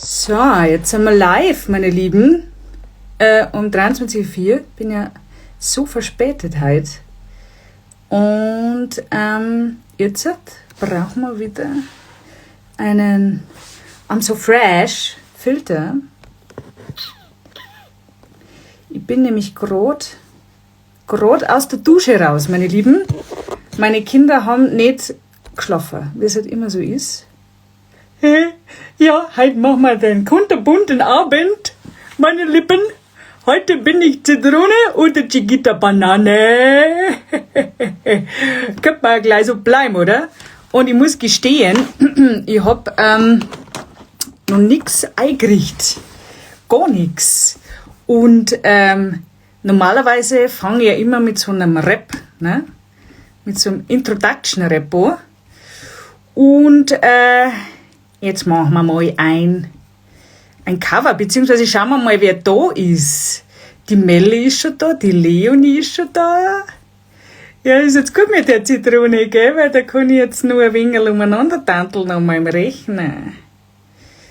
So, jetzt sind wir live, meine Lieben. Um 23.04 Uhr. Bin ja so verspätet heute. Und jetzt brauchen wir wieder einen I'm so fresh Filter. Ich bin nämlich grad aus der Dusche raus, meine Lieben. Meine Kinder haben nicht geschlafen, wie es halt immer so ist. Ja, heute machen wir den kunterbunten Abend, meine Lippen. Heute bin ich Zitrone oder Chiquita Banane. Könnte man ja gleich so bleiben, oder? Und ich muss gestehen, ich hab noch nix eingerichtet. Gar nix. Und normalerweise fange ich ja immer mit so einem Rap, ne? Mit so einem Introduction-Rap an. Und jetzt machen wir mal ein Cover, beziehungsweise schauen wir mal, wer da ist. Die Melli ist schon da, die Leonie ist schon da. Ja, ist jetzt gut mit der Zitrone, gell? Weil da kann ich jetzt nur ein wenig umeinander tanteln an meinem Rechner.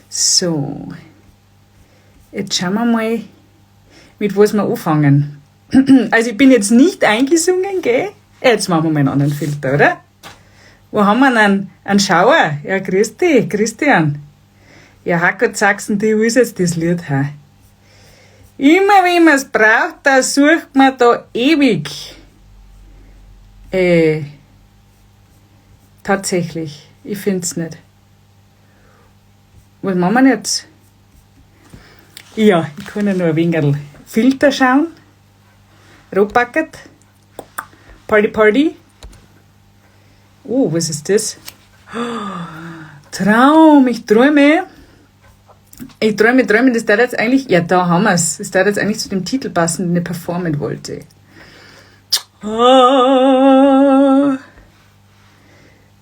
So. Jetzt schauen wir mal, mit was wir anfangen. Also ich bin jetzt nicht eingesungen, gell? Jetzt machen wir mal einen anderen Filter, oder? Wo haben wir denn einen Schauer? Ja, grüß dich, Christian. Ja, Hackert Sachsen, die ist jetzt das Lied her. Immer wenn man es braucht, da sucht man da ewig. Tatsächlich, ich find's nicht. Was machen wir jetzt? Ja, ich kann ja nur ein wenig Filter schauen. Rotbucket. Party, Party. Oh, was ist das? Traum, ich träume. Ich träume, das darf jetzt eigentlich, ja, da haben wir's. Das darf jetzt eigentlich zu dem Titel passen, den ich performen wollte. Ah.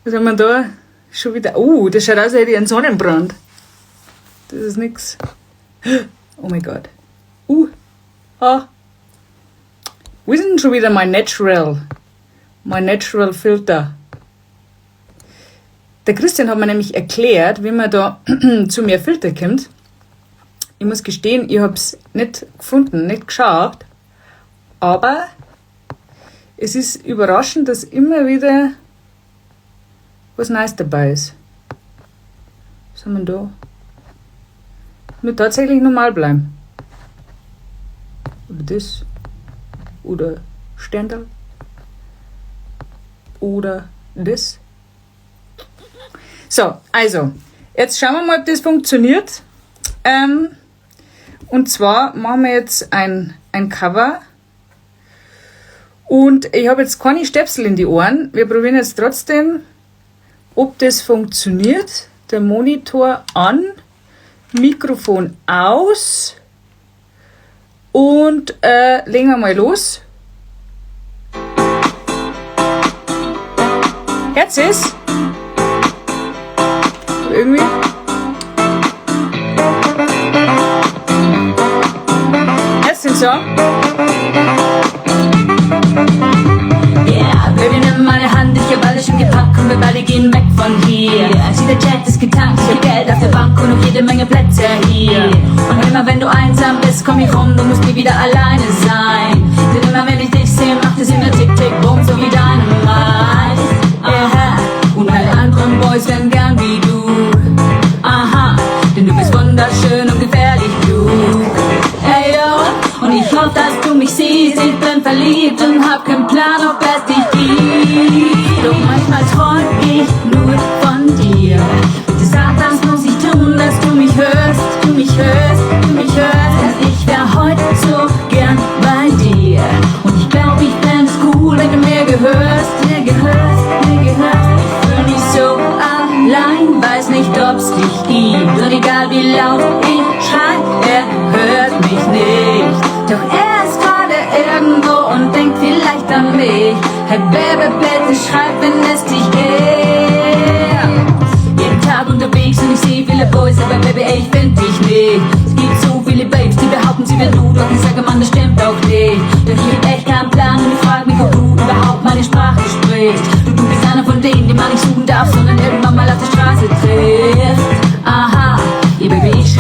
Was haben wir da? Schon wieder. Oh, das schaut aus, als hätte ich einen Sonnenbrand. Das ist nix. Oh mein Gott. Ah. Wo ist denn schon wieder mein Natural? Mein Natural Filter. Der Christian hat mir nämlich erklärt, wie man da zu mehr Filter kommt. Ich muss gestehen, ich hab's nicht gefunden, nicht geschaut. Aber es ist überraschend, dass immer wieder was Neues dabei ist. Was haben wir da? Wird tatsächlich normal bleiben. Oder das. Oder Sterndal. Oder das. So, also, jetzt schauen wir mal, ob das funktioniert. Und zwar machen wir jetzt ein Cover. Und ich habe jetzt keine Stöpsel in die Ohren. Wir probieren jetzt trotzdem, ob das funktioniert. Der Monitor an, Mikrofon aus. Und legen wir mal los. Jetzt ist irgendwie. Jetzt sind so. Yeah, Baby, nimm meine Hand, ich hab alles schon gepackt und wir beide gehen weg von hier. Sieh, der Jet ist getankt, ich hab Geld auf der Bank und noch jede Menge Plätze hier. Und immer wenn du einsam bist, komm ich rum, du musst nie wieder alleine sein. Denn immer wenn ich dich sehe, macht es immer tick, tick, boom, so wie Dynamite. Aha, und alle anderen Boys wären gern wie du. Aha, denn du bist wunderschön und gefährlich klug. Hey yo, und ich hoffe, dass du mich siehst. Ich bin verliebt und hab keinen Plan, ob es dich gibt. Doch manchmal träum ich nur von dir. Bitte sag, das muss ich tun, dass du mich hörst, du mich hörst, du mich hörst. Denn ich wär heute so gern bei dir. Und ich glaub, ich fänd's cool, wenn du mir gehörst, mir gehörst, mir gehörst. Ich fühl mich so allein, weiß nicht, ob's dich gibt. Und egal wie laut ich schrei, er hört mich nicht. Doch er ist gerade irgendwo und denkt vielleicht an mich. Hey Baby, bitte schreib, wenn es dich gibt. Jeden Tag unterwegs und ich seh viele Boys, aber Baby, ey, ich find dich nicht. Es gibt so viele Babes, die behaupten, sie wären du, doch ich sage, Mann, das stimmt auch nicht. Doch ich hab echt keinen Plan und ich frag mich, ob du überhaupt meine Sprache sprichst. Du bist einer von denen, die man nicht suchen darf, sondern irgendwann mal auf der Straße trifft. Aha, yeah, Baby, ich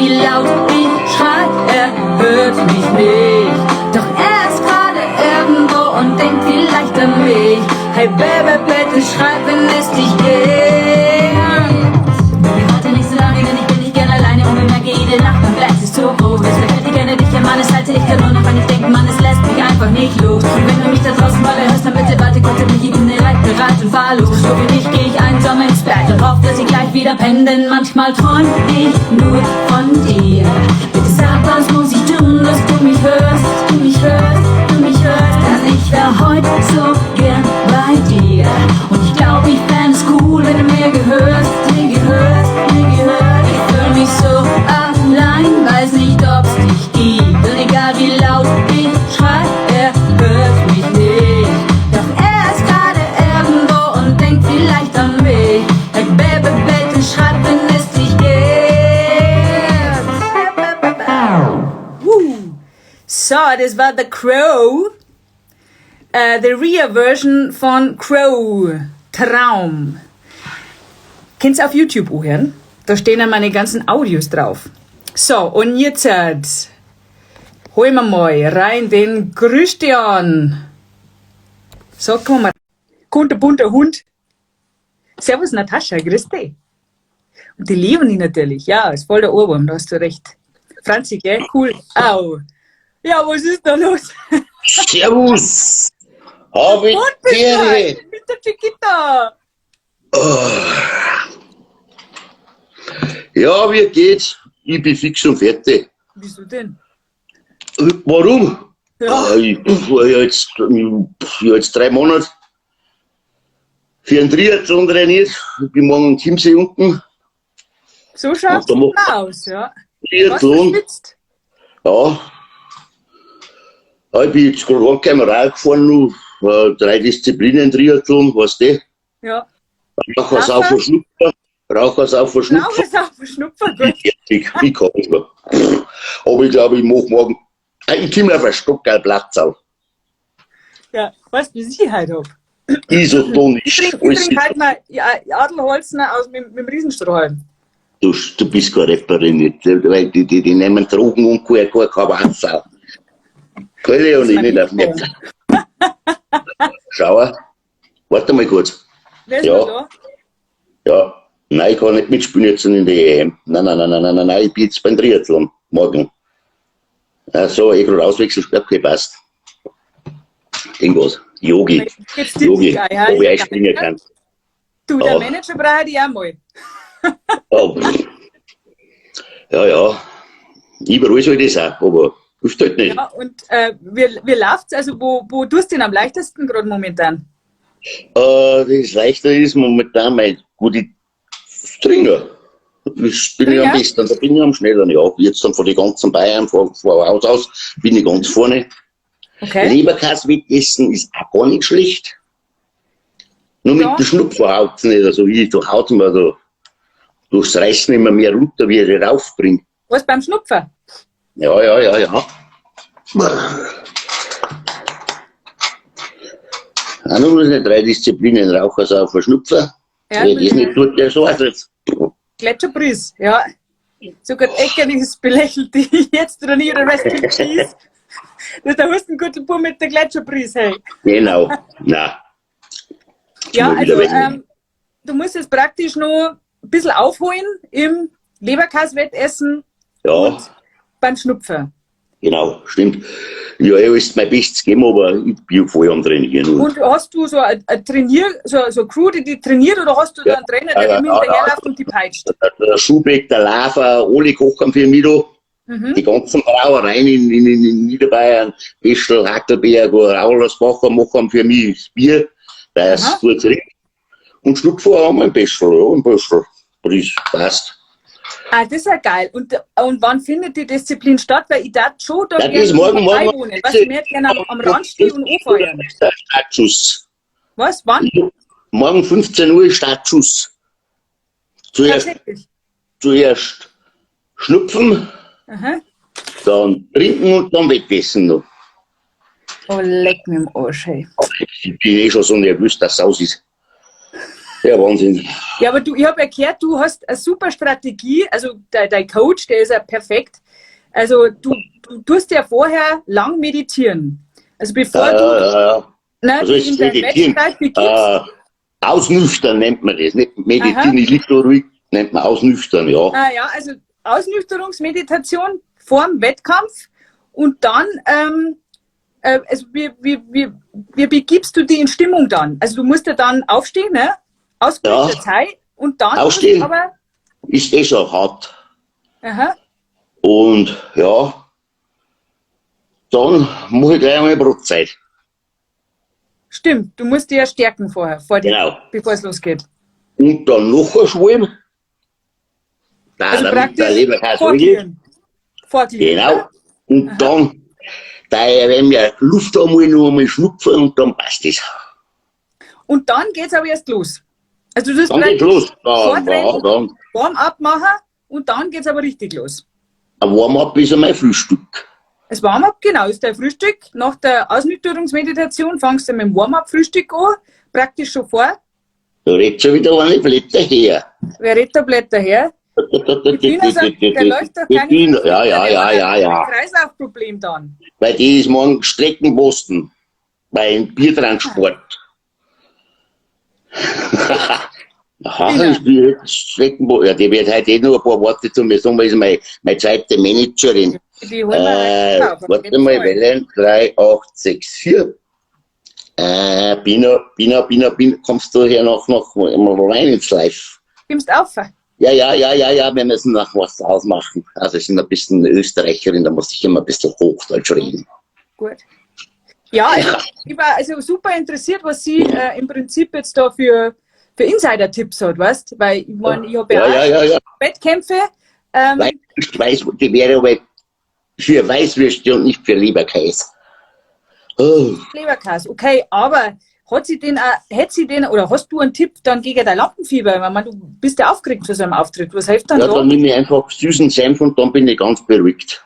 wie laut ich schrei, er hört mich nicht. Doch er ist gerade irgendwo und denkt vielleicht an mich. Hey Baby, bitte schreib, wenn es dich gibt. Baby, warte nicht so lange, denn ich bin nicht gern alleine und mir merke jede Nacht, mein Platz ist zu groß. Deshalb hätte ich gerne dich an meiner Seite, ich kann nur noch an dich denken, Mann, es lässt mich einfach nicht los. Und wenn du mich da draußen mal hörst, dann bitte warte kurz, denn ich bin bereit und fahr los. Nur für dich geh ich einsam ins Bett und hoffe, dass ich gleich wieder penne, denn manchmal träum ich nur von dir. Bitte sag, was muss ich tun, dass du mich hörst, du mich hörst, du mich hörst, denn ich wär heute so gern bei dir. Und ich glaub, ich fänd es cool, wenn du mir gehörst, mir gehörst, mir gehörst. Ich fühl mich so allein, weiß nicht, ob's dich gibt. Und egal wie laut ich schrei, er hört mich nicht. Doch er ist gerade irgendwo und denkt vielleicht an mich. Hey Baby, bitte schreib, wenn es dich gibt. Woo. So, das war The Crow. The Ria Version von Crow. Traum. Könnt's auf YouTube anhören. Da stehen ja meine ganzen Audios drauf. So, und jetzt holen wir mal rein den Christian. So, komm mal. Kunterbunter Hund. Servus Natascha, grüß dich. Und die Leonie natürlich. Ja, ist voll der Ohrwurm, da hast du recht. Franzi, gell? Cool. Au. Ja, was ist da los? Servus! Habe Und bist du Ehre! mit der Chiquita. Ja, wie geht's? Ich bin fix und fertig. Wieso denn? Warum? Ja. Ah, ich hab jetzt 3 Monate für einen Triathlon trainiert. Ich bin morgen in Chiemsee unten. So schaut's Und da macht- aus, ja. Was Triathlon. verschwitzt? Ja. Ja, ich bin jetzt gerade heimgekommen, Rad gefahren noch. Drei Disziplinen Triathlon, weißt du? Ja. Raucher, Saufer, Schnupfer. Raucher, Saufer, Schnupfer. Raucher, Saufer, Schnupfer, gut. Ich kann nicht mehr. Aber ich glaube, ich mache morgen. Ich komme auf ein Stockerl-Platz auf. Ja, weißt du, wie ich heute hab? Isotonisch. Ich Alles trink halt mal Adelholzner aus mit dem Riesenstrohhalm. Du bist keine Rapperin, nicht, weil die nehmen Drogen und gar kein Wasser. Gell, Leonie, nicht aufmerksam. Schau, warte mal kurz. Wer ist Ja. noch da? Ja, nein, ich kann nicht mitspielen jetzt in der EM. Nein, nein, nein, nein, nein, nein, nein, ich bin jetzt beim Triathlon morgen. Also, ich gerade auswechseln, okay, passt. Irgendwas. Yogi. Jetzt Yogi, tippt dich ein, ob ich ja. einspringen kann. Du, der Ja. Manager braucht dich auch mal. Oh, pff. Ja, ja. Überall soll das auch, aber hilft halt nicht. Ja, und wie läuft's? Also, wo tust du denn am leichtesten gerade momentan? Das leichter ist momentan mein gute Stringer. Das bin ich am Stringer? besten, da bin ich am schnellsten. Ja, jetzt dann von den ganzen Bayern, vor Haus aus, bin ich ganz vorne. Okay. Leberkäse-Wettessen ist auch gar nicht schlecht. Nur mit Ja. dem Schnupfen haut's nicht. Also ich, da haut mir da durchs Reißen immer mehr runter, wie ich raufbringe. Was beim Schnupfen? Ja. Auch nur noch drei Disziplinen, Raucher, Saufer, Schnupfer. Ja, Wer das nicht tut, der so jetzt. Gletscherbriss, ja. Sogar Eckerliches belächelt dich jetzt oder nie oder Rest in Peace. Das ist der Hustengürtelbub mit der Gletscherbriss, hey. Genau, na. Ja, Mal wieder also weg. du musst jetzt praktisch noch ein bisschen aufholen im Leberkäse-Wettessen Ja, und beim Schnupfen. Genau, stimmt. Ja, ich habe mein Bestes gegeben, aber ich bin voll am Trainieren. Und hast du so ein Trainier, so eine Crew, die die trainiert, oder hast du da Ja. einen Trainer, der Ja, immer ja, hinterherläuft und die peitscht? Der Schubeck, der Lava, alle kochen für mich da. Die ganzen Brauereien in Niederbayern, Peschel, Hackelberg, Raulersbacher machen für mich das Bier, weil es Aha. gut riecht. Und Schnupfen haben wir ein Peschel, ja, ein Peschel. Das passt. Ah, das ist ja geil. Und wann findet die Disziplin statt? Weil ich darf schon da Ja, das ist morgen, morgen. beiwohnen. Weißt du, ich möchte gerne am Rand stehen und anfeuern. Startschuss. Was? Wann? Morgen 15 Uhr ist Startschuss. Zuerst, Tatsächlich. zuerst schnupfen, Aha. dann trinken und dann weggessen noch. Oh, leck mir im Arsch, hey. Ich bin eh schon so nervös, dass es aus ist. Ja, Wahnsinn. Ja, aber du, ich habe erklärt, du hast eine super Strategie, also dein Coach, der ist ja perfekt. Also du tust ja vorher lang meditieren. Also bevor Ja, du ja, ja. ne, Also dich ist in dein Meditieren. Wettstreit begibst. Ausnüchtern nennt man das. Nicht meditieren, Aha. ich liege da ruhig, nennt man ausnüchtern, ja. Ah, ja, also Ausnüchterungsmeditation vorm Wettkampf und dann, also wie begibst du dich in Stimmung dann? Also du musst ja dann aufstehen, ne? Ausgerüstet Ja. sein und dann Aufstehen. musst du aber, Ist eh schon hart. aha, Und ja, dann mache ich gleich einmal Brotzeit. stimmt, du musst dich ja stärken vorher, vor die, Genau. bevor es losgeht. Und dann noch ein Schwalm. Da, Also damit der praktisch Leberkäse ruhig ist. vorglühen. Vorglühen. Genau. Ne? Und dann, da wenn wir Luft einmal noch einmal schnupfen und dann passt es. Und dann geht's aber erst los. Also du tust Dann geht's praktisch los. Dann, ja, Vortraining, dann. Warm-up machen und dann geht's aber richtig los. Ein Warm-up ist einmal Frühstück. Das Warm-up, genau, ist dein Frühstück. Nach der Ausnüchterungsmeditation fangst du mit dem Warm-up-Frühstück an, praktisch schon vor. Da redet schon wieder eine Blätter her. Wer redet da Blätter her? Die Bina sagt, der läuft doch Die keine Bina, ja, ja, ja, ja, ja. Kreislaufproblem dann. Weil die ist morgen Streckenposten beim Biertransport. Aha, Bina. ich bin Streckenposten. Ja, die wird heute eh nur ein paar Worte zu mir sagen, weil sie meine zweite Managerin. Die holen wir heute auf. Warte mal, Wellen 3, 8, 6, 4. Bina, Bina, Bina, Bina, kommst du hier noch rein ins Live? Kommst auf? Ja, ja, ja, ja, ja, wir müssen noch was ausmachen. Also ich bin ein bisschen Österreicherin, da muss ich immer ein bisschen Hochdeutsch reden. Gut. Ja, also, ich war also super interessiert, was sie im Prinzip jetzt da für Insider-Tipps hat, weißt? Weil ich meine, ich habe ja, Ja, auch ja, ja, ja. Wettkämpfe. Weiß, die wäre aber für Weißwürste und nicht für Leberkäse. Oh, Leberkäse, okay, aber hat sie denn auch, hätte sie denn, oder hast du einen Tipp dann gegen dein Lampenfieber? Ich meine, du bist ja aufgeregt für so einen Auftritt. Was hilft dann ja, da? dann nehme ich einfach süßen Senf und dann bin ich ganz beruhigt.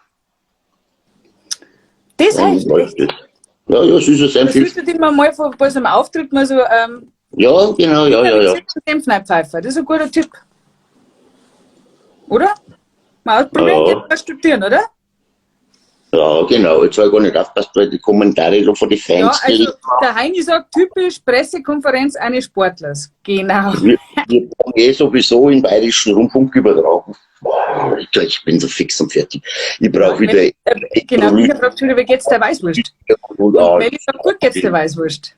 Das Dann hilft läuft echt. das. Ja, ja, süßer Senf Das hilft. sollte immer mal vor, bei so einem Auftritt mal so, Ja, genau, ja, ja, ja. Senf reinpfeifen. Das ist ein guter Tipp. Oder? Mal ausprobieren, Ja. geht mal studieren, oder? Ja, genau. Jetzt habe ich gar nicht aufgepasst, weil die Kommentare da von den Ja, Fans, also die der Heini sagt typisch Pressekonferenz eines Sportlers. Genau. wir brauchen eh sowieso im Bayerischen Rundfunk übertragen. Boah, ich bin so fix und fertig. Ich brauche wieder. Genau, Mina fragt schon wieder, wie geht's der Weißwurst? Und, Und Melli sagt, gut geht's der Weißwurst.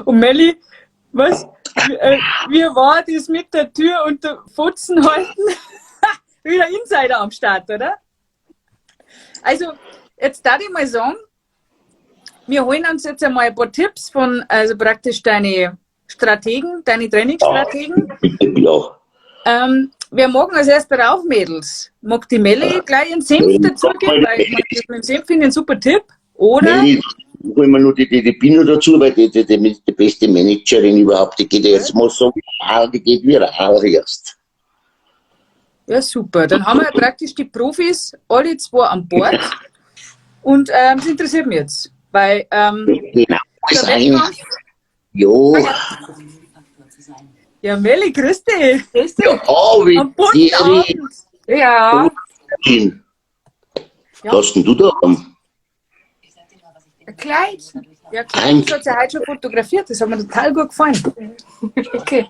Und Melli, was? Wie war das mit der Tür und der Fotzen halten? Wieder Insider am Start, oder? Also, jetzt darf ich mal sagen, wir holen uns jetzt einmal ein paar Tipps von, also praktisch deine Strategen, deine Trainingsstrategen. Bitte, ja. Wer mag als erster rauf, Mädels? Mag die Melli gleich einen Senf dazugeben? Weil ich meine, das mit dem Senf finde ich einen super Tipp. Oder? Melli, holen wir nur die Pino dazu, weil die beste Managerin überhaupt, die geht ja jetzt mal so viral, die geht viral erst. Ja, super. Dann haben wir ja praktisch die Profis alle zwei an Bord. Und das interessiert mich jetzt, weil Genau, der ist ein, Wettkampf. ja, Ja, Melli, grüß dich. Grüß dich. ja, wie Am bunten die Abend. Ja. Ja. Was hast denn du da an? Ein Kleid. Ja, klar, das hat sie heute schon fotografiert. Das hat mir total gut gefallen. Okay.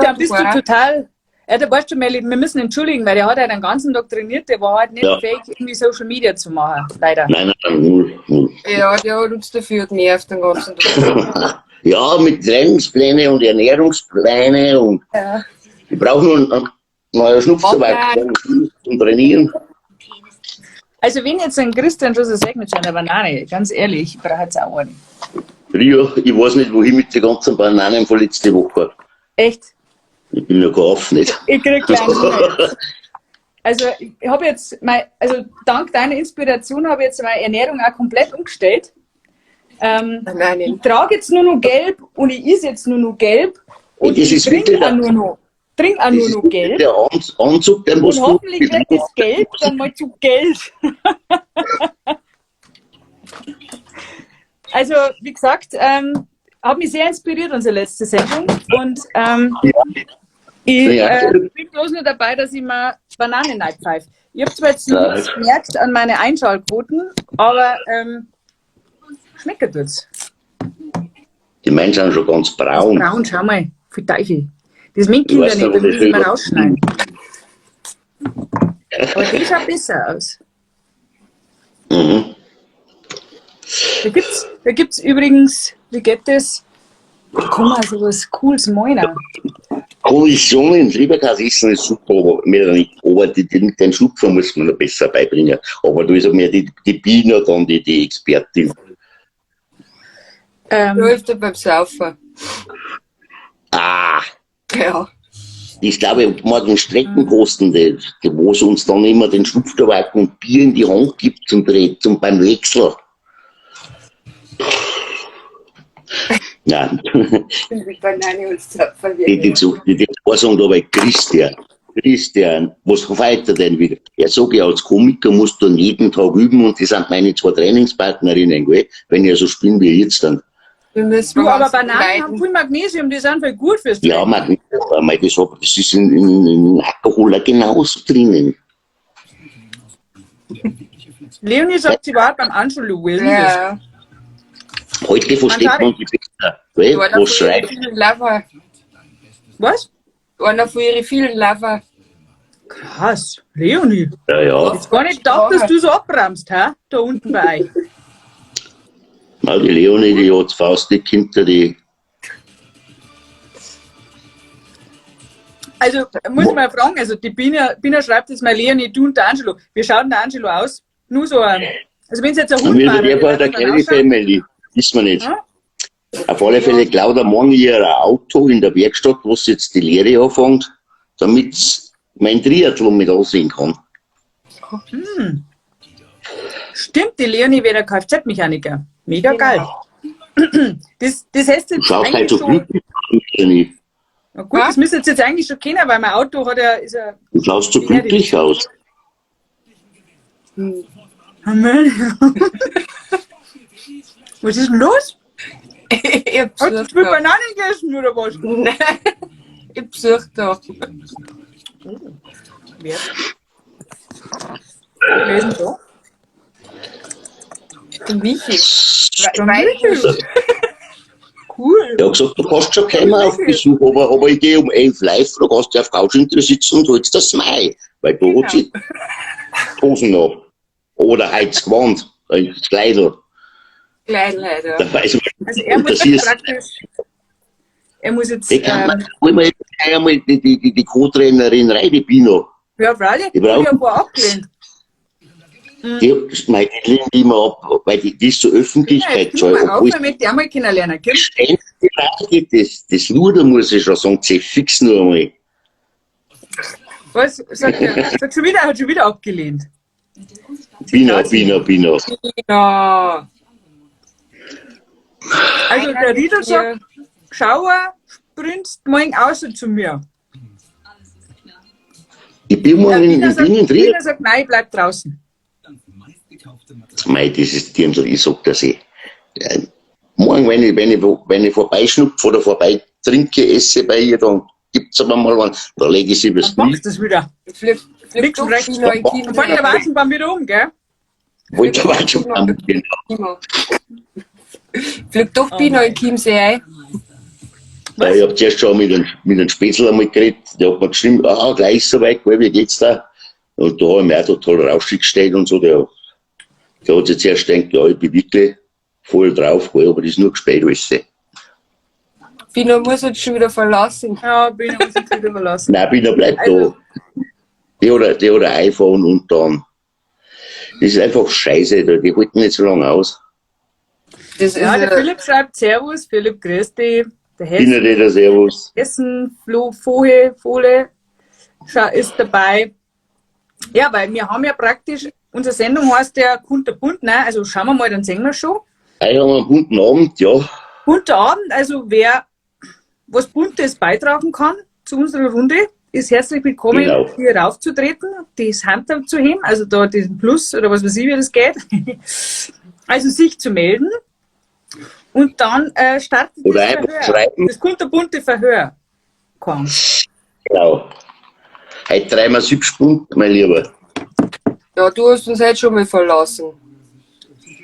Da bist du total. Ja, da weißt du, Melli, wir müssen entschuldigen, weil der hat halt den ganzen Tag trainiert, der war halt nicht Ja. fähig, irgendwie Social Media zu machen, leider. Nein, nein, null, null. Ja, der hat uns dafür genervt den ganzen Tag. Ja, mit Trainingspläne und Ernährungspläne und Ja. ich brauche nur einen neuen Schnupftabak zum Trainieren. Also, wenn jetzt ein Christian schon so sagt mit seiner Banane, ganz ehrlich, ich brauche jetzt auch eine. Rio, ich weiß nicht, wohin mit den ganzen Bananen von letzte Woche. Echt? Ich bin ja gar auf nicht. Ich krieg gleich einen Hunger jetzt. Also, ich habe jetzt mein, also dank deiner Inspiration habe ich jetzt meine Ernährung auch komplett umgestellt. Nein, Ich trage jetzt nur noch gelb und ich esse jetzt nur noch gelb und Das ich ist trinke wirklich auch nur noch, trink auch Das nur ist noch gelb. der Anzug, den Und musst du. hoffentlich wird das Gelb dann mal zu Geld. Also, wie gesagt, Hat mich sehr inspiriert, unsere letzte Sendung. Und ich Ja. bin bloß nur dabei, dass ich mal Bananen reinpfeife. Ich habe zwar jetzt noch nichts gemerkt an meine Einschaltquoten, aber schmeckt tut's. Die meinen sind schon ganz braun. Braun, schau mal, viel Teufel. Das mögen Ich Kinder weiß nicht, nicht, das wo das müssen wir rüber- rausschneiden. Aber die schaut besser aus. Mhm. Da gibt's übrigens, wie geht das? Kann man sowas Cooles malen. Kollisionen, Leberkäse essen ist super, aber, mehr nicht, aber den Schlupfer muss man noch besser beibringen. Aber da ist ja mehr die Bina dann, die Expertin. Läuft er beim Saufen. Ah, Ja. das glaube ich, morgen Streckenkosten, die wo es uns dann immer den Schnupftabak und Bier in die Hand gibt zum Dreh, zum, beim Wechsel. Nein, Die Banane und Zapfen. die sagen dabei, Christian, was feiert er denn wieder? Er sagt ja, als Komiker musst du jeden Tag üben und das sind meine zwei Trainingspartnerinnen, gell? Wenn ich so spielen wie jetzt dann. Wir müssen Du, aber uns Bananen leiden. haben viel Magnesium, die sind voll gut fürs Ja, Training. Magnesium, mei, das ist in Alkohol auch genauso drinnen. Leonie sagt, sie war beim Angelo. Wie ist denn das? Ja. Heute versteht man die besser, gell? Einer Was von ihren schreibt. vielen Lover. Was? Einer von ihren vielen Lover. Krass, Leonie. Ja, ja. Jetzt gar nicht gedacht, dass du so abbremst, hä? Da unten bei euch. Na, die Leonie, die hat faustdick hinter die. Also, muss ich mal fragen, also die Bina schreibt jetzt mal Leonie, du und der Angelo. Wie schaut denn der Angelo aus? Nur so ein, also wenn es jetzt ein Hund Und war, wir der wie bei wird der er dann Kelly ausschauen? Family. Wissen wir nicht. Hm? Auf alle Fälle klaut er morgen ihr Auto in der Werkstatt, wo sie jetzt die Lehre anfängt, damit mein Triathlon mit ansehen kann. Stimmt, die Leonie wäre der Kfz-Mechaniker. Mega geil. Das heißt Du jetzt schaust halt eigentlich so schon, glücklich aus, Leonie. na gut, das müsst ihr jetzt eigentlich schon kennen, weil mein Auto hat ja, ist ja, Du schaust so glücklich aus. Was ist denn los? Ich hab Hast du Besuch zu viel da. Bananen gegessen oder was? Nein, ich hab Besuch da. Wer? Wer ist denn da? Der Michi. Der Michi. Cool. Ich hab gesagt, du kannst schon kommen auf Besuch, aber ich gehe um 11 live, da kannst du auf Couch hinter sitzen und holst das Mai. Weil da hat sie Hosen noch. Oder Heizgewand, das Kleidl. Klein leider. Da weiß man, Also er muss das jetzt ist. praktisch, er muss jetzt, Die kann man, hol mir jetzt gleich einmal die Co-Trainerin rein, die Pino. ja, freilich, Ich brauch- ich hab ein paar abgelehnt. Die, mei, die lehnt immer ab, weil die ist zur Ja, Öffentlichkeit jetzt scheu. mal auf, Obwohl damit die einmal kennenlernen können. die Frage, das Luder muss ich schon sagen, sie fix nur einmal. Was sagt er? Sagt schon wieder, hat schon wieder abgelehnt. Pino, Pino, Pino. Ja. Also der Riedel sagt, Schauer, springst morgen außer zu mir. Ich bin Der morgen in, Wiener ich bin in sagt, Trier. Wiener sagt, nein, ich bleib draußen. Mei, dieses Dirndl, ich sag das eh. Ja, morgen, wenn ich vorbeischnupfe oder vorbei trinke, esse bei ihr, dann gibt's aber mal einen, da lege ich sie übers Dann Knie. machst du das wieder. Flip, flip Links und doch rechts. Kino in Und vor allem der Chiemsee. Watschenbaum wieder um, gell? Wollte aber schon mal, genau. Flip doch Pino in Chiemsee ein. Ja, ich hab zuerst schon mit dem Spätzl einmal geredet, der hat mir geschrieben, ah, gleich so weit, gell, wie geht's da? Und da hab ich mich auch total rauschig gestellt und so, der hat sich zuerst gedacht, ja, ich bin wirklich voll drauf, gell, aber das ist nur gespielt alles. Pino muss uns schon wieder verlassen. Ja, Bina muss jetzt wieder verlassen. Nein, Bina bleibt Also- da. Die hat ein iPhone und dann, das ist einfach scheiße, die halten nicht so lange aus. Das ist Ja, der ja, Philipp schreibt Servus, Philipp, grüß dich. Der Bina, Hessen, die da Servus. Hessen, Flo, Fohe, Fohle ist dabei. Ja, weil wir haben ja praktisch, unsere Sendung heißt ja Kunterbunt, ne? Also schauen wir mal, dann sehen wir schon. Heute haben wir einen bunten Abend, ja. Bunter Abend, also wer was Buntes beitragen kann zu unserer Runde, ist herzlich willkommen, Genau. hier raufzutreten, das Handtuch zu heben, also da diesen Plus oder was weiß ich, wie das geht. Also sich zu melden. Und dann startet Oder das einfach Verhör. schreiben. Das kunterbunte Verhör kommt. Genau. Heute treiben wir 7 Stunden, mein Lieber. Ja, du hast uns heute schon mal verlassen.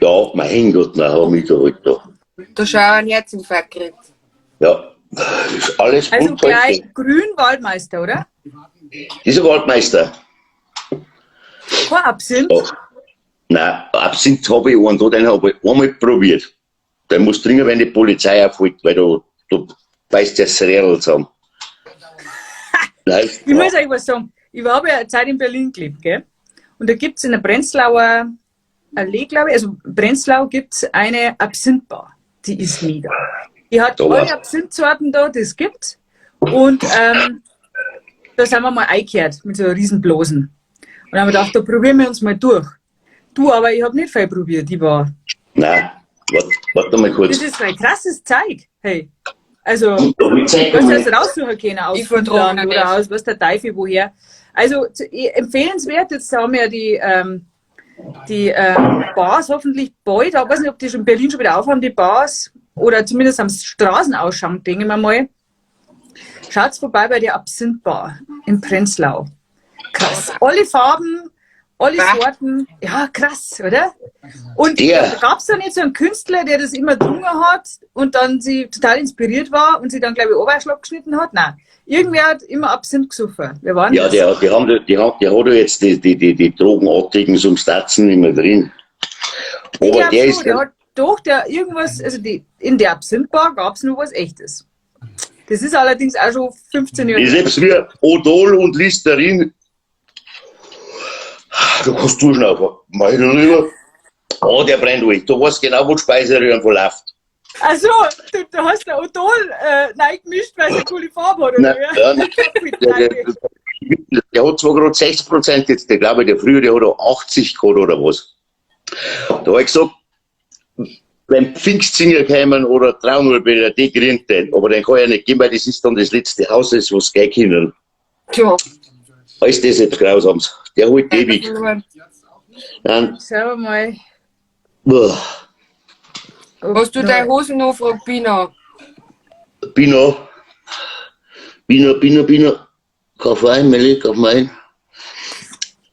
Ja, mein Gott, nein, hab mich da halt da. Da schau einen Herzinfarkt gekriegt. Ja, ist alles Also gut heute. gleich grün Waldmeister, oder? Dieser Waldmeister. Kein Absinth. Doch. Nein, Absinth habe ich einen da, den habe ich einmal probiert. Den musst du trinken, wenn die Polizei aufholt, weil du beißt das Rädel zusammen. Nein, Ich muss euch was sagen. Ich habe ja eine Zeit in Berlin gelebt, gell? Und da gibt es in der Prenzlauer Allee, glaube ich, also Prenzlau gibt es eine Absinthbar. Die ist mega. Die hat Da alle war's. Absinthsorten da, die es gibt. Und da sind wir mal eingekehrt mit so Riesenblosen. Und dann haben wir gedacht, da probieren wir uns mal durch. Du, aber ich habe nicht viel probiert. Ich war. Nein, warte mal kurz. Das ist ein krasses Zeug. Hey. Also. Da ich zeig Du hast mal. das raussuchen können aus Ich vertrag Finnland nicht. oder aus was der Teufel woher. Also empfehlenswert, jetzt haben wir ja die Bars hoffentlich bald, ich weiß nicht, ob die schon in Berlin schon wieder aufhaben, die Bars, oder zumindest am Straßenausschank, denke ich mir mal. Schaut's vorbei bei der Absinth-Bar in Prenzlau. Krass. Alle Farben, alle Bah. Sorten. Ja, krass, oder? Und Der. gab es da nicht so einen Künstler, der das immer getrunken hat und dann sie total inspiriert war und sie dann, glaube ich, Oberschlag geschnitten hat? Nein. Irgendwer hat immer Absinth gesoffen. Wer war denn Ja, das? der hat ja jetzt die drogenartigen Substanzen immer drin. Ich Aber glaub der schon, ist, der hat doch, der irgendwas, also in der Absinthbar gab es nur was Echtes. Das ist allerdings auch schon 15 Jahre ist selbst wie Odol und Listerin. Du kannst durchschnaufen. Mein Lieber. Oh, der brennt durch. Du weißt genau, wo die Speiseröhren verläuft. Ach so, du hast da Odol reingemischt, weil es eine coole Farbe hat, oder? Nein, ja, nein. Der hat zwar gerade 60% jetzt, der glaube ich, der früher, der hat auch 80 gehabt oder was. Da habe ich gesagt, wenn Pfingstsinger kämen oder Traunulbilder, die kriegen den. Aber den kann ich ja nicht geben, weil das ist dann das letzte Haus, das was gehen können. Tja, Alles das jetzt grausam. Der holt ewig. Dann, Schauen wir mal. boah, ob Hast du da- deine Hosen noch, fragt Bina. Bino, Bino, Bino, Bino, kauf ein, Melli, kauf mal ein.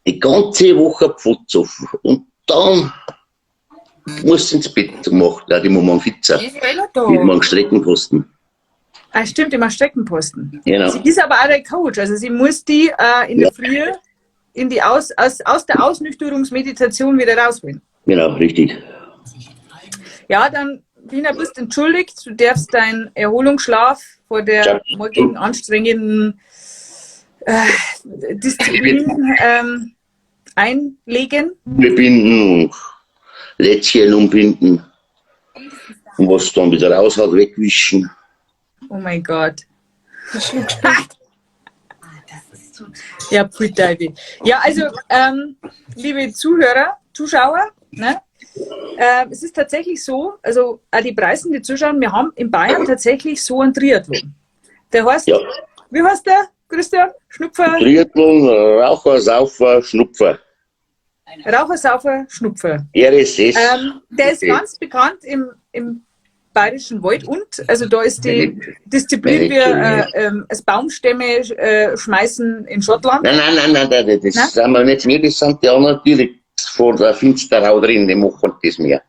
Die ganze Woche Pfutz offen. Und dann muss ins Bett gemacht. Ja, die muss man fit sein. Die ist eh noch da. Die machen Streckenposten. Ah, stimmt, immer Streckenposten. Genau. Sie ist aber auch der Coach. Also sie muss die in der Ja. Früh in die aus der Ausnüchterungsmeditation wieder rausholen. Genau, richtig. Ja, dann, Wiener, bist entschuldigt. Du darfst deinen Erholungsschlaf vor der Ja. morgigen anstrengenden Disziplin einlegen. Wir binden und Lätzchen umbinden. Und was dann wieder raushaut, wegwischen. Oh mein Gott. Ja, pfui Teufel. Ja, also, liebe Zuhörer, Zuschauer, ne? Es ist tatsächlich so, also auch die Preisen, die zuschauen, wir haben in Bayern tatsächlich so einen Triathlon. Der heißt, Ja. wie heißt der, Christian? Schnupfer, Triathlon, Raucher, Saufer, Schnupfer. Raucher, Saufer, Schnupfer. RSS. Der ist Okay. ganz bekannt im Bayerischen Wald und, also da ist die Disziplin, wir als Baumstämme schmeißen in Schottland. Nein, nein, nein, nein, nein, das Nein? sind wir nicht mehr, das sind die anderen direkt vor der Finsterau drin, die machen das mehr.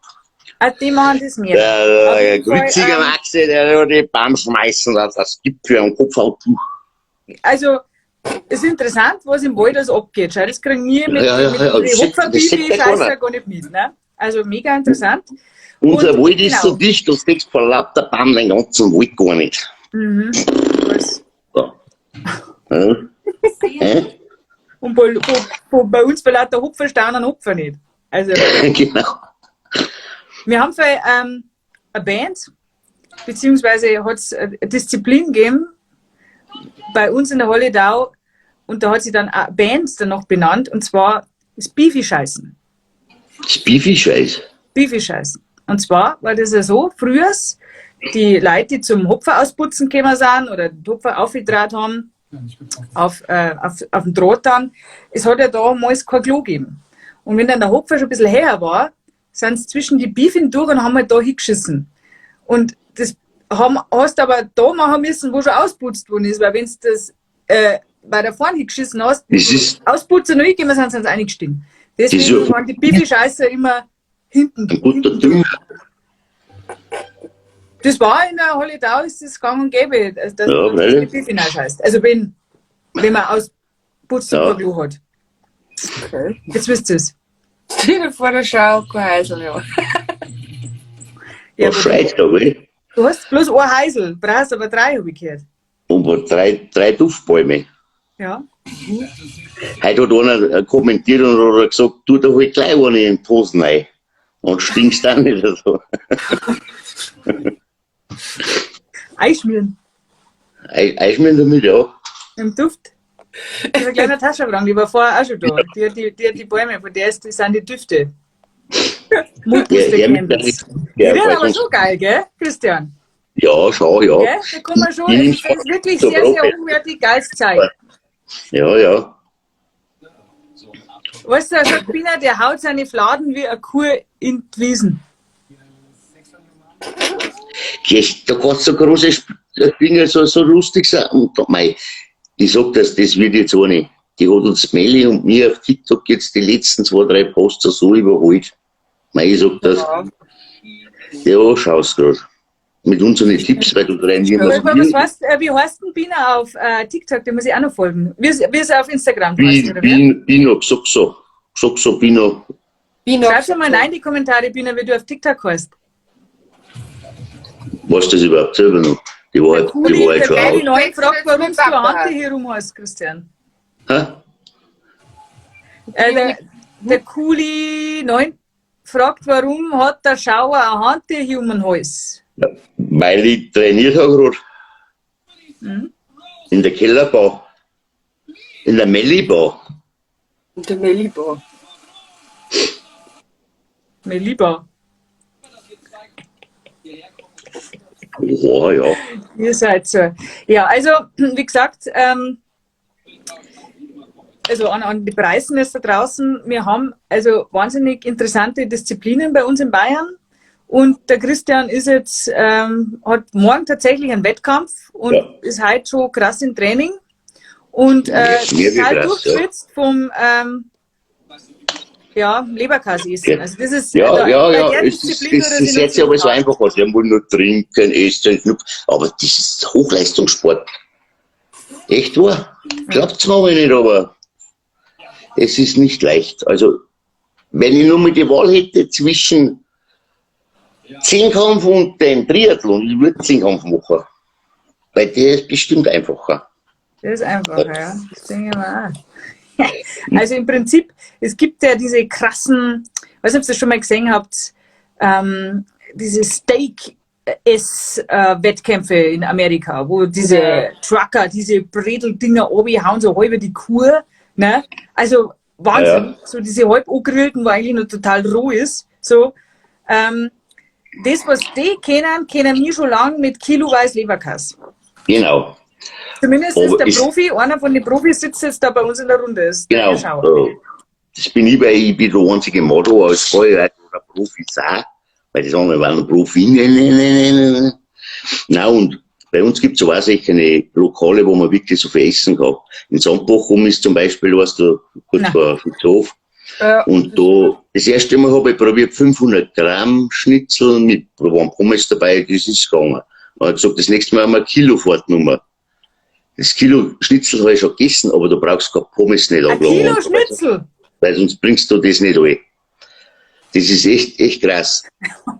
Ah, die machen das mehr. Der Auf jeden Fall, Grütziger Maxi, der die Baum schmeißen, das gibt für einen Kopf auf. Also, es ist interessant, was im Wald alles abgeht. Schau, das kriegen wir mit, Ja, ja, mit ja, den das sieht- das sieht Hopferbibi ja Scheiße keiner. gar nicht mit. Ne? Also mega interessant. Unser Und Wald ist genau. so dicht, du siehst vor lauter Baum den ganzen Wald gar nicht. Mhm. Was? So. Ja. Ja? Und bei uns vor lauter Hopfer staunen Hopfer nicht. Also, Genau. wir haben für, eine Band, beziehungsweise hat es eine Disziplin gegeben, bei uns in der Holledau, und da hat sie dann eine Band dann noch benannt, und zwar das Beefy-Scheißen. Das Beefy-Scheiß. Beefy-Scheißen. Und zwar war das ja so, früher, die Leute, die zum Hopfer ausputzen gekommen sind oder den Hopfer aufgetragen haben, auf dem Draht dann, es hat ja damals kein Klo gegeben. Und wenn dann der Hopfer schon ein bisschen höher war, sind sie zwischen die Biefin durch und haben halt da hingeschissen. Und das hast aber da machen müssen, wo schon ausputzt worden ist, weil wenn du das bei der vorne hingeschissen hast, Das ist Ausputzer noch hingegeben sind, sind sie eingestiegen. Deswegen Das ist ja- waren die Pipi-Scheiße immer hinten. ein guter Dünger. Das war in der Holledau, ist das gang und gäbe, also dass Ja, man freilich. die Pipi scheißt. Also wenn man ausputzt und Ja. kein Klo hat. Okay. Jetzt wisst ihr es. Stell dir vor, der Schau kein Häusl, ja. Ja, Ja, aber schreit da, gell? du hast bloß ein Heisel, brauchst aber drei, habe ich gehört. Und wo drei Duftbäume. Ja. Heute hat einer kommentiert und hat gesagt, tu da halt gleich eine in die Hosen rein. Und stinkst dann nicht so. Einschmieren Einschmieren damit, ja. im Duft. Das ist eine kleine Tasche dran, die war vorher auch schon da. Die hat die Bäume, von der ist, das sind die Düfte. Mutbuster Ja, ja, mit der- Candles. Ja, Die werden weil aber sonst- schon geil, gell, Christian? Ja, schon, ja. Gell? Da kann man schon, Die es nimmst ist wirklich zur sehr, sehr Probe. hochwertig, geiles Zeug. Ja, ja. Weißt du, da sagt Pina, der haut seine Fladen wie eine Kuh in die Wiesen. Gehst, da kannst du so große Dinge so lustig sein. Und da, mei, ich sag das, das wird jetzt eine. Die hat uns Melli und mir auf TikTok jetzt die letzten 2, 3 Posts so überholt. Mei, ich sag das, Ja. ja, schaust grad. Mit unseren Tipps, weil du trainieren Aber was was wir. heißt, wie heißt denn Bina auf TikTok? Den muss ich auch noch folgen. Wie ist er auf Instagram? heißt, oder wer? Bino, sag so. Sag so, Bino. Bino. Schreib's doch mal rein in die Kommentare, Bina, wie du auf TikTok heißt. Weißt du das überhaupt selber noch? Die war, Der die Kuli, war halt der schon geile out. Neue fragt, warum Mit du eine Papa Hand heißt. hier rum hast, Christian. Hä? Der Kuli 9 fragt, warum hat der Schauer eine Hand hier um den Hals? Ja, weil ich trainiert habe gerade. In der Kellerbau. In der Mellibau. Und der Melibo. Mein Lieber, Oh, ja. ihr seid so. Ja, also, wie gesagt, also an die Preisen ist da draußen, wir haben also wahnsinnig interessante Disziplinen bei uns in Bayern. Und der Christian ist jetzt, hat morgen tatsächlich einen Wettkampf und Ja. ist heute schon krass im Training. Und Mehr wie total krass, ja. durchgeschwitzt vom Leberkäse essen. Ja. Also das ist Ja, da, ja, bei ja. der Es ist, Disziplin es oder ist sie jetzt noch aber so zu einfach aus. Die wollen nur trinken, essen, schnupfen. Aber das ist Hochleistungssport. Echt wahr? Glaubt's mir aber nicht, aber es ist nicht leicht. Also, wenn ich nur mal die Wahl hätte zwischen Zehnkampf und dem Triathlon, ich würde Zehnkampf machen. Weil der ist bestimmt einfacher. Das ist einfacher, ja. Das denke ich mir auch. Also im Prinzip, es gibt ja diese krassen, ich weiß nicht, ob ihr das schon mal gesehen habt, diese Steak-Ess-Wettkämpfe in Amerika, wo diese Ja. Trucker, diese Bredeldinger hauen so halb die Kuh, ne? Also Wahnsinn, Ja. so diese halb angegrillten, wo eigentlich noch total roh ist, so. Das, was die kennen, kennen wir schon lange mit kiloweise Leberkäse. Genau. Zumindest Aber ist der ist- Profi, einer von den Profis sitzt jetzt da bei uns in der Runde. Ist der Genau. Schauer. Das bin ich, weil ich bin der einzige Mann da als Feuerwehr oder Profi sein, weil das andere waren Profi. Nein, nein, nein, nein, nein. Nein, und bei uns gibt's auch solche Lokale, wo man wirklich so viel essen kann. In Sandbach rum ist zum Beispiel, weißt du, kurz Nein. vor Fitzhof. Ja. Und da, das erste Mal habe ich probiert 500 Gramm Schnitzel mit, da waren Pommes dabei, das ist gegangen. Dann habe ich gesagt, das nächste Mal haben wir ein Kilo Fahrtnummer. Das Kilo Schnitzel habe ich schon gegessen, aber du brauchst kein Pommes nicht Ein angelangen. Kilo Schnitzel! Weil sonst bringst du das nicht alle. Das ist echt, echt krass.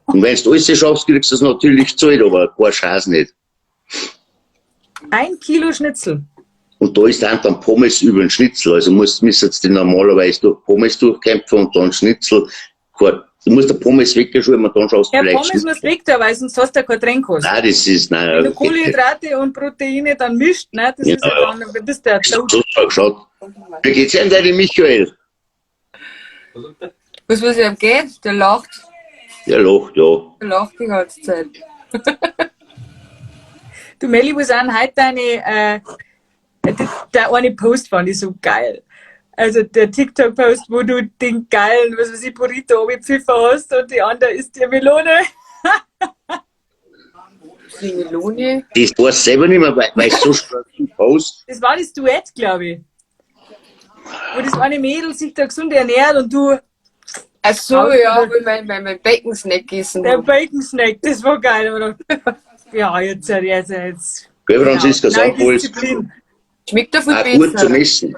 Und wenn du alles schaffst, kriegst du es natürlich zahlt, aber keine Chance nicht. Ein Kilo Schnitzel. Und da ist dann Pommes über den Schnitzel. Also müsstest du normalerweise durch Pommes durchkämpfen und dann Schnitzel. Du musst den Pommes weggeschoben und dann schaust du Ja, vielleicht Pommes Schnitzel. muss weg da, weil sonst hast du ja kein Tränk. Nein, das ist, nein. Wenn du Kohlenhydrate und Proteine dann mischt, ne, das Ja, ist ja ja. dann, dann bist du ja tot. So geschaut. Wie geht's denn deinem Michael? Was was ihm geht? Der lacht. Der lacht, ja. Der lacht die ganze Zeit. Du Melli, was sind heute deine, der eine Post fand ich so geil. Also der TikTok-Post, wo du den geilen, was weiß ich, Burrito runtergepfiffen hast und die andere ist die Melone. Die Melone. Das weiß ich selber nicht mehr, weil es so stark aus. Das war das Duett, glaube ich. Wo das eine Mädel sich da gesund ernährt und du Ach so, ja, wo ich mein Bacon-Snack gegessen der habe. Bacon-Snack, das war geil. Aber da- ja, jetzt. Gell, Franziska, Genau. sag Nein, wohl, Disziplin. Schmeckt ja viel auch gut besser. zum Essen.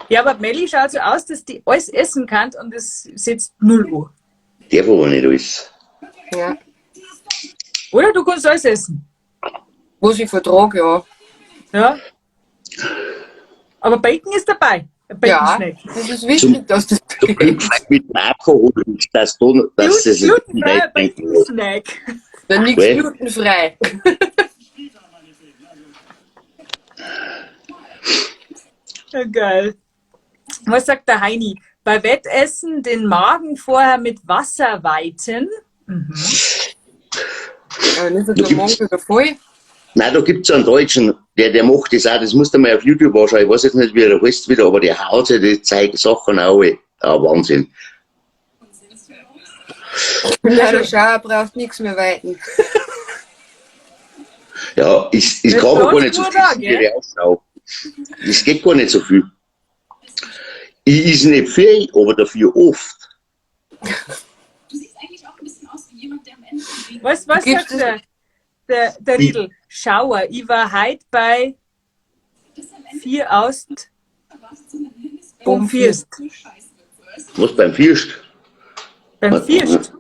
Ja, aber Melli schaut so aus, dass die alles essen kann und es setzt 0 Uhr. Der aber nicht alles. Ja. Oder du kannst alles essen. Was ich vertrage, ja. Ja. Aber Bacon ist dabei. Ein Ja, Bacon-Snack. das ist wichtig, dass das Zum Glück mit dem Alkohol ist, dass du, dass das nicht Glutenfreier weit denken lässt. Bacon-Snack. Dann nichts Okay. glutenfrei. Ja, geil. Was sagt der Heini? Bei Wettessen den Magen vorher mit Wasser weiten. Ja, nicht so der Magen wieder voll. Nein, da gibt's einen Deutschen, der macht das auch, das musst du mal auf YouTube anschauen. Ich weiß jetzt nicht, wie er heißt wieder, aber der haut sich die Zeug Sachen auch. Ah, Wahnsinn. Ja, der Schauer braucht nichts mehr weiten. Ja, ich Das kann aber ist gar nicht so gut viel, auch, wie gell? ich ausschaue. Das geht gar nicht so viel. Ich is nicht viel, aber dafür oft. Du siehst eigentlich auch ein bisschen aus wie jemand, der am Ende vom Weg Was Gibt's sagt der Riedl? Schauer, ich war heute bei das am Ende 4 aus warst, sondern ist, wenn um First. so scheiße wird. So, weißt du? Was beim First? Beim First.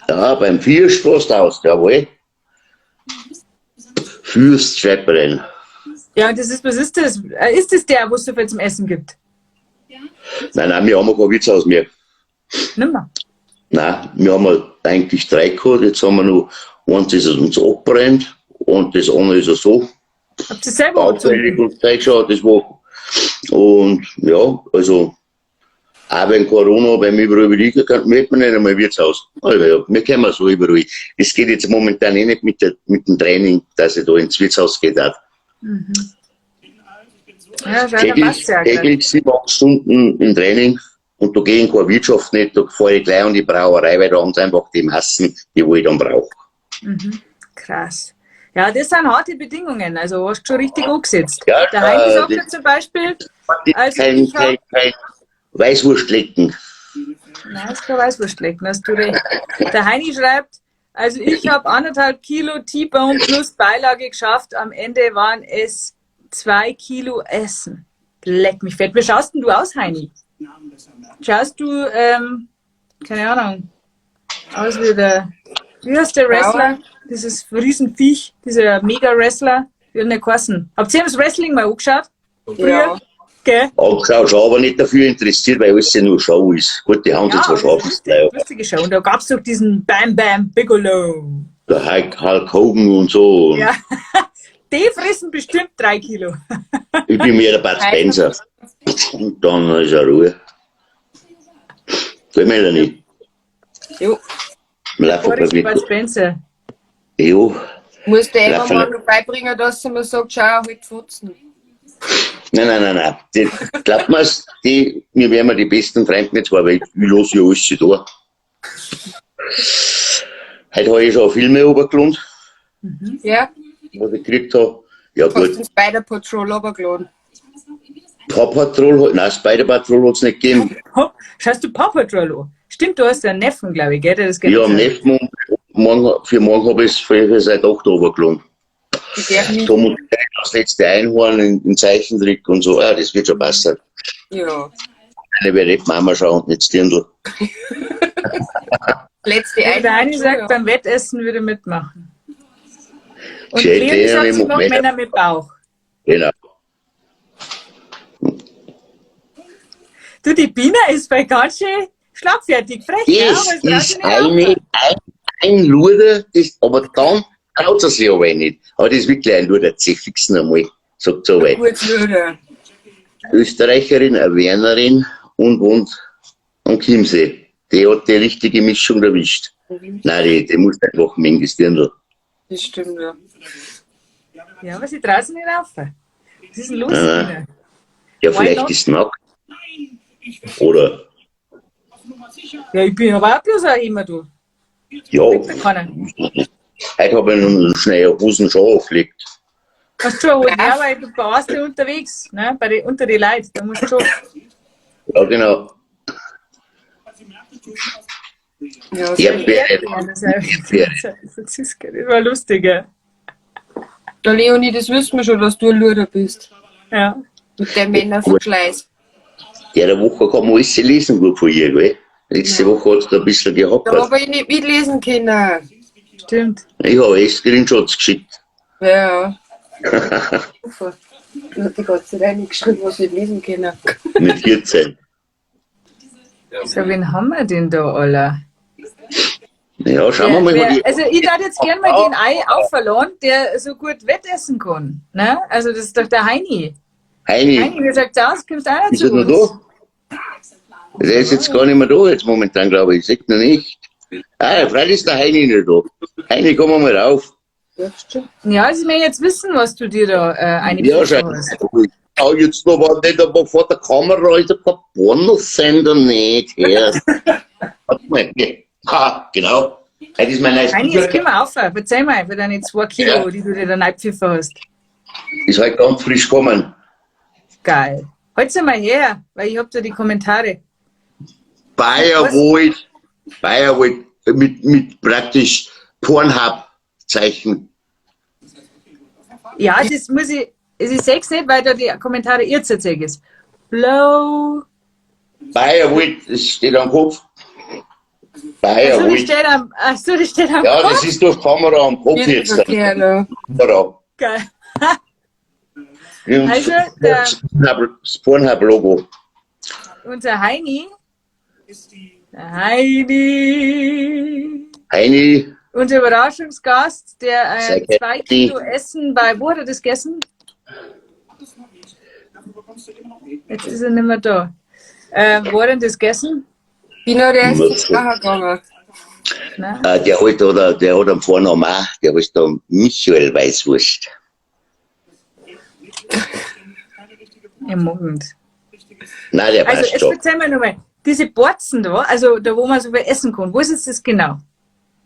Ja, beim First warst du aus, jawohl. Fürst schreibt man rein. Ja, und das ist, was ist das? Ist das der, wo es so viel zum Essen gibt? Nein, nein, wir haben kein Wirtshaus mehr. Nimmer. Nein, wir haben eigentlich 3 gehabt, jetzt haben wir noch eins, das uns abbrennt und das andere ist ja so. Habt ihr selber Baufällig angezogen? und Zeug schon, das war. Und ja, also auch wenn Corona, wenn wir überall liegen kann, wird man nicht einmal Wirtshaus. Also, ja, wir kommen so überall. Es geht jetzt momentan eh nicht mit dem Training, dass ich da ins Wirtshaus geht. Auch. Ja, schau, da passt ja. gell? Täglich 7, 8 Stunden im Training und da gehe ich in keine Wirtschaft nicht, da fahre ich gleich an die Brauerei, weil da haben sie einfach die Massen, die wo ich dann brauche. Krass. Ja, das sind harte Bedingungen. Also hast du schon richtig angesetzt. Ja, der Heini sagt ja das- zum Beispiel, Also kein, ich hab- kein Weißwurstlecken. Nein, ist kein Weißwurstlecken, hast du recht. Der Heini schreibt, also ich habe 1,5 Kilo T-Bone plus Beilage geschafft. Am Ende waren es 2 Kilo Essen. Leck mich fett. Wie schaust denn du aus, Heini? Schaust du, keine Ahnung, aus wie der, wie heißt der Wrestler? Dieses Riesenviech, dieser Mega-Wrestler. Wie hat der geheißen? Habt ihr das Wrestling mal angeschaut? Früher? Ja. Gell? Angeschaut, schon, aber nicht dafür interessiert, weil alles ja nur Show ist. Gut, die haben sie Ja, zwar aber schon das ist lustig, lustige Show. Und da gab es doch diesen Bam Bam Bigelow. Der Hulk Hogan und so. Ja. Die fressen bestimmt 3 Kilo. Ich bin mehr der Bud Spencer. Und dann ist ja Ruhe. Gell, Melanie? Jo. Wir laufen Boris bei Bud mir. Spencer. Jo. Muss der Ja, immer mal noch beibringen, dass sie mir sagt, schau, halt Fotzen. Nein, nein, nein, nein. Die, glaubt mir's, die, wir wären die besten Freunde nicht zwar, weil ich lasse ja alles da. Heute habe ich schon Filme runtergeladen, Ja, was ich gekriegt habe. Ja hast gut, den Spider Patrol runtergeladen. Paw Patrol, nein, Spider Patrol hat's nicht gegeben. Hopp, schaust du Paw Patrol an? Stimmt, du hast ja einen Neffen, glaube ich, gell? Der das gerne Ja, am schaut. Neffen und morgen, für morgen habe ich es für seit 8 runtergeladen. Die darf nicht. Tom und Jerry, das letzte Einhorn in Zeichentrick und so. Ja, das wird schon passen. Ja. Eine werde ich Mama schauen und nicht das Dirndl. Letzte Ja, der Heini Einhorn. sagt, beim Wettessen würde mitmachen. Und Gescheit, Leonie ja, sagt, ich sie mach mag weiter. Männer mit Bauch. Genau. Du, die Bina ist bei ganz schön schlagfertig, frech. ja, Das aber es traut ist sich nicht auf. ein Luder, das, aber dann traut er sich aber nicht. Aber das ist wirklich ein Luder, sie fixen einmal, sagt so weit. Gut, Luder. Österreicherin, eine Wernerin und wohnt am Chiemsee. Die hat die richtige Mischung erwischt. Nein, die muss einfach mengen, das Dirndl. Das stimmt, ja. Ja, aber sie traut sich nicht auf. Was ist denn los? Nein, Bina? Ja, Why vielleicht not? ist sie nackt. Oder, Ja, ich bin aber auch bloß ein immer du. ja. Da kann er. Heute habe ich noch schnell Hosen schon aufgelegt. Hast du schon eine Hosen? Ja, weil du warst ja unterwegs, ne? Unter die Leute, da musst du schon. Ja, genau. Ja, Erdbeere. Ja, das ist, das war lustig, ja. Der Leonie, das wissen wir schon, dass du ein Luder bist. Ja. Mit deinem Männerverschleiß. Der Woche kann man alles lesen gut von ihr, gell? Letzte Woche hat es da ein bisschen Da gehackert. habe ich nicht mitlesen können. Stimmt. Ich habe echt Screenshots geschickt. Ja. Super. Ich hab die ganze Zeit reingeschrieben, was ich nicht lesen können. Mit 14. So, wen haben wir denn da alle? Ja, schauen wir mal, Wer, wo die. also ich darf jetzt gern mal den Ei aufverloren, der so gut wettessen kann. Ne? Also das ist doch der Heini. Heini, Heini, wie sagt's aus? Kommst du auch noch ist zu er noch uns? da? Der ist jetzt gar nicht mehr da jetzt momentan, glaube ich. Ich sehe noch nicht. Ah, freilich ist der Heini nicht da. Heini, komm mal rauf. Ja, also ich möchte jetzt wissen, was du dir da Ja, eingepfiffen schau. hast. Schau jetzt noch aber nicht, aber vor der Kamera ist ein Pornosender nicht. Her. Warte mal. hier. Ha, genau. Heute ist mein neues Heini, jetzt komm mal auf. Verzeih mal für deine 2 Kilo, Ja. die du dir da reingepfiffen hast. Ist heute ganz frisch gekommen. Geil. Halt's mal her, weil ich hab da die Kommentare. Bayerwold, Bayerwold mit praktisch Pornhub-Zeichen. Ja, das muss ich, es ist sechs nicht, weil da die Kommentare irrsinnig ist. Blow. Bayerwold, das steht am Kopf. Achso, das Bayerwold. steht am, achso, das steht am Ja, Kopf. das ist durch Kamera am Kopf jetzt. Verkehr, ne? Kamera. Geil. Und Also, das Pornhub-Logo. Unser Heini. Der Heini. Heini, Unser Überraschungsgast, der Sehr 2 gerne. Kilo Essen bei, wo hat er das gegessen? Jetzt ist er nicht mehr da. Wo hat er denn das gegessen? Bina, der ist jetzt nachher gegangen. Nein. der hat, oder, der hat am Vornamen auch, der heißt da Michael Weißwurst. Im Mund. Nein, der Also, passt jetzt schon. erzähl mir nochmal, diese Borzen da, also da, wo man so viel essen kann, wo ist jetzt das genau?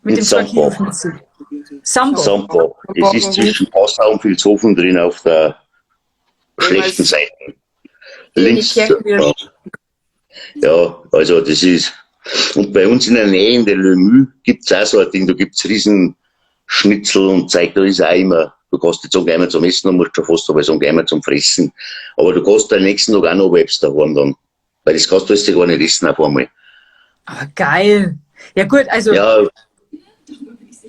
Mit In dem 2 Kilo Sambach. Schnitzel. Sambo. Sambach. Das ist zwischen Passau und Vilshofen drin auf der schlechten Seite. Links. Kirche. Ja, also das ist. Und bei uns in der Nähe, in der Lemü, gibt's auch so ein Ding, da gibt's riesen Schnitzel und Zeug, da ist auch immer, du kannst jetzt sagen, einmal zum Essen, dann musst du schon fast aber sagen, einmal zum Fressen. Aber du kannst am nächsten Tag auch noch selbst daheim dann. Weil das kannst du alles gar nicht essen auf einmal. Aber geil. Ja gut, also, Ja,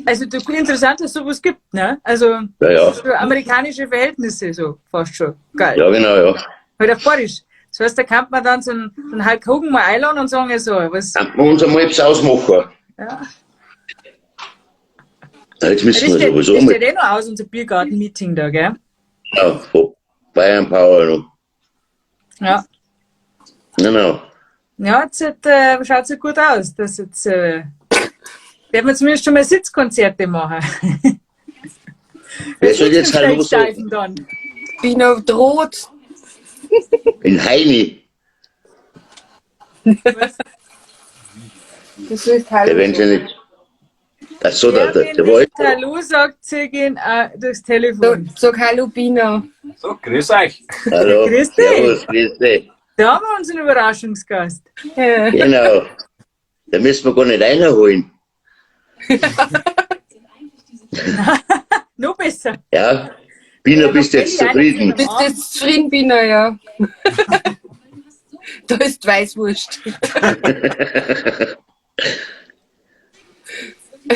also du, interessant, dass es sowas gibt, ne? Also ja, ja. so amerikanische Verhältnisse, so fast schon. Geil. Ja, genau, ja. Halt auf Bayerisch. Das heißt, da kann man dann so einen Hulk Hogan mal einladen und sagen, ja so, was. Kann man uns einmal etwas ausmachen. Ja. Ja, jetzt Das müssen wir steht, sowieso das mal. steht eh noch aus, unser Biergarten-Meeting da, gell? Ja, von Bayern Power noch. Ja. Genau. Ja, jetzt schaut ja gut aus. Dass jetzt, werden wir zumindest schon mal Sitzkonzerte machen. Wer soll jetzt Hallo sagen? Steifen dann. Bina droht. In Heini. Das ist halt. Der werden sie nicht. Ach so, der, der, Wer der war nicht Hallo sagt, sie gehen durchs Telefon. Sag, sag Hallo Bina. So, grüß euch. Hallo. Grüß dich. Servus, grüß dich. Da haben wir unseren Überraschungsgast. Ja. Genau. Da müssen wir gar nicht reinholen. Noch besser. Ja. Bina, bist du jetzt zufrieden? Bist du jetzt zufrieden, Bina, ja? Da ist Weißwurst.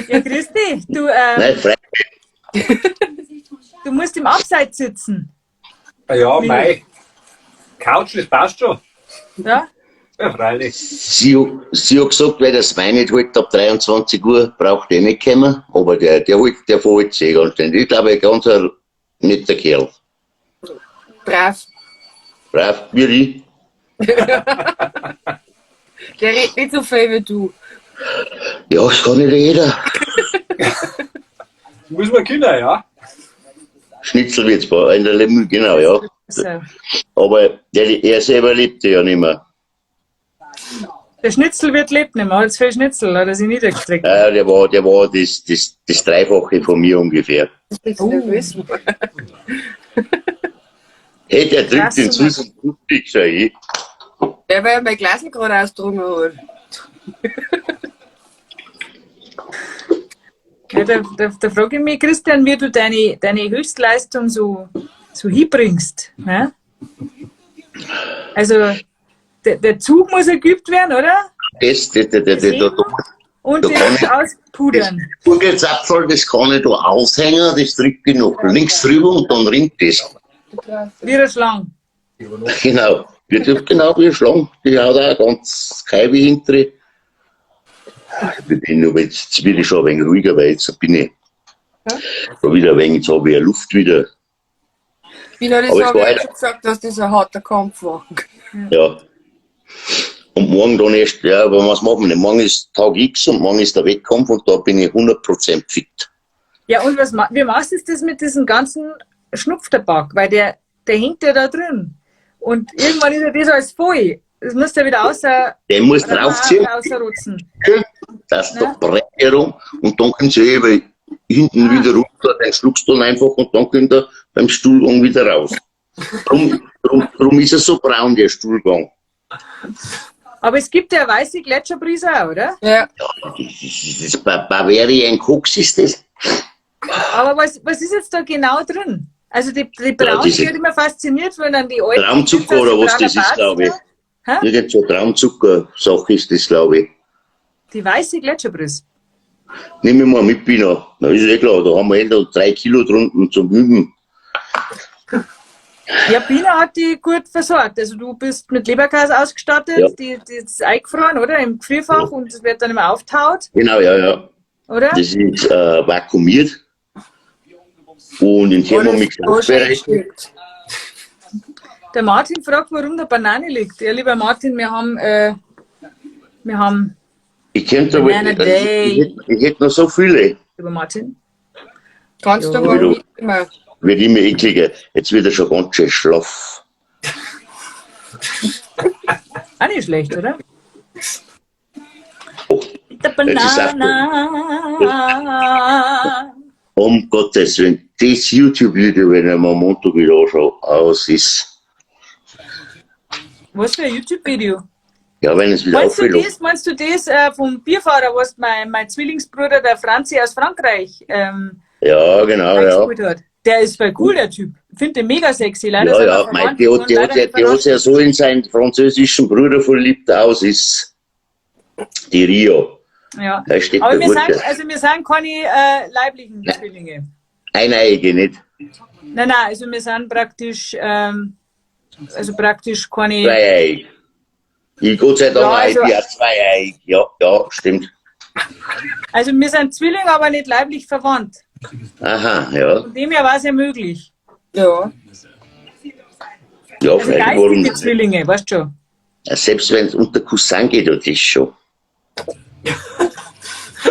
Ja, grüß dich. Du, Nein, frei. du musst im Abseits sitzen. Ja, mei. Couch, das passt schon. Ja? Ja, freilich. Sie hat gesagt, weil das Wein nicht holt, ab 23 Uhr braucht er nicht kommen. Aber der holt, der verhält sich ganz schnell. Ich glaube, ein ganz ein netter Kerl. Brav. Brav, wie ich. Der redet nicht so viel wie du. Ja, das kann nicht jeder. Das muss man können, ja. Schnitzel wird's bei in der Leben, genau, ja. So. Aber er selber lebt ja nicht mehr. Der Schnitzelwirt lebt nicht mehr, hat zu viel Schnitzel, hat er sich niedergestreckt. Ja, der war das Dreifache von mir ungefähr. Das ist nervös. Hey, der trinkt Krass, den süßen Blutig, sag ich. Der, weil er mein Glas gerade ausgetrunken hat. Ja, da frage ich mich, Christian, wie du deine Höchstleistung so hinbringst. Ne? Also, der Zug muss ja geübt werden, oder? Und das auspudern. Das das kann ich da aushängen, das drücke ich noch links drüber und dann rinnt das. Wie eine Schlange. Genau, genau wie eine Schlange. Die haut auch ganz kein wie hinter. Jetzt bin ich schon ein wenig ruhiger, weil jetzt bin ich schon wieder ein wenig, jetzt habe ich ja Luft wieder. Ich habe schon gesagt, dass das ein harter Kampf war. Ja. Und morgen dann erst, ja, aber was machen wir denn? Morgen ist Tag X und morgen ist der Wettkampf und da bin ich 100% fit. Ja, und wie machst du das mit diesem ganzen Schnupftabak? Weil der hängt ja da drin. Und irgendwann ist ja das alles voll. Das musst du ja wieder außer. Den musst du raufziehen. Das ist doch breit herum und dann kommt sie eh hinten wieder runter, den schluckst du dann einfach und dann kommt er beim Stuhlgang wieder raus. Drum ist er so braun, der Stuhlgang. Aber es gibt ja weiße Gletscherbrise auch, oder? Ja. Das Bavarian Koks ist das. Aber was ist jetzt da genau drin? Also die Braune, die hat immer fasziniert, wenn dann die alten... Traumzucker oder was das ist, glaube ich. Irgend so Traumzucker-Sache ist das, glaube ich. Die weiße Gletscherbrise. Nimm ich mal mit, Pina. Na, ist eh klar, da haben wir eh noch 3 Kilo drunten zum Üben. Ja, Pina hat die gut versorgt. Also du bist mit Leberkäse ausgestattet, ja. Die ist eingefroren, oder? Im Gefrierfach, ja. Und das wird dann immer auftaut. Genau, ja, ja. Oder? Das ist vakuumiert und in Thermomix aufbereitet. Der Martin fragt, warum da Banane liegt. Ja, lieber Martin, wir haben ich könnte aber, ich hätte noch so viele. Lieber Martin. Kannst du mal mitnehmen. Wird immer ekliger. Jetzt wird er schon ganz schön schlaff. Auch nicht schlecht, oder? Oh, Der Banane. Um Gottes Willen, das YouTube-Video, wenn ich mir am Montag wieder anschaue, aus ist. Was für ein YouTube-Video? Ja, wenn es wieder aufhört. Meinst du das vom Bierfahrer, was mein Zwillingsbruder, der Franzi aus Frankreich, ja, genau, ja. Hat? Der ist voll cool, der Typ. Ich finde den mega sexy. Leider ja, ja, mei, der hat sich ja so in seinen französischen Bruder verliebt aus, ist die Rio. Ja. Da steht aber wir sind keine leiblichen Zwillinge. Eineige nicht. Nein, nein, also wir sind praktisch, keine... Zweieig. Ich, Gott sei Dank, ja, also, ich bin auch zweieig. Ja, ja, stimmt. Also wir sind Zwillinge, aber nicht leiblich verwandt. Aha, ja. Von dem her war es ja möglich. Ja. Ja, also vielleicht warum geistige Zwillinge, weißt du schon. Ja, selbst wenn es unter Cousin geht, das ist schon.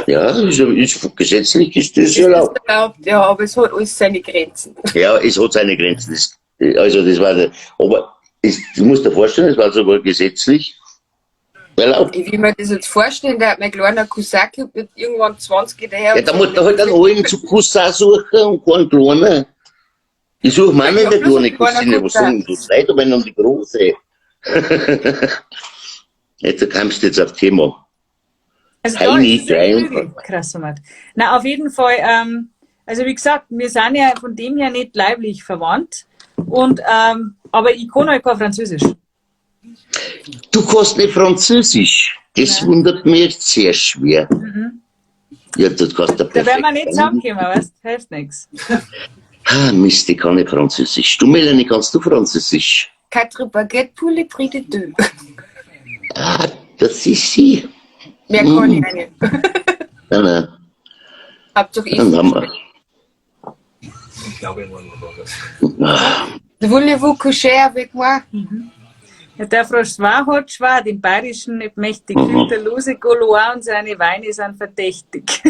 Ja, ist gesetzlich ist das erlaubt. Erlaubt, ja, aber es hat alles seine Grenzen. Ja, es hat seine Grenzen. Aber du musst dir vorstellen, es war sogar gesetzlich erlaubt. Ich will mir das jetzt vorstellen, der hat mein kleiner Cousin gehabt, mit irgendwann 20 daher. Ja, da muss man halt einen alten zu Cousin suchen und keinen kleinen. Ich suche mir auch nicht eine kleine Cousine, was sagen du? Seid aber noch die große. Jetzt kommst du jetzt auf Thema. Also da ist es krass, na, auf jeden Fall, also wie gesagt, wir sind ja von dem her nicht leiblich verwandt. Und, aber ich kann halt kein Französisch. Du kannst nicht Französisch. Das wundert mich jetzt sehr schwer. Mhm. Ja, das kannst du perfekt. Da werden wir nicht zusammenkommen, weißt du? Hilft nichts. Ah, Mist, ich kann nicht Französisch. Du, Melanie, kannst du Französisch? Quatre baguettes pour le prix de deux. Ah, das ist sie. Mehr kann ich nicht. Nein, nein. Hauptsache ich. Ich glaube, ich war Voulez-vous coucher avec moi? Mhm. Ja, der François hat schwer, den Bayerischen nicht mächtig. Mhm. Der lose Gaulois und seine Weine sind verdächtig.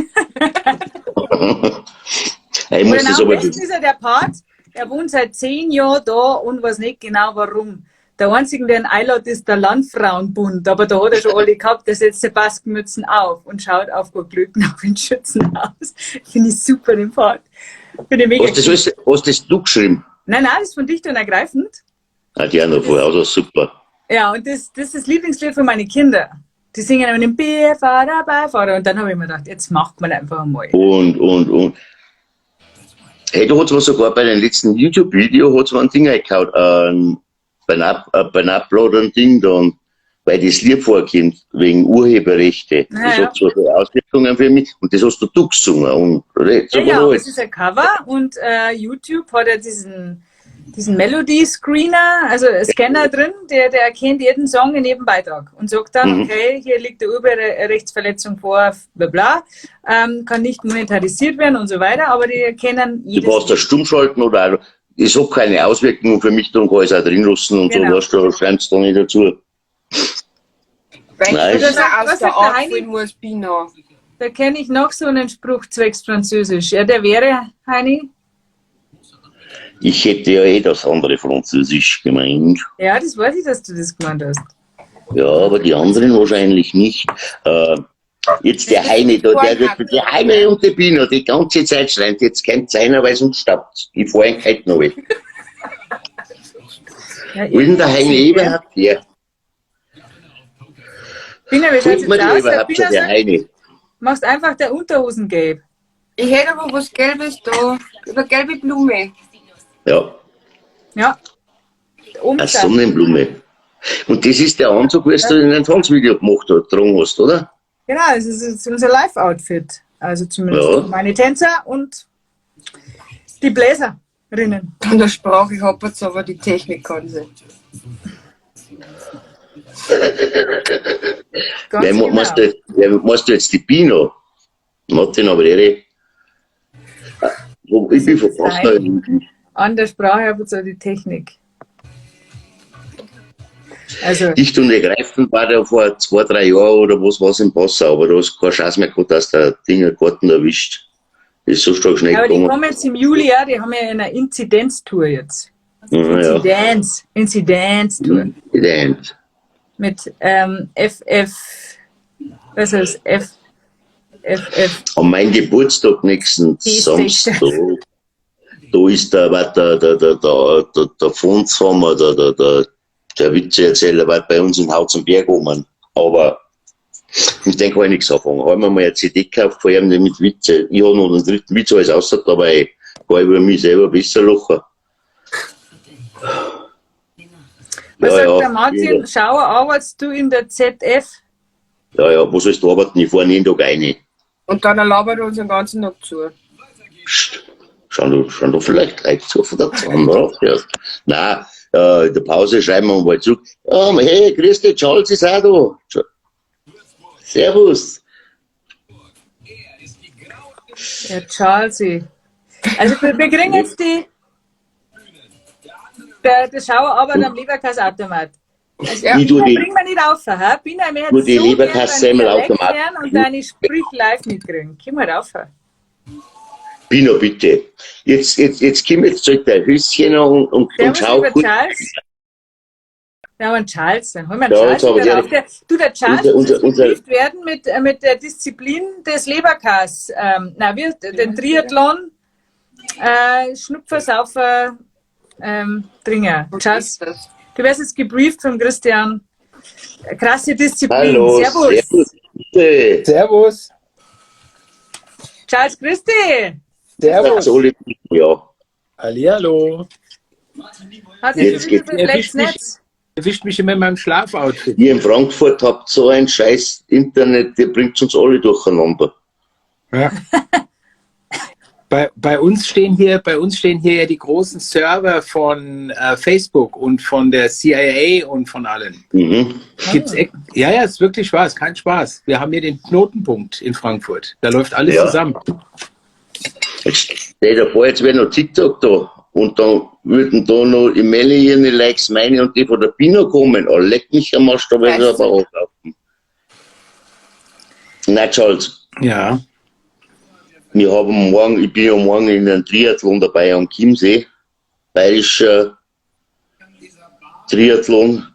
Ich muss das am aber besten ist ja der Part, er wohnt seit 10 Jahren da und weiß nicht genau warum. Der einzige, der ihn einlädt, ist der Landfrauenbund. Aber da hat er schon alle gehabt, der setzt die Baskenmützen auf und schaut auf gut Glück nach dem Schützenhaus. Finde ich super, den Part. Finde ich mega Hast das, cool. alles, hast das du geschrieben? Nein, nein, das ist von Dicht und Ergreifend. Ah, die anderen vorher, also super. Ja, und das ist das Lieblingslied von meinen Kindern. Die singen immer den Bierfahrer, Beifahrer. Und dann habe ich mir gedacht, jetzt macht man einfach mal. Und. Hey, da hat's mir sogar bei dem letzten YouTube-Video hat's mir ein Ding reingehauen, beim Upload ein Ding dann, weil das Lied vorkommt, wegen Urheberrechte. Ja, Das ja. hat zwar schon Auswirkungen für mich und das hast du gesungen und Ja, ja, alles. es ist ein Cover und YouTube hat ja diesen Melody-Screener, also Scanner drin, der erkennt jeden Song in jedem Beitrag und sagt dann, okay, hier liegt eine Urheberrechtsverletzung vor, bla bla, kann nicht monetarisiert werden und so weiter, aber die erkennen Du jedes brauchst das stumm schalten oder auch, es hat keine Auswirkungen für mich, dann kann ich es auch drin lassen und Genau. so, weißt du, da schreibst du nicht dazu. Weil Nein. ich Was aus sagt der der Art Heini? fallen muss, Bina. Da kenne ich noch so einen Spruch zwecks Französisch. Ja, der wäre, Heini? Ich hätte ja eh das andere Französisch gemeint. Ja, das weiß ich, dass du das gemeint hast. Ja, aber die anderen wahrscheinlich nicht. Jetzt der Heini da, der wird der Heini und die Bino die ganze Zeit schreien, jetzt kennt einer, weil sonst staubt. Ich fahr ihn heute noch weg. Ja, Wo ist denn der Heini überhaupt her? Bina, wie schaut's Holt man jetzt die aus? Der überhaupt Bina schon, der sagt, Heini? machst einfach der Unterhosen gelb. Ich hätte aber was Gelbes da. Über gelbe Blume. Ja, Ja. eine Sonnenblume. Und das ist der Anzug, was du in einem Tanzvideo gemacht hast, getragen hast, oder? Genau, es ist jetzt unser Live-Outfit. Also zumindest Ja. meine Tänzer und die Bläserinnen. An der Sprache hapert's, aber die Technik kann sie. Ganz Wer, genau. meinst du jetzt die Bino? Martin, aber ihre. Ich bin verpasst. An der Sprache aber so die Technik. Also, Dicht und ergreifend war der vor 2, 3 Jahren oder was war's in Passau, aber da hast du keine Chance mehr gehabt, dass der Ding einen Garten erwischt. Ist so stark schnell aber die gegangen. kommen jetzt im Juli, ja, die haben ja eine Inzidenztour jetzt. Ja, ja. Inzidenztour. Inzidenz. Mit FF, was ist das? F, FF. An meinem Geburtstag nächsten Die ist Samstag, da ist der, was der Fondshammer, der Witzeerzähler, war bei uns in Hautzenberg oben. Aber mit dem kann ich nichts anfangen. Haben wir mal eine CD gekauft, vor allem mit Witze. Ich habe noch den dritten Witz alles außer, aber ich kann über mich selber besser lachen. Was Ja, sagt ja, der Martin? Schauer, arbeitest du in der ZF? Ja, ja, wo sollst du arbeiten? Ich fahre jeden Tag rein. Und dann labert er uns den ganzen Tag zu. Psst, schau du vielleicht gleich zu von der Zahn ja. Nein, in der Pause schreiben wir mal zurück. Ja, hey, grüß dich, Charles ist auch da. Servus. Ja, Charlesy. Also wir kriegen jetzt die der Schauer arbeitet am Leberkasseautomat. Also, Ja. Ich tu Bina, die, bring mir nicht auf, hä? Bina, ich möchte Nur die so gern Leberkassemmel-Automat. deinen Dialekt hören und deine Sprüche live mitkriegen. Komm mal rauf. Bino, bitte. Jetzt komm jetzt zurück dein Höschen an und Servus, schau lieber kurz. Charles. Wir haben einen Charles, dann holen wir einen Ja, Charles jetzt aber wieder der- rauf. Der Charles muss geprüft werden mit der Disziplin des Leberkass. Na, wir, den Triathlon, Schnupfer, Saufer, Tringer. Was Charles, ist das? du wirst jetzt gebrieft von Christian. Krasse Disziplin. Hallo, Servus. servus. Bitte. Servus. Charles, grüß dich. Servus. Alle, ja. Hallihallo. Hat sich Jetzt schon wieder geht's. das letzte Netz? Erwischt mich immer in meinem Schlafoutfit. Ihr in Frankfurt habt so ein scheiß Internet, der bringt uns alle durcheinander. Ja. Bei uns stehen hier, ja die großen Server von Facebook und von der CIA und von allen. Mhm. Gibt's ja, ja, ist wirklich wahr, ist kein Spaß. Wir haben hier den Knotenpunkt in Frankfurt. Da läuft alles Ja. zusammen. Jetzt stell dir vor, jetzt wäre noch TikTok da und dann würden da noch im Melli ihre Likes, meine und die von der Pino kommen. Oh, leck mich am Arsch, da werde ich aber anlaufen. Nein, Charles, Ja. wir haben morgen, ich bin ja morgen in einem Triathlon dabei am Chiemsee, bayerischer Triathlon,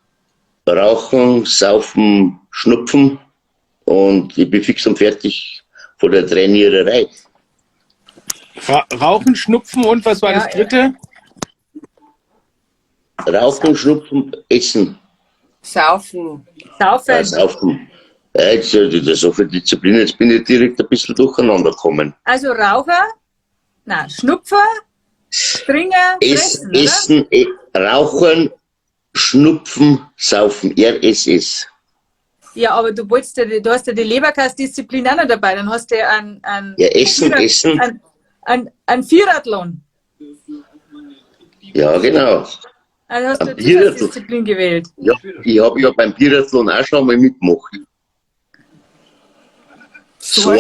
Rauchen, Saufen, Schnupfen und ich bin fix und fertig von der Trainiererei. Rauchen, Schnupfen und was war Ja, das dritte? Rauchen, Schnupfen, Essen, Saufen. Saufen. Saufen. Ja, jetzt, das so viel Disziplin, jetzt bin ich direkt ein bisschen durcheinander gekommen. Also Raucher, na, Schnupfer, Trinker, Fressen, oder? Essen, Rauchen, Schnupfen, Saufen, RSS. Ja, aber du wolltest ja, du hast ja die Leberkastdisziplin auch noch dabei. Dann hast du ja einen Ja, Essen, Essen. Ein Vierathlon. Ja, genau. Also hast du Ein die Vierathlon. Zusatzdisziplin gewählt. Ja, ich habe ja beim Biathlon auch schon mal mitgemacht. So,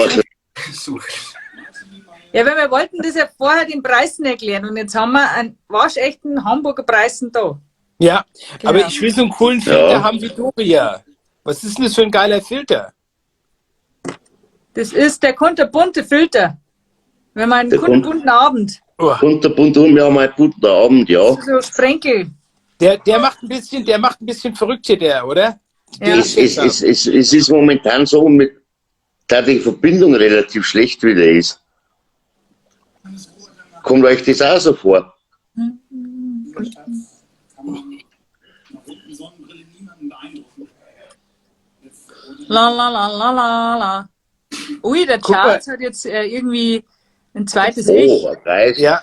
Ja, weil wir wollten das ja vorher den Preisen erklären und jetzt haben wir einen waschechten Hamburger Preisen da. Ja, Genau. aber ich will so einen coolen Filter Ja. haben wie Doria. Was ist denn das für ein geiler Filter? Das ist der kunterbunte Filter. Wenn man einen Der kunterbunten Abend, Oh, kunterbunt um, ja, mal guten Abend, ja. so Sprenkel. der macht ein bisschen, der macht ein bisschen verrückt hier, der, oder? Ja. Es ist momentan so, mit, da die Verbindung relativ schlecht wieder ist. Kommt euch das auch so vor? La la la la la la. Ui, der Guck mal. Charles hat jetzt irgendwie ein zweites Ich. Oh, ein Geist. Ja,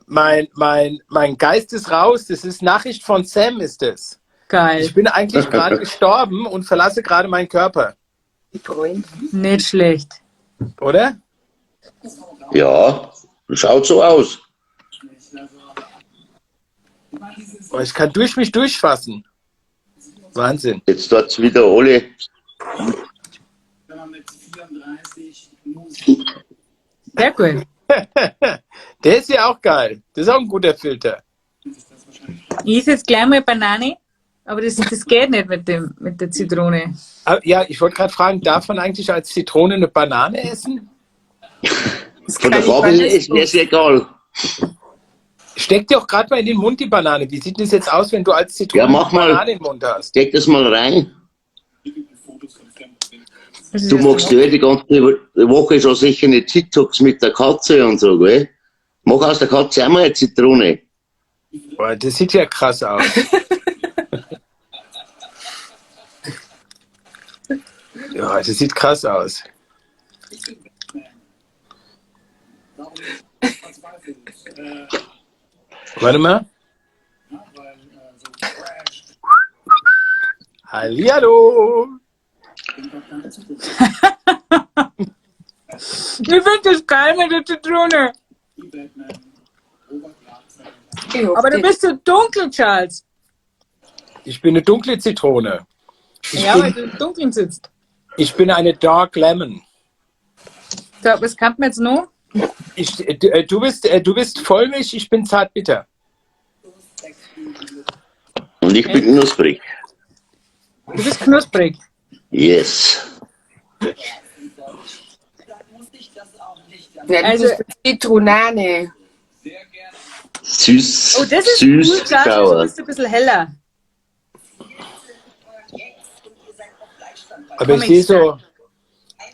mein Geist ist raus. Das ist Nachricht von Sam, ist das. Geil. Ich bin eigentlich gerade gestorben und verlasse gerade meinen Körper, Die Freund. Nicht schlecht. oder? Ja, schaut so aus. Oh, ich kann durch mich durchfassen. Wahnsinn. Jetzt tut's wieder alle. Sehr gut. Der ist ja auch geil. Das ist auch ein guter Filter. Ich esse jetzt gleich mal Banane, aber das geht nicht mit der Zitrone. Ah, ja, ich wollte gerade fragen, darf man eigentlich als Zitrone eine Banane essen? Das Von der kann ich Farbe mir her ist mir's egal. Steck dir auch gerade mal in den Mund die Banane. Wie sieht denn das jetzt aus, wenn du als Zitrone Ja, mach eine mal. Banane im Mund hast? Steck das mal rein. Das ist Du jetzt machst ja die ganze Woche schon sicher eine TikToks mit der Katze und so, gell? Mach aus der Katze auch mal eine Zitrone. Boah, das sieht ja krass aus. Ja, das sieht krass aus. Warte mal. Hallihallo. Ich finde das geil mit der Zitrone. Ich hab Aber du die- bist so dunkel, Charles. Ich bin eine dunkle Zitrone. Ja, weil du im Dunkeln sitzt. Ich bin eine Dark Lemon. So, was kann man jetzt noch? Du bist Vollmilch, ich bin zartbitter. Und ich bin knusprig. Du bist knusprig. Yes. Nein, du Also- bist Zitronane. Süß, Oh, das ist süß, cool, Charles. Du sauer. bist ein bisschen heller. Aber ich Comic sehe so.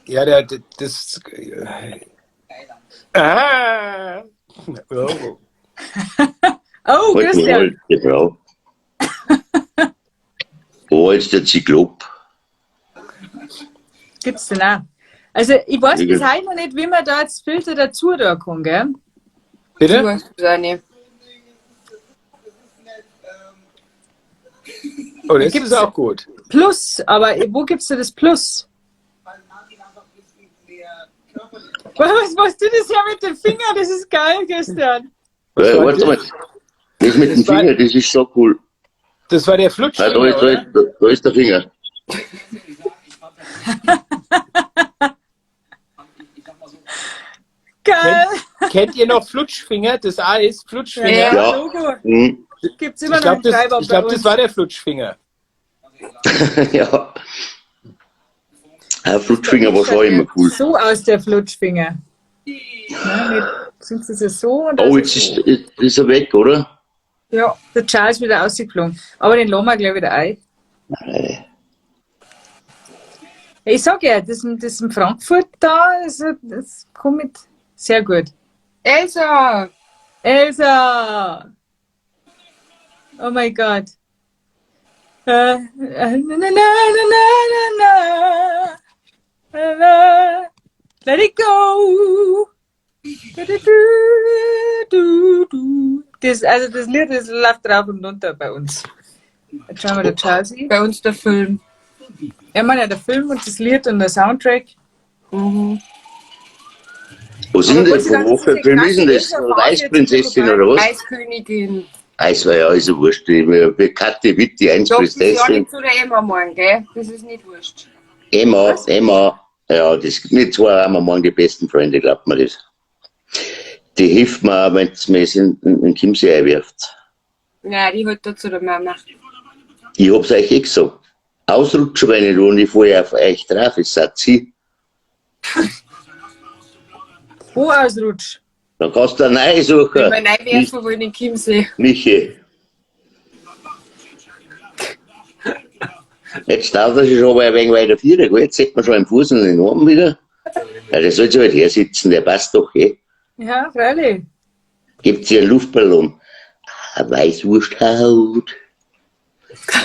Ja, der, das. Ah. Oh. Oh, Halt mal, Christian. halt, genau. Wo ist der Zyklop? Gibt's denn auch? Also, ich weiß Ja. bis heute noch nicht, wie man da jetzt Filter dazu da kann, gell? Bitte? Du hast es auch nicht. Oh, das Gibt's- ist auch gut. Plus, aber wo gibt's denn das Plus? Was machst du das ja mit dem Finger? Das ist geil, Christian. war Warte mal. Das mit dem Das war- Finger, das ist so cool. Das war der Flutschfinger, Ah, da, ist, da, oder? ist, da ist der Finger. Geil. Kennt ihr noch Flutschfinger? Das Eis, Flutschfinger. Ja, Ja. Logo. Hm. Gibt's immer Ich noch glaube, einen Treiber das, ich glaub, bei das uns. war der Flutschfinger. Ja. Ein Flutschfinger war schon immer cool. So aus der Flutschfinger. Ne, mit, sind sie so und Oh, das jetzt ist er weg, oder? Ja. Der Charles wieder ausgeflogen. Aber den lassen wir gleich wieder ein. Nein. Ich sag ja, das in Frankfurt da, also, das kommt sehr gut. Elsa! Elsa! Oh mein Gott. Na, na, na, na, na, na, na, na. Let it go! Du, du, du, du, du. Das, also das Lied, das läuft rauf und runter bei uns. Jetzt schauen wir der Charles. Bei uns der Film. Ja, man, ja, der Film und das Lied und der Soundtrack. Mhm. Wo sind Aber denn, Gott sei von Dank, wo für das ist Film ja ist denn das? krass, Eisprinzessin oder was? Eiskönigin. Eis war ja alles so wurscht. Die Kathi Witt, die Doch, das ist ja Eisprinzessin. nicht zu der Emma morgen, gell? Das ist nicht wurscht. Emma, Emma, ja, das mit zwei haben wir morgen die besten Freunde, glaubt mir das. Die hilft mir auch, wenn es mir in den Chiemsee einwirft. Nein, die holt da zu der Mama. Ich hab's euch eh gesagt. Ausrutschen, wenn ich und ich falle auf euch drauf, es seid sie. Wo Ausrutsch? Dann kannst du eine neue suchen. Wenn wir reinwerfen wollen in den Chiemsee. Michi. Jetzt dauert das schon aber ein wenig weiter vierer, gell? Jetzt sieht man schon im Fuß und den Arm wieder. Ja, der soll sich halt hersitzen, der passt doch, eh. Ja, freilich. Gebt ihr einen Luftballon. Ah, Weißwursthaut.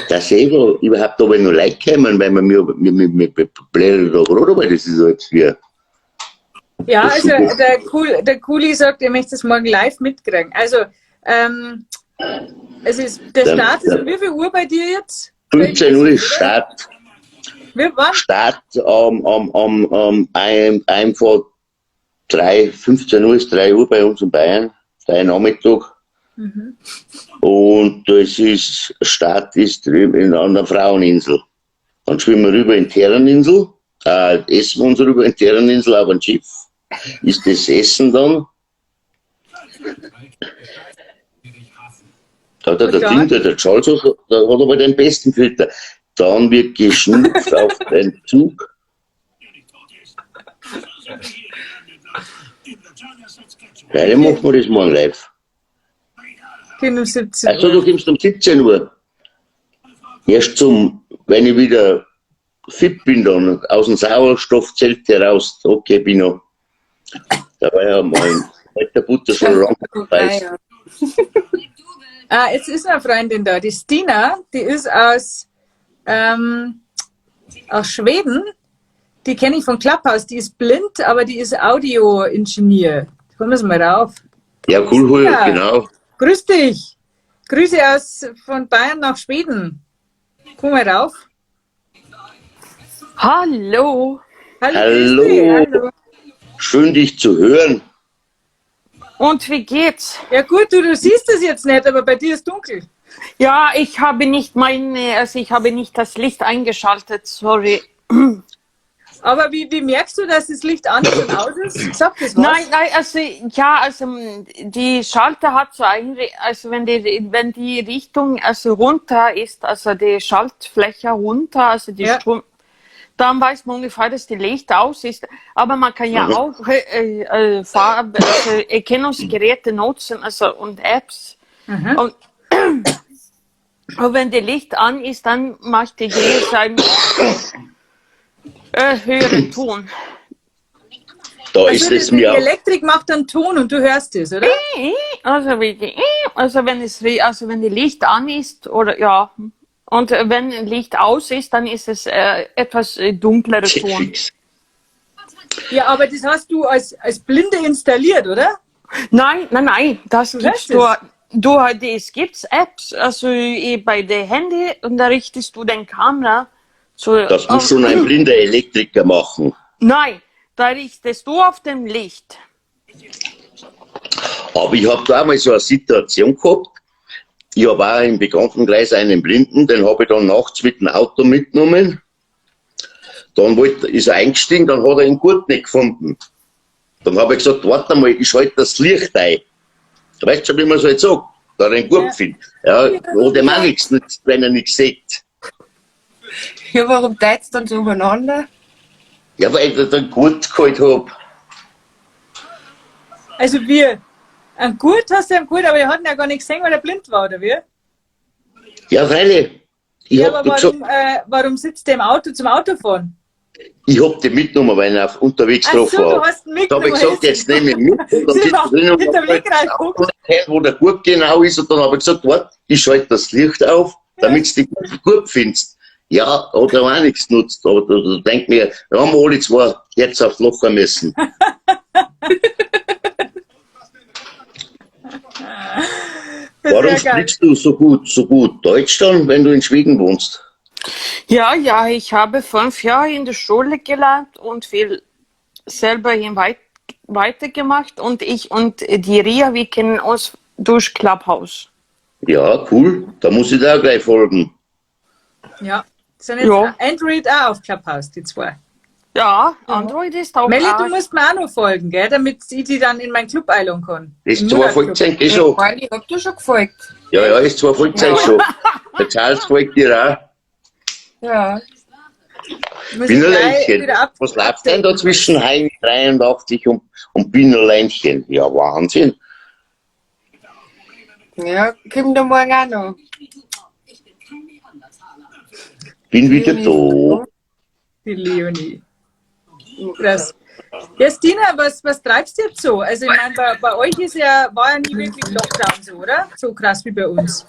Dass ich da überhaupt aber noch Leute kommen, weil man mir blättert da gerade, aber das ist halt wie. Ja, Das ist also super. der Kuli sagt, er möchte es morgen live mitkriegen. Also, es ist, der Start ist um wie viel Uhr bei dir jetzt? 15 Uhr ist Start. Wir wann? Start am ein vor drei, 15 Uhr ist 3 Uhr bei uns in Bayern, 3 Nachmittag. Mhm. Und das ist, Start ist drüben an der Fraueninsel. Dann schwimmen wir rüber in die Herreninsel, essen wir uns rüber in die Herreninsel auf ein Schiff. Ist das Essen dann? Da hat der Und Ding, dann? der Charles, der hat aber den besten Filter. Dann wird geschnupft auf den Zug. Ja, dann machen wir das morgen live. Kind um 17 Also Uhr. du kommst um 17 Uhr. Erst zum, wenn ich wieder fit bin dann, aus dem Sauerstoffzelt heraus. Okay, bin ich. Da war ja mein alter Butter schon lange Vorbei, weiß. ja. Ah, jetzt ist eine Freundin da, die Stina, die ist aus Schweden. Die kenne ich von Clubhouse. Die ist blind, aber die ist Audio-Ingenieur. Kommen wir mal rauf. Ja, cool, cool, Ja. genau. Grüß dich. Grüße von Bayern nach Schweden. Komm mal rauf. Hallo. Hallo. Hallo. Grüß dich. Hallo. Schön, dich zu hören. Und wie geht's? Ja gut, du siehst es jetzt nicht, aber bei dir ist dunkel. Ja, ich habe nicht ich habe nicht das Licht eingeschaltet, sorry. Aber wie merkst du, dass das Licht an und aus ist? Sag das was. Nein, also ja, also die Schalter hat so ein, also wenn die Richtung also runter ist, also die Schaltfläche runter, also die Ja. Strom, dann weiß man ungefähr, dass die Licht aus ist. Aber man kann ja Mhm. auch Farbe, also Erkennungsgeräte nutzen, also und Apps. Mhm. Und wenn die Licht an ist, dann macht die Gerät einen höheren Ton. Da Also ist es die mir auch. Elektrik macht einen Ton und du hörst es, oder? Also, also wenn es, also wenn die Licht an ist oder ja, und wenn Licht aus ist, dann ist es etwas dunklerer Ton. Fix. Ja, aber das hast du als Blinde installiert, oder? Nein, nein, nein, das Du gibst hörst du, es gibt Apps, also bei der Handy und da richtest du den Kamera zu. Das muss schon ein blinder Elektriker machen. Nein, da richtest du auf dem Licht. Aber ich habe da mal so eine Situation gehabt. Ich habe auch im Bekanntenkreis einen Blinden, den habe ich dann nachts mit dem Auto mitgenommen. Dann ist er eingestiegen, dann hat er den Gurt nicht gefunden. Dann habe ich gesagt, warte mal, ich schalte das Licht ein. Weißt du schon, wie man so jetzt sagt? Da er den Gurt Ja. findet. Ja, hat ihm auch nichts nützt, wenn er nichts sieht. Ja, warum teilt's dann so übereinander? Ja, weil ich da den Gurt geholt habe. Also wir, Ein Gurt hast du einen Gurt, aber er hat ihn ja gar nicht gesehen, weil er blind war, oder wie? Ja, freilich. Ich Ja, hab aber gesagt, warum sitzt der im Auto zum Autofahren? Ich hab den mitgenommen, weil ich auf unterwegs Ach drauf so, du war. hast ihn Da hab ich mitgenommen. gesagt, jetzt nehme ich mit. Und dann Sie sitzt war drin und hinterm hab Lenkrad halt geguckt. gehört, wo der Gurt genau ist. Und dann habe ich gesagt, warte, ich schalte das Licht auf, damit du den Gurt findest. Ja, hat er auch nichts genutzt. Aber da denk mir, da haben wir alle zwei herzhaft lachen müssen. Das Warum wär geil. sprichst du so gut Deutsch dann, wenn du in Schweden wohnst? Ja, ja, ich habe 5 Jahre in der Schule gelernt und viel selber hin weitergemacht. Und ich und die Ria, wir kennen uns durch Clubhouse. Ja, cool. Da muss ich da auch gleich folgen. Ja, sind jetzt Ja. Android auch auf Clubhouse, die zwei. Ja, Android ist auch Melli, du auch- musst mir auch noch folgen, gell, damit ich die dann in meinen Club einladen kann. Das Im zwei Murat-Club. folgt euch eh schon. Ja, ich hab dir schon gefolgt. Ja, ja, ist zwei folgt euch schon. Der Charles folgt dir auch. Ja. Muss ich gleich Binnerleinchen. wieder ab. Was läuft denn da zwischen Heini 83 und Binnerleinchen? Ja, Wahnsinn. Ja, kommt der morgen auch noch. Bin wieder da. Die Leonie. Krass. Ja, Stina, was treibst du jetzt so? Also ich meine, bei euch war ja nie wirklich Lockdown so, oder? So krass wie bei uns.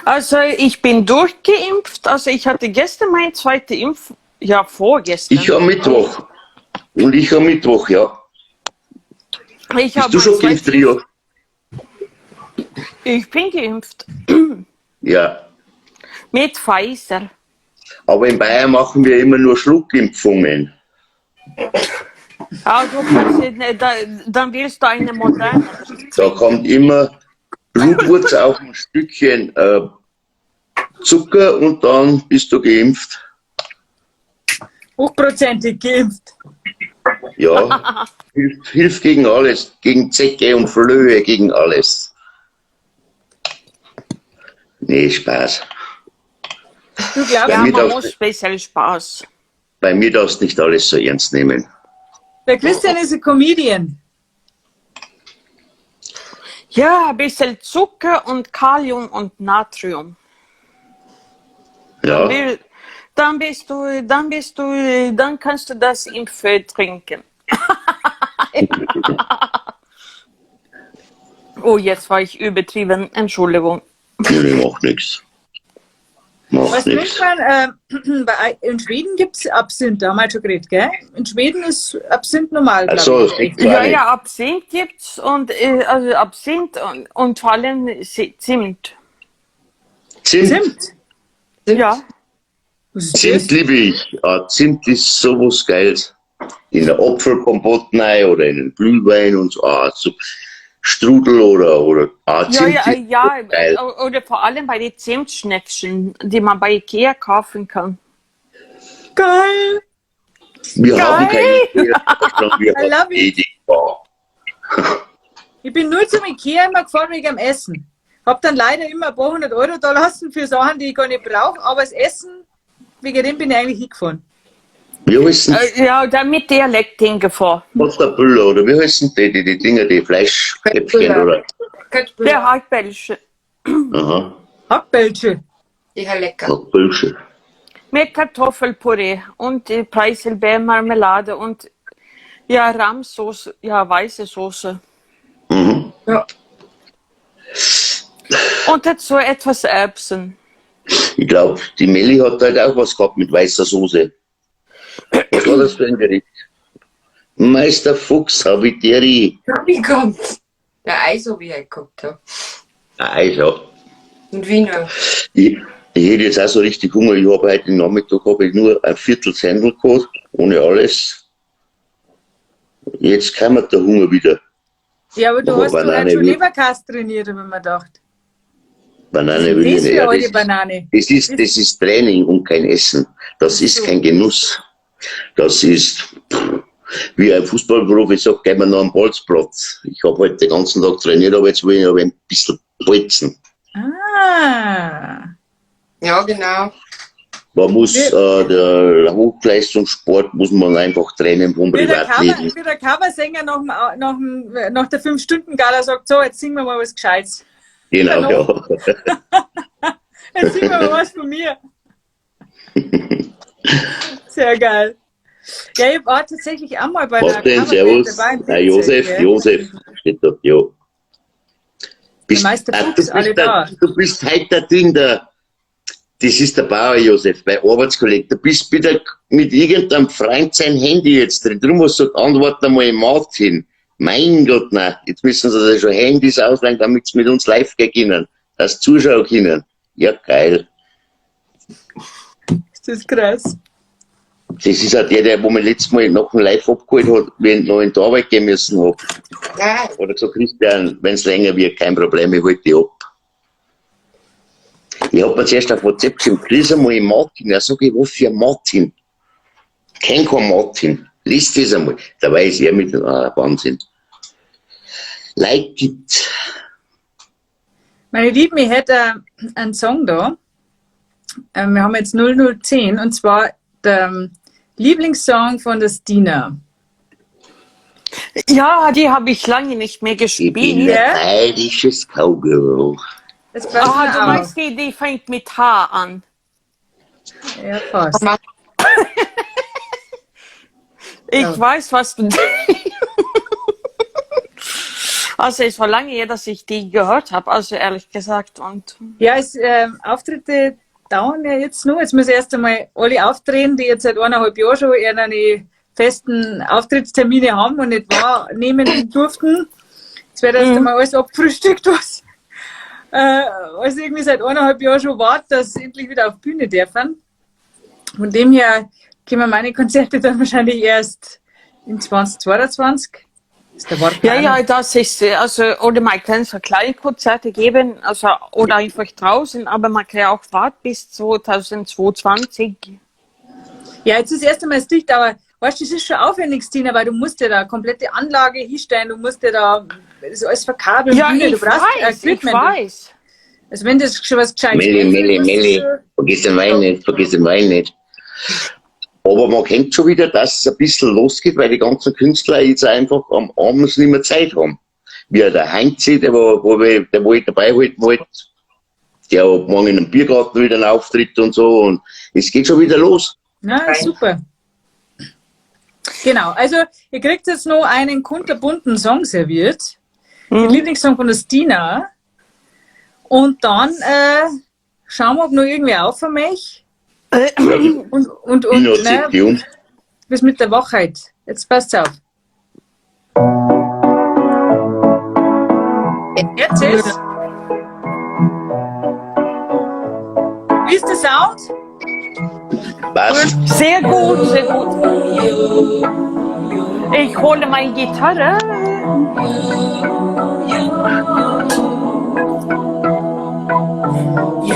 Also ich bin durchgeimpft. Also ich hatte gestern meine zweite Impf... Ja, vorgestern. Ich am Mittwoch. Und ich am Mittwoch, ja. Ich Bist habe du schon meine geimpft, zweite Rio? Ich bin geimpft. Ja. Mit Pfizer. Aber in Bayern machen wir immer nur Schluckimpfungen. Ah, du kannst nicht, da, dann willst du eine moderne. Da kommt immer Blutwurz auf ein Stückchen Zucker und dann bist du geimpft. Hochprozentig geimpft. Ja, hilft gegen alles, gegen Zecke und Flöhe, gegen alles. Nee, Spaß. Du glaubst, Ja, mir man darfst muss speziell Spaß. Bei mir darfst du nicht alles so ernst nehmen. der Christian ist ein Comedian. Ja, ein bisschen Zucker und Kalium und Natrium. Ja, Dann bist du, dann bist du, dann kannst du das im Fett trinken. Oh, jetzt war ich übertrieben. Entschuldigung. nee, macht nix. Macht Was nix. trinkt man? In Schweden gibt's Absinth, da haben wir halt schon geredet, gell? In Schweden ist Absinth normal, glaub Ach so, ich. es gibt Ja, eine. ja, Absinth gibt's und also Absinth und vor allem Zimt. Zimt. Zimt. Ja. Was ist Zimt das? liebe ich. Ah, Zimt ist sowas Geiles. In der Apfelkompott rein oder in den Glühwein und so. Ah, so Strudel oder ah, Ja, Zimt ja, ist ja, geil. oder vor allem bei den Zimtschneckchen, die man bei Ikea kaufen kann. Geil! Wir Geil. haben keine Ikea, sondern wir I love haben it. Edeka. Ich bin nur zum Ikea immer gefahren wegen dem Essen. Hab dann leider immer ein paar hundert Euro da lassen für Sachen, die ich gar nicht brauche, aber das Essen, wegen dem bin ich eigentlich hingefahren. Wie heißen Ja, da mit Dialekt hingefahren. Butterbüller oder wie heißen die Dinger, die Fleischkäppchen oder? Köttbullar. Der Hackbällchen. Aha, Hackbällchen. Die war lecker. Hackbällchen. Mit Kartoffelpüree und die Preiselbeermarmelade und ja, Rahmsoße, ja, weiße Soße. Mhm. Ja. Und dazu etwas Erbsen. Ich glaub, die Melli hat halt auch was gehabt mit weißer Soße. Was war das für ein Gericht? Meister Fuchs, hab ich dir. Wie kommt's? Ja, Eis hab ich halt gehabt, ja. Eis, ja. Und Wiener. Ich hätte jetzt auch so richtig Hunger. Ich habe heute Nachmittag hab ich nur ein Viertel Sendel gehabt, ohne alles. Jetzt kam der Hunger wieder. Ja, aber du Aber hast doch Banane heute schon will- Leberkäse trainiert, hab ich mir gedacht. Banane will Das ich nicht. für Ja, alte das Banane. ist Training und kein Essen. Das ist kein Genuss. Das ist, wie ein Fußballprofi sagt, geh mir noch einen Bolzplatz. Ich hab heute den ganzen Tag trainiert, aber jetzt will ich noch ein bisschen bolzen. Ah. Ja, genau. Man muss, der Hochleistungssport muss man einfach trennen vom Privatleben. Wie der Coversänger nach der 5-Stunden-Gala sagt, so, jetzt singen wir mal was Gescheites. Genau, ja. Jetzt singen wir mal was von mir. Sehr geil. Ja, ich war tatsächlich auch mal bei der Martin, servus. Dabei. Josef, Josef steht da, ja. Bist, der Meister Fuchs, alle da. Du bist heute der Ding, das ist der Bauer Josef, mein Arbeitskollege. Du bist wieder mit irgendeinem Freund sein Handy jetzt drin. Drum musst du antworten einmal Martin. Mein Gott, nein. Jetzt müssen sie sich schon Handys ausleihen, damit sie mit uns live gehen können. Dass Zuschauer können. Ja, geil. Ist das krass. Das ist auch der, wo mir letztes Mal nach dem Live abgeholt hat, wenn ich noch in die Arbeit gehen müssen hab. Oder gesagt, Christian, wenn es länger wird, kein Problem, ich hol dich ab. Ich hab mir zuerst auf WhatsApp geschrieben, grüß einmal Martin. Er sagt, ich was für Martin? Kein Martin. Lies das einmal. Da weiß er mit, Wahnsinn. Like it. Meine Lieben, ich hätte einen Song da. Wir haben jetzt 0010 und zwar der Lieblingssong von der Stina. Ja, die habe ich lange nicht mehr gespielt. Ich bin ein bayerisches Cowgirl. Ah, du meinst die, die fängt mit H an. Ja, fast. Ich weiß, was du denkst. Also es war lange her, dass ich die gehört habe, also ehrlich gesagt. Und ja, es, Auftritte dauern ja jetzt nur. Jetzt müssen erst einmal alle auftreten, die jetzt seit 1,5 Jahren schon ihre festen Auftrittstermine haben und nicht wahrnehmen durften. Jetzt wird erst einmal alles abgefrühstückt, was alles irgendwie seit 1,5 Jahren schon wartet, dass sie endlich wieder auf Bühne dürfen. Von dem her kommen meine Konzerte dann wahrscheinlich erst in 2022. Ist der ja, ja, das ist, also, oder man kann so kleine Konzerte geben, also, oder einfach draußen, aber man kann ja auch warten bis 2022. Ja, jetzt ist erst einmal das dicht, aber weißt du, das ist schon aufwendig, Stina, weil du musst ja da komplette Anlage hinstellen, du musst ja da das alles verkabeln. Ja, Bühne, ich du brauchst weiß, Equipment. Ich weiß. Also wenn das schon was Gescheites Melli, Melli, Melli, vergiss den Wein nicht, vergiss den Wein nicht. Aber man kennt schon wieder, dass es ein bisschen losgeht, weil die ganzen Künstler jetzt einfach am Abend nicht mehr Zeit haben. Wie der Heinzi, der wo ich dabei halten wollte, der hat morgen in einem Biergarten wieder einen Auftritt und so. Und es geht schon wieder los. Na, super. Genau, also ihr kriegt jetzt noch einen kunterbunten Song serviert. Den Lieblingssong von der Stina. Und dann schauen wir, ob noch irgendwer auf für mich. Und ne, bis mit der Wachheit. Jetzt passt's auf. Jetzt ist. Wie ist der Sound? Passt. Sehr gut, sehr gut. Ich hole meine Gitarre. Yo,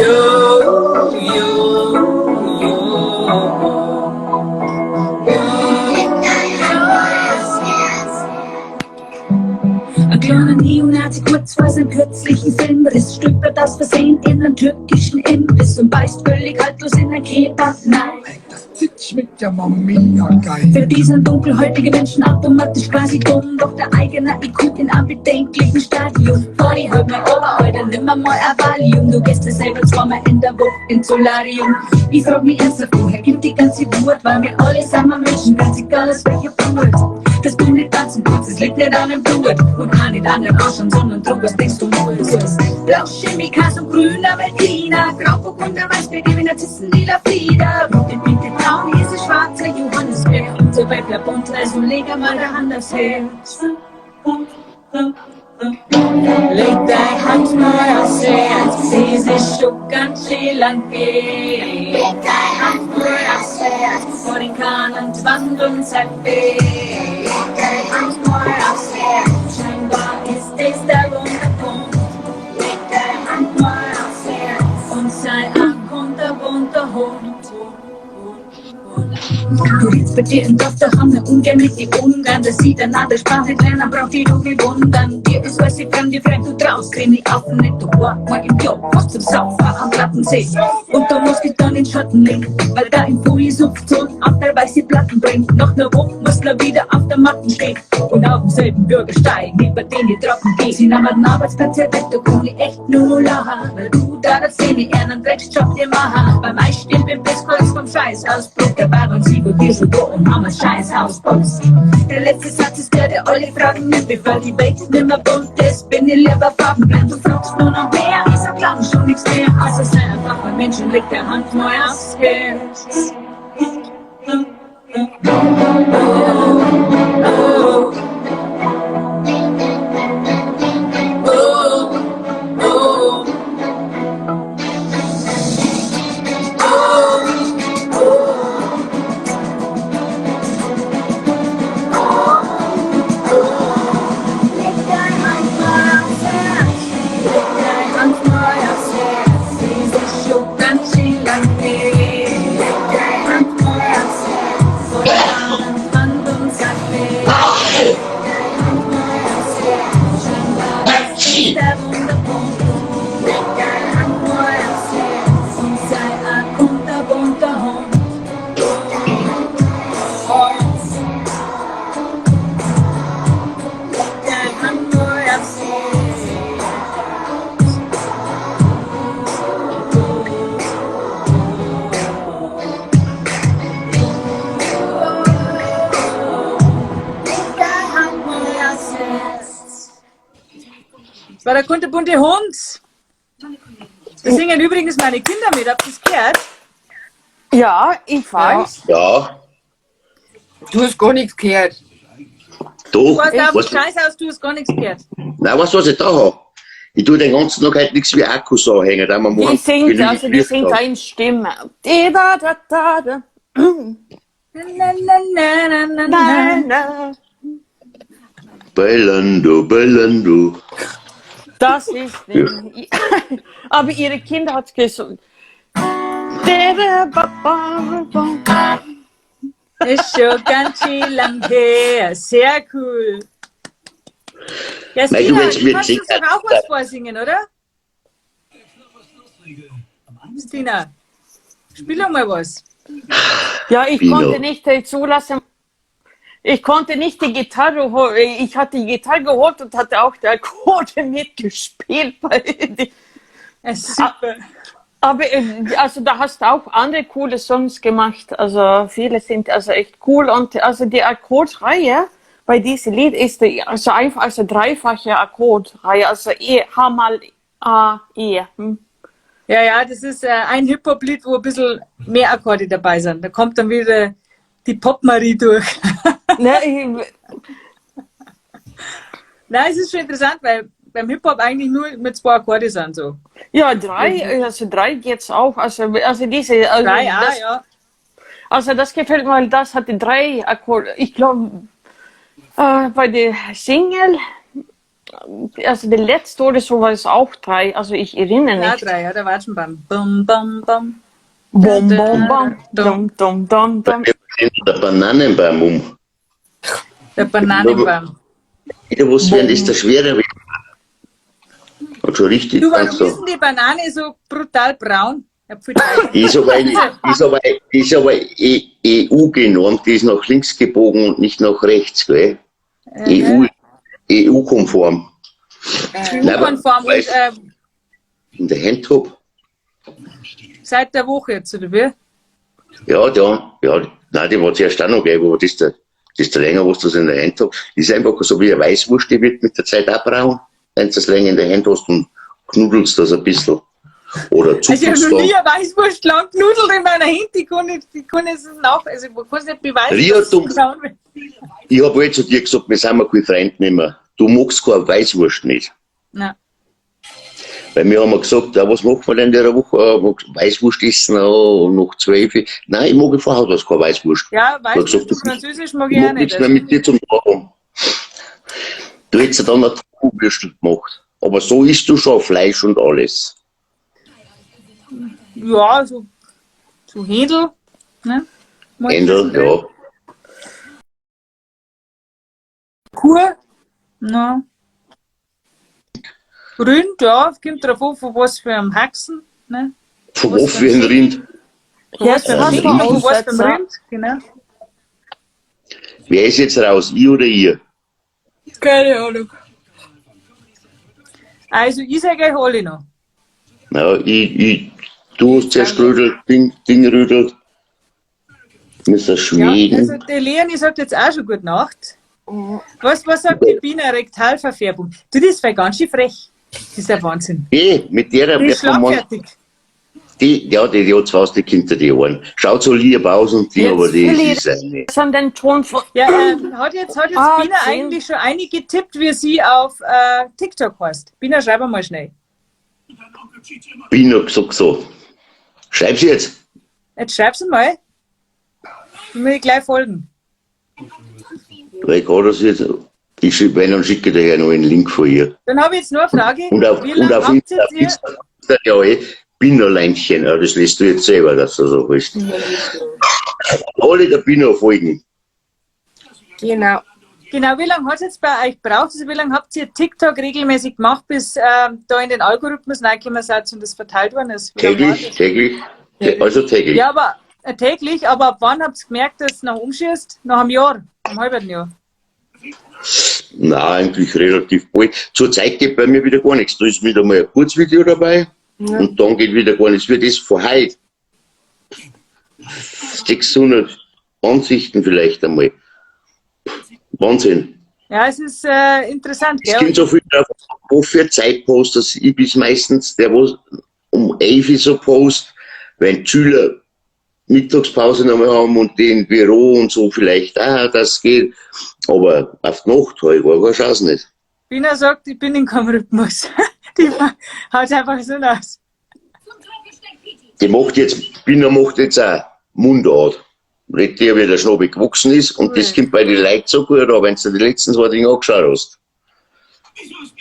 yo. Ein kleiner Neonazi kurz vor seinem kürzlichen Filmriss stülpert aus Versehen in einen türkischen Imbiss und beißt völlig haltlos in ein Kebab. Nein, das schmeckt ja mal mega geil. Für diesen dunkelhäutigen Menschen automatisch quasi dumm, doch der eigene IQ in einem bedenklichen Stadium. Funny, hört mir aber, Alter, nimm mal ein Valium. Du gehst ja selber zweimal in der Woche ins Solarium. Ich frag mich ernsthaft, woher kommt die ganze Wut? Weil wir alle sind wir Menschen, ganz egal aus welcher Brut. Dass du nicht tanzen kannst, es liegt nicht an dem Blut. Und kann nicht an dem Ausschauen, sondern drum, was denkst du musst. Blau, Chemikas und grüner Veltliner, Grauburgunder, Weißbier, wie Narzissen, lila Flieder. Rote, pinke, braun, Käse, schwarzer Johannisbeer. Unser Weib bleibt bunt, also leg einmal der Hand aufs Herz. Leg deine Hand mal aufs Herz, diese schon ganz schön lang geht. Leg deine Hand mal aufs Herz, vor den Kahn und Wand und sag weh. Leg deine Hand mal aufs Herz, scheinbar ist das der Wunderpunkt. Leg deine Hand mal aufs Herz und sei ein kunterbunter Hund. Du redst bei dir im Dorf, da haben wir ungern mit die Ungarn, dass sie dann andere Sprache lernen, braucht die doch nicht wundern. Dir ist was sie fremd, die fremd, du traust dir nicht auf, nicht du war mal im Job, was zum Saufen am Plattensee. Und da muss ich dann in Schatten liegen, weil da im Folie supft so ein Abteil weiße Platten bringt. Nach ner Woche muss er wieder auf der Matten stehen und auf demselben Bürgersteig, neben den die trocken gehen. Sie nahmen den Arbeitsplatz ja weg, da komm ich echt nur lachen, weil du da das Szene einen Drecksjob dir machen. Beim Eisstehen bin bis kurz vom Scheißausbruch, der Baron Siegel dir schon da und haben ein Scheißhaus putzt. Der letzte Satz ist der, der alle Fragen nimmt, bevor die Welt nimmer bunt ist, bin ich lieber farbenblind. Du fragst nur noch mehr, ich sag lang schon nichts mehr, also sei einfach ein Mensch und leg der Hand mal aufs Herz. Leg deine Hand mal aufs Herz, leg deine Hand mal aufs Herz, es ist schon ganz schön lang her. Leg deine Hand mal aufs Herz, und dann Hand und sag mir, leg deine Hand mal aufs Herz, scheinbar ist das der Wunderpunkt. Leg deine Hand mal aufs Herz und sei ein kunterbunter Hund. Leg deine Hand mal aufs Herz. Leg deine Hand mal aufs Herz. Das war der kunterbunte Hund. Da singen übrigens meine Kinder mit, habt ihr das gehört? Ja, ich weiß. Ja, Du hast gar nichts gehört. Du doch. warst auf dem Weißt du, Scheißhaus, du hast gar nichts gehört. nein, weißt du, was ich da hab? Ich tue den ganzen Tag halt nichts wie Akkus anhängen, da wir Die morgen singt, genügend also die Licht singt haben. eine Stimme. Die da da da da. Na, na, na, na, na, na. Na, na. Bailando, bailando. Das ist. Aber ihre Kinder hat gesungen. Ist schon ganz schön lang her. Sehr cool. Ja, Nein, du, Stina, wenn's du mir kannst uns singen- doch auch was vorsingen, oder? Stina, spiel doch mal was. Ja, ich Pino. konnte nicht zulassen. Ich konnte nicht die Gitarre holen. Ich hatte die Gitarre geholt und hatte auch der Akkorde mitgespielt. Ja, super. Aber also da hast du auch andere coole Songs gemacht. Also viele sind also echt cool und also die Akkordreihe bei diesem Lied ist die, also einfach also dreifache Akkordreihe, also E H mal A E. Hm. Ja, ja, das ist ein Hip-Hop-Lied, wo ein bisschen mehr Akkorde dabei sind. Da kommt dann wieder die Pop-Marie durch. Ne, ich, Nein, es ist schon interessant, weil beim Hip-Hop eigentlich nur mit zwei Akkorde sind so. ja, drei, also drei geht's auch. Also diese, also Drei, ah, das, ja. also das gefällt mir, weil das hatte drei Akkorde. Ich glaube, bei der Single, also der letzte oder so war es auch drei. Also ich erinnere Ja, nicht. drei, ja, da war schon beim Bum, Bum, Bum. Bom, bom, bom, dum, dum, dum, dum. Der Bananenbaum um. Der Bananenbaum. Jeder, was werden, ist der schwere. Hat schon richtig Du, warum ganz ist so. denn die Banane so brutal braun? Ich hab viel Zeit. Die ist aber, die ist aber EU genormt, die ist nach links gebogen und nicht nach rechts, gell? EU, EU-konform. EU-konform und Nein, aber- In der Hand hab. seit der Woche jetzt, oder wie? Ja, der, ja, nein, die war zuerst auch noch gelb, aber das ist der, das ist der länger, was du das in der Hand hast. Ist einfach so wie eine Weißwurst, die wird mit der Zeit auch braun. Wenn du das länger in der Hand hast und knudelst das ein bisschen. Oder Also ich habe zupfst noch da. nie eine Weißwurst lang genudelt in meiner Hand, die kann ich, die kann ich nach, also ich kann es nicht beweisen, Ria, dass es du- braun wird. Ich hab eh zu dir gesagt, wir sind mal kein Freund nicht mehr. Du magst keine Weißwurst nicht. Nein. Weil wir haben gesagt, ja, was machen wir denn in der Woche? Weißwurst essen, oh, noch 12. Nein, ich mag von Haus aus keine Weißwurst. Ja, Ich hab Weißwurst gesagt, und Französisch mag Ich ich auch mag nicht. nichts mehr Also. mit dir zum tun haben. Du hättest ja dann eine Würstel gemacht. Aber so isst du schon Fleisch und alles. Ja, so, so Händel. Ne? Händel, ja. Kuh? Na. Rind, ja, kommt drauf an, von was für einem Haxen. Ne? Von was für ein Rind? Von was für einem Jetzt Rind, von was für einem Aussetzer. Rind, genau. Wer ist jetzt raus? Ich oder ihr? Keine Ahnung. Also, ich sage euch alle noch. Ja, ich, du hast zuerst gerüttelt, Ding rüttelt. Mr. Ja, Schweden. also die Leonie sagt jetzt auch schon gute Nacht. Was sagt die Biene? Rektalverfärbung. Du, das war ganz schön frech. Das ist ja Wahnsinn. Hey, mit der Die ist wird man, schlagfertig. die, ja, die hat zwar die hinter die Ohren. Schaut so lieb aus und die, Jetzt aber die verliert ist eine. es an den Ton von. Ja, hat jetzt Ah, Bina 10. eigentlich schon eingetippt, wie sie auf TikTok heißt? Bina, schreib mal schnell. Bina gesagt so. Schreib sie jetzt. Jetzt schreib's mal. Ich will gleich folgen. Weil ich kann das jetzt, ich schicke, wenn, dann schicke ich dir ja noch einen Link von ihr. Dann habe ich jetzt nur eine Frage. Und auf, Wie und lange auf habt Insta, ihr jetzt ihr, ja eh, Bina-Leinchen, ja, das liest du jetzt selber, dass du so heißt. Alle der Bina folgen. Genau. genau, wie lange hat es jetzt bei euch gebraucht? Also wie lange habt ihr TikTok regelmäßig gemacht, bis da in den Algorithmus reingekommen seid und das verteilt worden ist? Wie lange war Täglich, das? täglich, also täglich. Ja, aber täglich, aber ab wann habt ihr gemerkt, dass es noch umschießt? Nach einem Jahr, einem halben Jahr. Nein, eigentlich relativ bald. Zurzeit geht bei mir wieder gar nichts. Da ist wieder mal ein Kurzvideo dabei und dann geht wieder gar nichts. Wie das von heute. 600 Ansichten vielleicht einmal. Wahnsinn. Ja, es ist interessant, Es gell? kommt so viel drauf, an, wo für Zeit postest. Ich bin meistens der, wo um 11 Uhr so post, wenn die Schüler Mittagspause nochmal haben und die im Büro und so vielleicht, ah, das geht. Aber auf die Nacht habe ich gar keine Chance nicht. Bina sagt, ich bin in keinem Rhythmus. Die haut einfach so aus. Die macht jetzt, Bina macht jetzt auch Mundart. Redet dir, wie der Schnabel gewachsen ist und das kommt bei den Leuten so gut an, wenn du die letzten zwei Dinge angeschaut hast.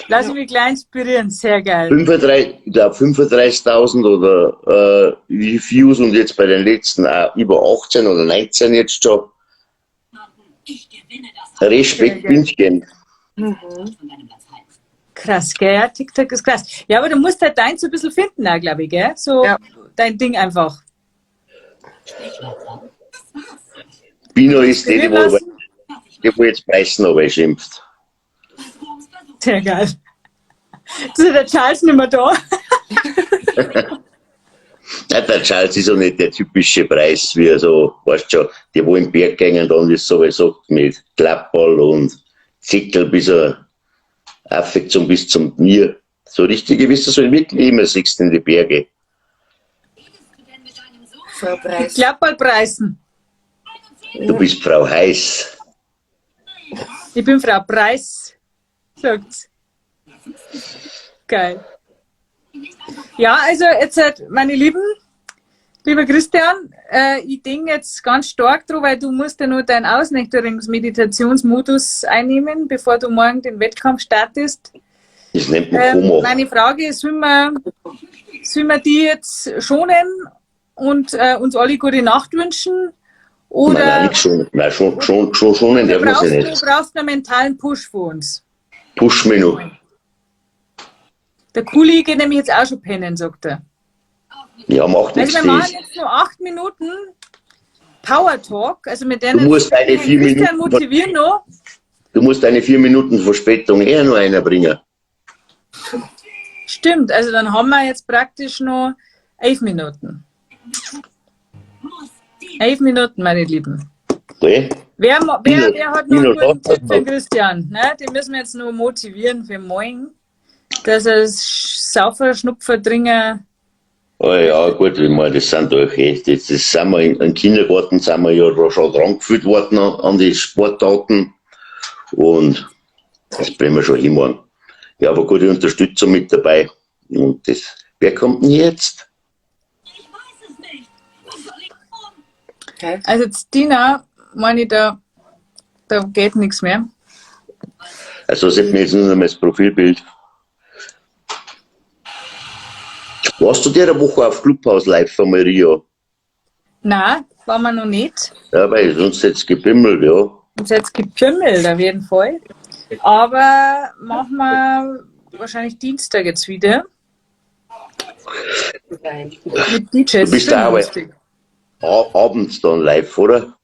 Lass ich mich gleich inspirieren, sehr geil. 35, ich glaube 35.000 oder wie Views und jetzt bei den letzten auch über 18 oder 19 jetzt schon. Respekt, Bündchen. Krass, gell? Ja, TikTok ist krass. Ja, aber du musst halt deins so ein bisschen finden, glaube ich, gell? So Ja. dein Ding einfach. Bino ist die, die, wo, Lassen. die, wo jetzt beißen, aber schimpft. Sehr geil. Jetzt ist der Charles nicht mehr da. Nein, der Charles ist auch nicht der typische Preis, wie er so, weißt schon, die wo im Berg gängen, dann ist so, wie sagt, mit Klapperl und Zickel bis er Affektion bis zum Knie. So richtig, wie du so wirklich immer siehst in die Berge. Frau Preis. Klapperlpreisen. Du bist Frau Heiß. Ich bin Frau Preis, sagt's. Geil. Ja, also jetzt, halt, meine Lieben, lieber Christian, ich denke jetzt ganz stark drauf, weil du musst ja nur deinen Ausnächterungsmeditationsmodus einnehmen, bevor du morgen den Wettkampf startest. Das nennt man Koma. Meine Frage ist, sollen wir die jetzt schonen und uns alle gute Nacht wünschen? Oder Nein, nein, nicht schon. Nein, schon, schonen du darf man brauchst, sie du nicht. brauchst einen mentalen Push von uns. Push mich noch. Der Kuli geht nämlich jetzt auch schon pennen, sagt er. Ja, macht Also nichts. wir machen Das. jetzt nur 8 Minuten Power Talk. Also mit denen Du musst deine den 4 Christian Minuten- motivieren noch. Du musst deine 4 Minuten Verspätung eher noch einer bringen. Stimmt, also dann haben wir jetzt praktisch noch 11 Minuten. 11 Minuten, meine Lieben. Okay? Wer hat noch einen Nino, guten sag Tipp für das noch. Christian? Ne? Den müssen wir jetzt nur motivieren für morgen, dass er Saufer, Schnupfer, Dringer. Oh ja, gut, ich meine, das sind doch echt, das sind wir im Kindergarten sind wir ja da schon dran geführt worden an die Sportarten und das bringen wir schon hin morgen. Ja, aber gute Unterstützung mit dabei. Und das, wer kommt denn jetzt? Okay. Also jetzt Dina, meine ich, da geht nichts mehr. Also sieht mir jetzt nur noch mal das Profilbild. Warst du der Woche auf Clubhouse live von Maria? Nein, waren wir noch nicht. Ja, weil sonst jetzt gebimmelt, ja. Uns jetzt gepimmelt auf jeden Fall. Aber machen wir wahrscheinlich Dienstag jetzt wieder. Nein. Mit DJs. Du bist da aber abends dann live, oder?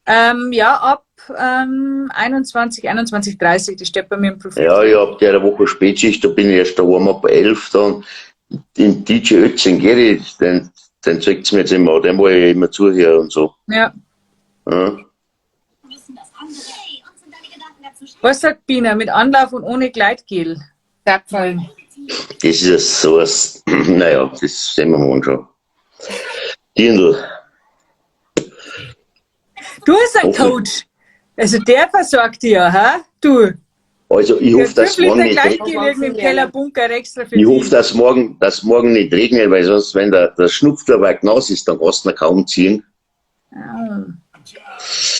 Ja, ab 21, 21.30, das steht bei mir im Profil. Ja, ich hab der Woche Spätschicht, da bin ich erst daheim ab 11 dann. Den DJ Ötz, den Geri, den zeigt's mir jetzt immer, den wo ich immer zuhöre und so. Ja. Ja. Was sagt Bina? Mit Anlauf und ohne Gleitgel? Tapfer. Das ist ja sowas, naja, das sehen wir morgen schon. Dirndl. Du hast einen Hoffentlich. Coach. Also der versorgt dich ja, hä? Du. Also ich hoffe, Der dass 5 morgen Liter nicht Gleitgel irgendwie im Kellerbunker extra für ich dich. hoffe, dass morgen nicht regnet, weil sonst, wenn der Schnupftabak nass ist, dann kannst du ihn kaum ziehen. Ah.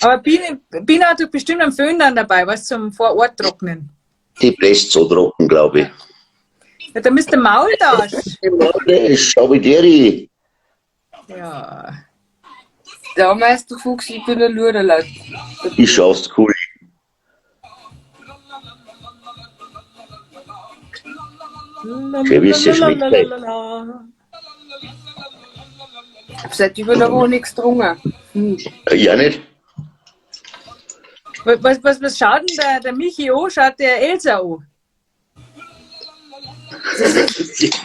Aber Bina hat doch bestimmt einen Föhn dann dabei, was zum Vorort trocknen. Die presst so trocken, glaube ich. Ja, da müsst der Maultasch. Schau wie der. Ja. Ja, meinst du Fuchs, ich bin ein Luderlaut. Ich schaust cool. Schön, wie es dir schmeckt. Ey. Ich hab seit über einer Woche nichts getrunken. Hm. Ja, nicht? Was schaut denn der Michi an? Schaut der Elsa an?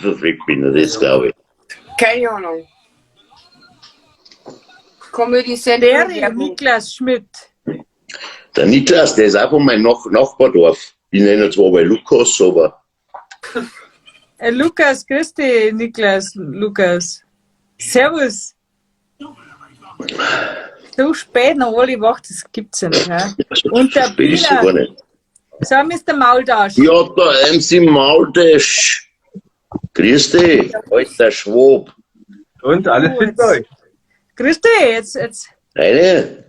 Perfekt bin ich, das glaube ich. Keine Ahnung. Comedy Central. Der Niklas Schmidt. Der Niklas, der ist auch von meinem Nachbardorf. Ich nenne ihn zwar bei Lukas, aber. Lukas, grüß dich, Niklas, Lukas. Servus. So spät noch alle wach, das gibt's ja nicht. Hä? Und der So spät ist Bina. gar nicht. So, Mr. Maultasch. Ja, der MC Maultasch. Grüß dich, alter Schwab. Und alles fit bei euch? Grüß dich, jetzt Eine?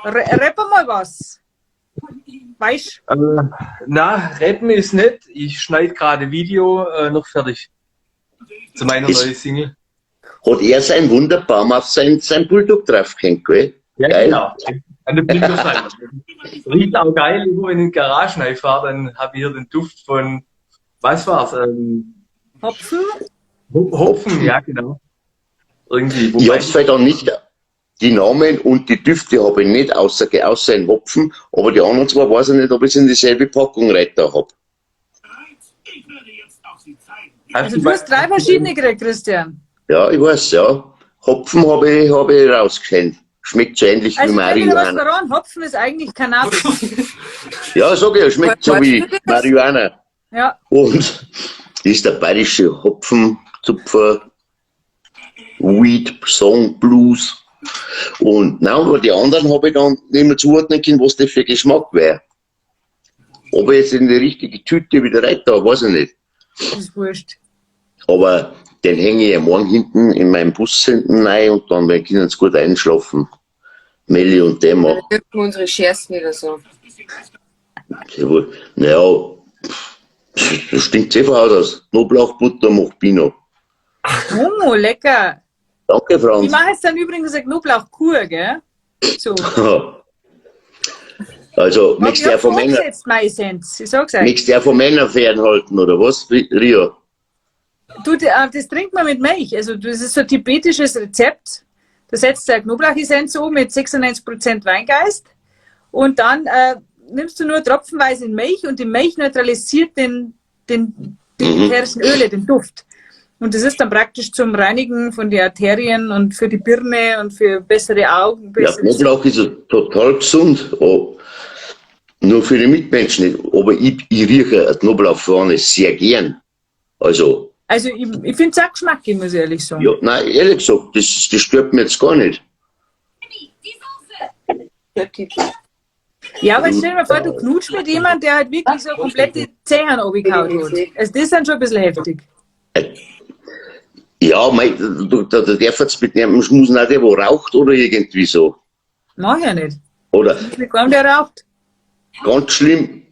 rapp mal was. Weißt Na, rappen ist nicht. Ich schneide gerade Video noch fertig. Zu meiner neuen Single. Hat er sein Wunderbaum auf sein Bulldog draufgehängt, gell? Ja, Geil. genau. An der Blinkerscheibe. Riecht auch geil, immer wenn ich in die Garage reinfahre, dann habe ich hier den Duft von, was war's? Hopfen? Hopfen, ja, genau. Irgendwie. Ich hab's vielleicht auch nicht, die Namen und die Düfte habe ich nicht, außer in Hopfen, aber die anderen zwei weiß ich nicht, ob ich es in dieselbe Packung rein da hab. Also du hast 3 verschiedene gekriegt, Christian. Ja, ich weiß, ja. Hopfen habe ich rausgeschenkt. Schmeckt so ähnlich wie Also, wenn ich dir was Marihuana. verraten, Hopfen ist eigentlich Cannabis. Ja, sag ich, schmeckt so Weißt wie du das? Marihuana. Ja. Und das ist der bayerische Hopfenzupfer, Weed, Song, Blues. Und nein, aber die anderen habe ich dann nicht mehr zuordnen können, was das für Geschmack wäre. Ob ich jetzt in die richtige Tüte wieder rein da, weiß ich nicht. Das ist wurscht. Aber den hänge ich ja morgen hinten in meinem Bus hinten rein und dann werden die Kinder gut einschlafen. Melli und dem auch. Da dürfen wir unsere Shares nicht oder so. Jawohl. Naja, das stinkt eh von Haus aus. Knoblauchbutter macht Pino. Oh, lecker. Danke, Franz. Ich mache jetzt dann übrigens eine Knoblauchkur, gell? So. Also, Hab möchtest ich du ja von Männern, vorgesetzt, meine Essenz. Ich sag's euch. möchtest du ja von Männern fernhalten, oder was, Rio? Du, das trinkt man mit Milch. Also, das ist so ein tibetisches Rezept. Da setzt du eine Knoblauchessenz um mit 96% Weingeist. Und dann nimmst du nur tropfenweise in Milch und die Milch neutralisiert den ätherischen Öle, den Duft. Und das ist dann praktisch zum Reinigen von den Arterien und für die Birne und für bessere Augen. Ja, Besseres Knoblauch ist ja total gesund. Oh, nur für die Mitmenschen nicht. Aber ich rieche einen Knoblauch vorne sehr gern. Also, Also ich find's auch geschmackig, muss ich ehrlich sagen. ja, nein, ehrlich gesagt, das stört mir jetzt gar nicht. Ja, aber stell dir mal vor, du knutschst mit jemandem, der halt wirklich so komplette Zehen runtergehauen hat. Also das ist dann schon ein bisschen heftig. Ja, mei, du, da darf jetzt mit einem schmusen auch der, wo raucht oder irgendwie so. Mach ich ja nicht. Oder Mit keinem, der raucht. ganz schlimm,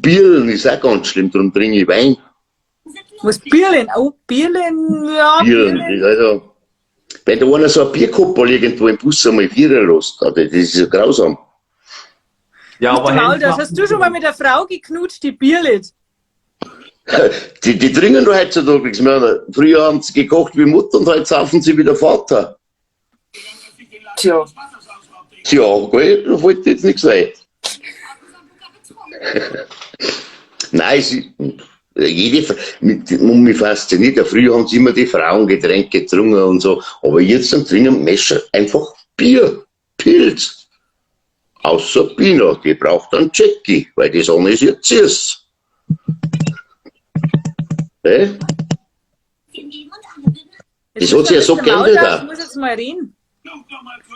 Bierlen ist auch ganz schlimm, darum trinke ich Wein. Was, Bierlen? Oh, Bierlen, ja, Bierlen, Bierlen. also, Wenn da einer so ein Bierkoppel irgendwo im Bus einmal vierer lässt, also das ist ja grausam. Ja, aber Maul, Hände das hast du schon mal mit der Frau geknutscht, die Bierlit. Die trinken doch heutzutage nichts mehr. Früher haben sie gekocht wie Mutter und heute saufen sie wie der Vater. Tja. Tja, gell, da fällt jetzt nichts ein. Nein, sie, jede, mit, mich fasziniert, ja, früher haben sie immer die Frauengetränke getrunken und so, aber jetzt dann trinken Menschen einfach Bier, Pilz. Außer Bina, die braucht dann Jackie, weil die Sonne ist jetzt süß. Ne? Das hat sich ja so geändert. Ich muss jetzt mal reden.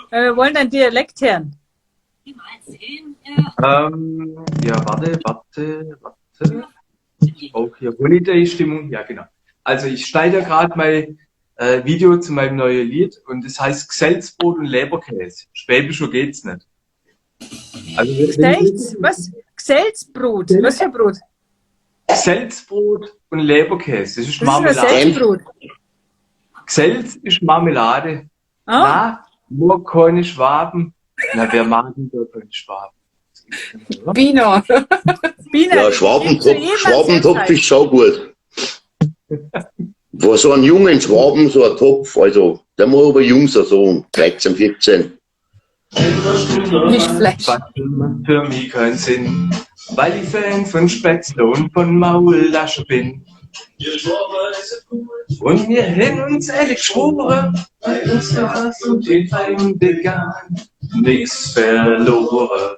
Wir wollen deinen Dialekt hören. Ja, warte. Auch hier Holiday-Stimmung, ja genau. Also ich schneide ja gerade mein Video zu meinem neuen Lied und das heißt Gselzbrot und Leberkäse. Schwäbischer geht's nicht. Also, Gselz, was? Gselzbrot? Was für Brot? Gselzbrot und Leberkäse. Das ist Marmelade. Gselzbrot? Gselz ist Marmelade. Ah. Na, nur keine Schwaben. Na, wer mag denn da keine Schwaben? Bina. Bina. Ja, Schwabentopf ist schon gut. Vor so einem jungen Schwaben, so ein Topf, also, der muss aber jung sein, so 13, 14. Nicht Fleisch. Für mich keinen Sinn, weil ich Fan von Spätzle und von Maultasche bin. Und wir hätten uns ehrlich geschworen, bei uns war's und den feinen vegan nix verloren.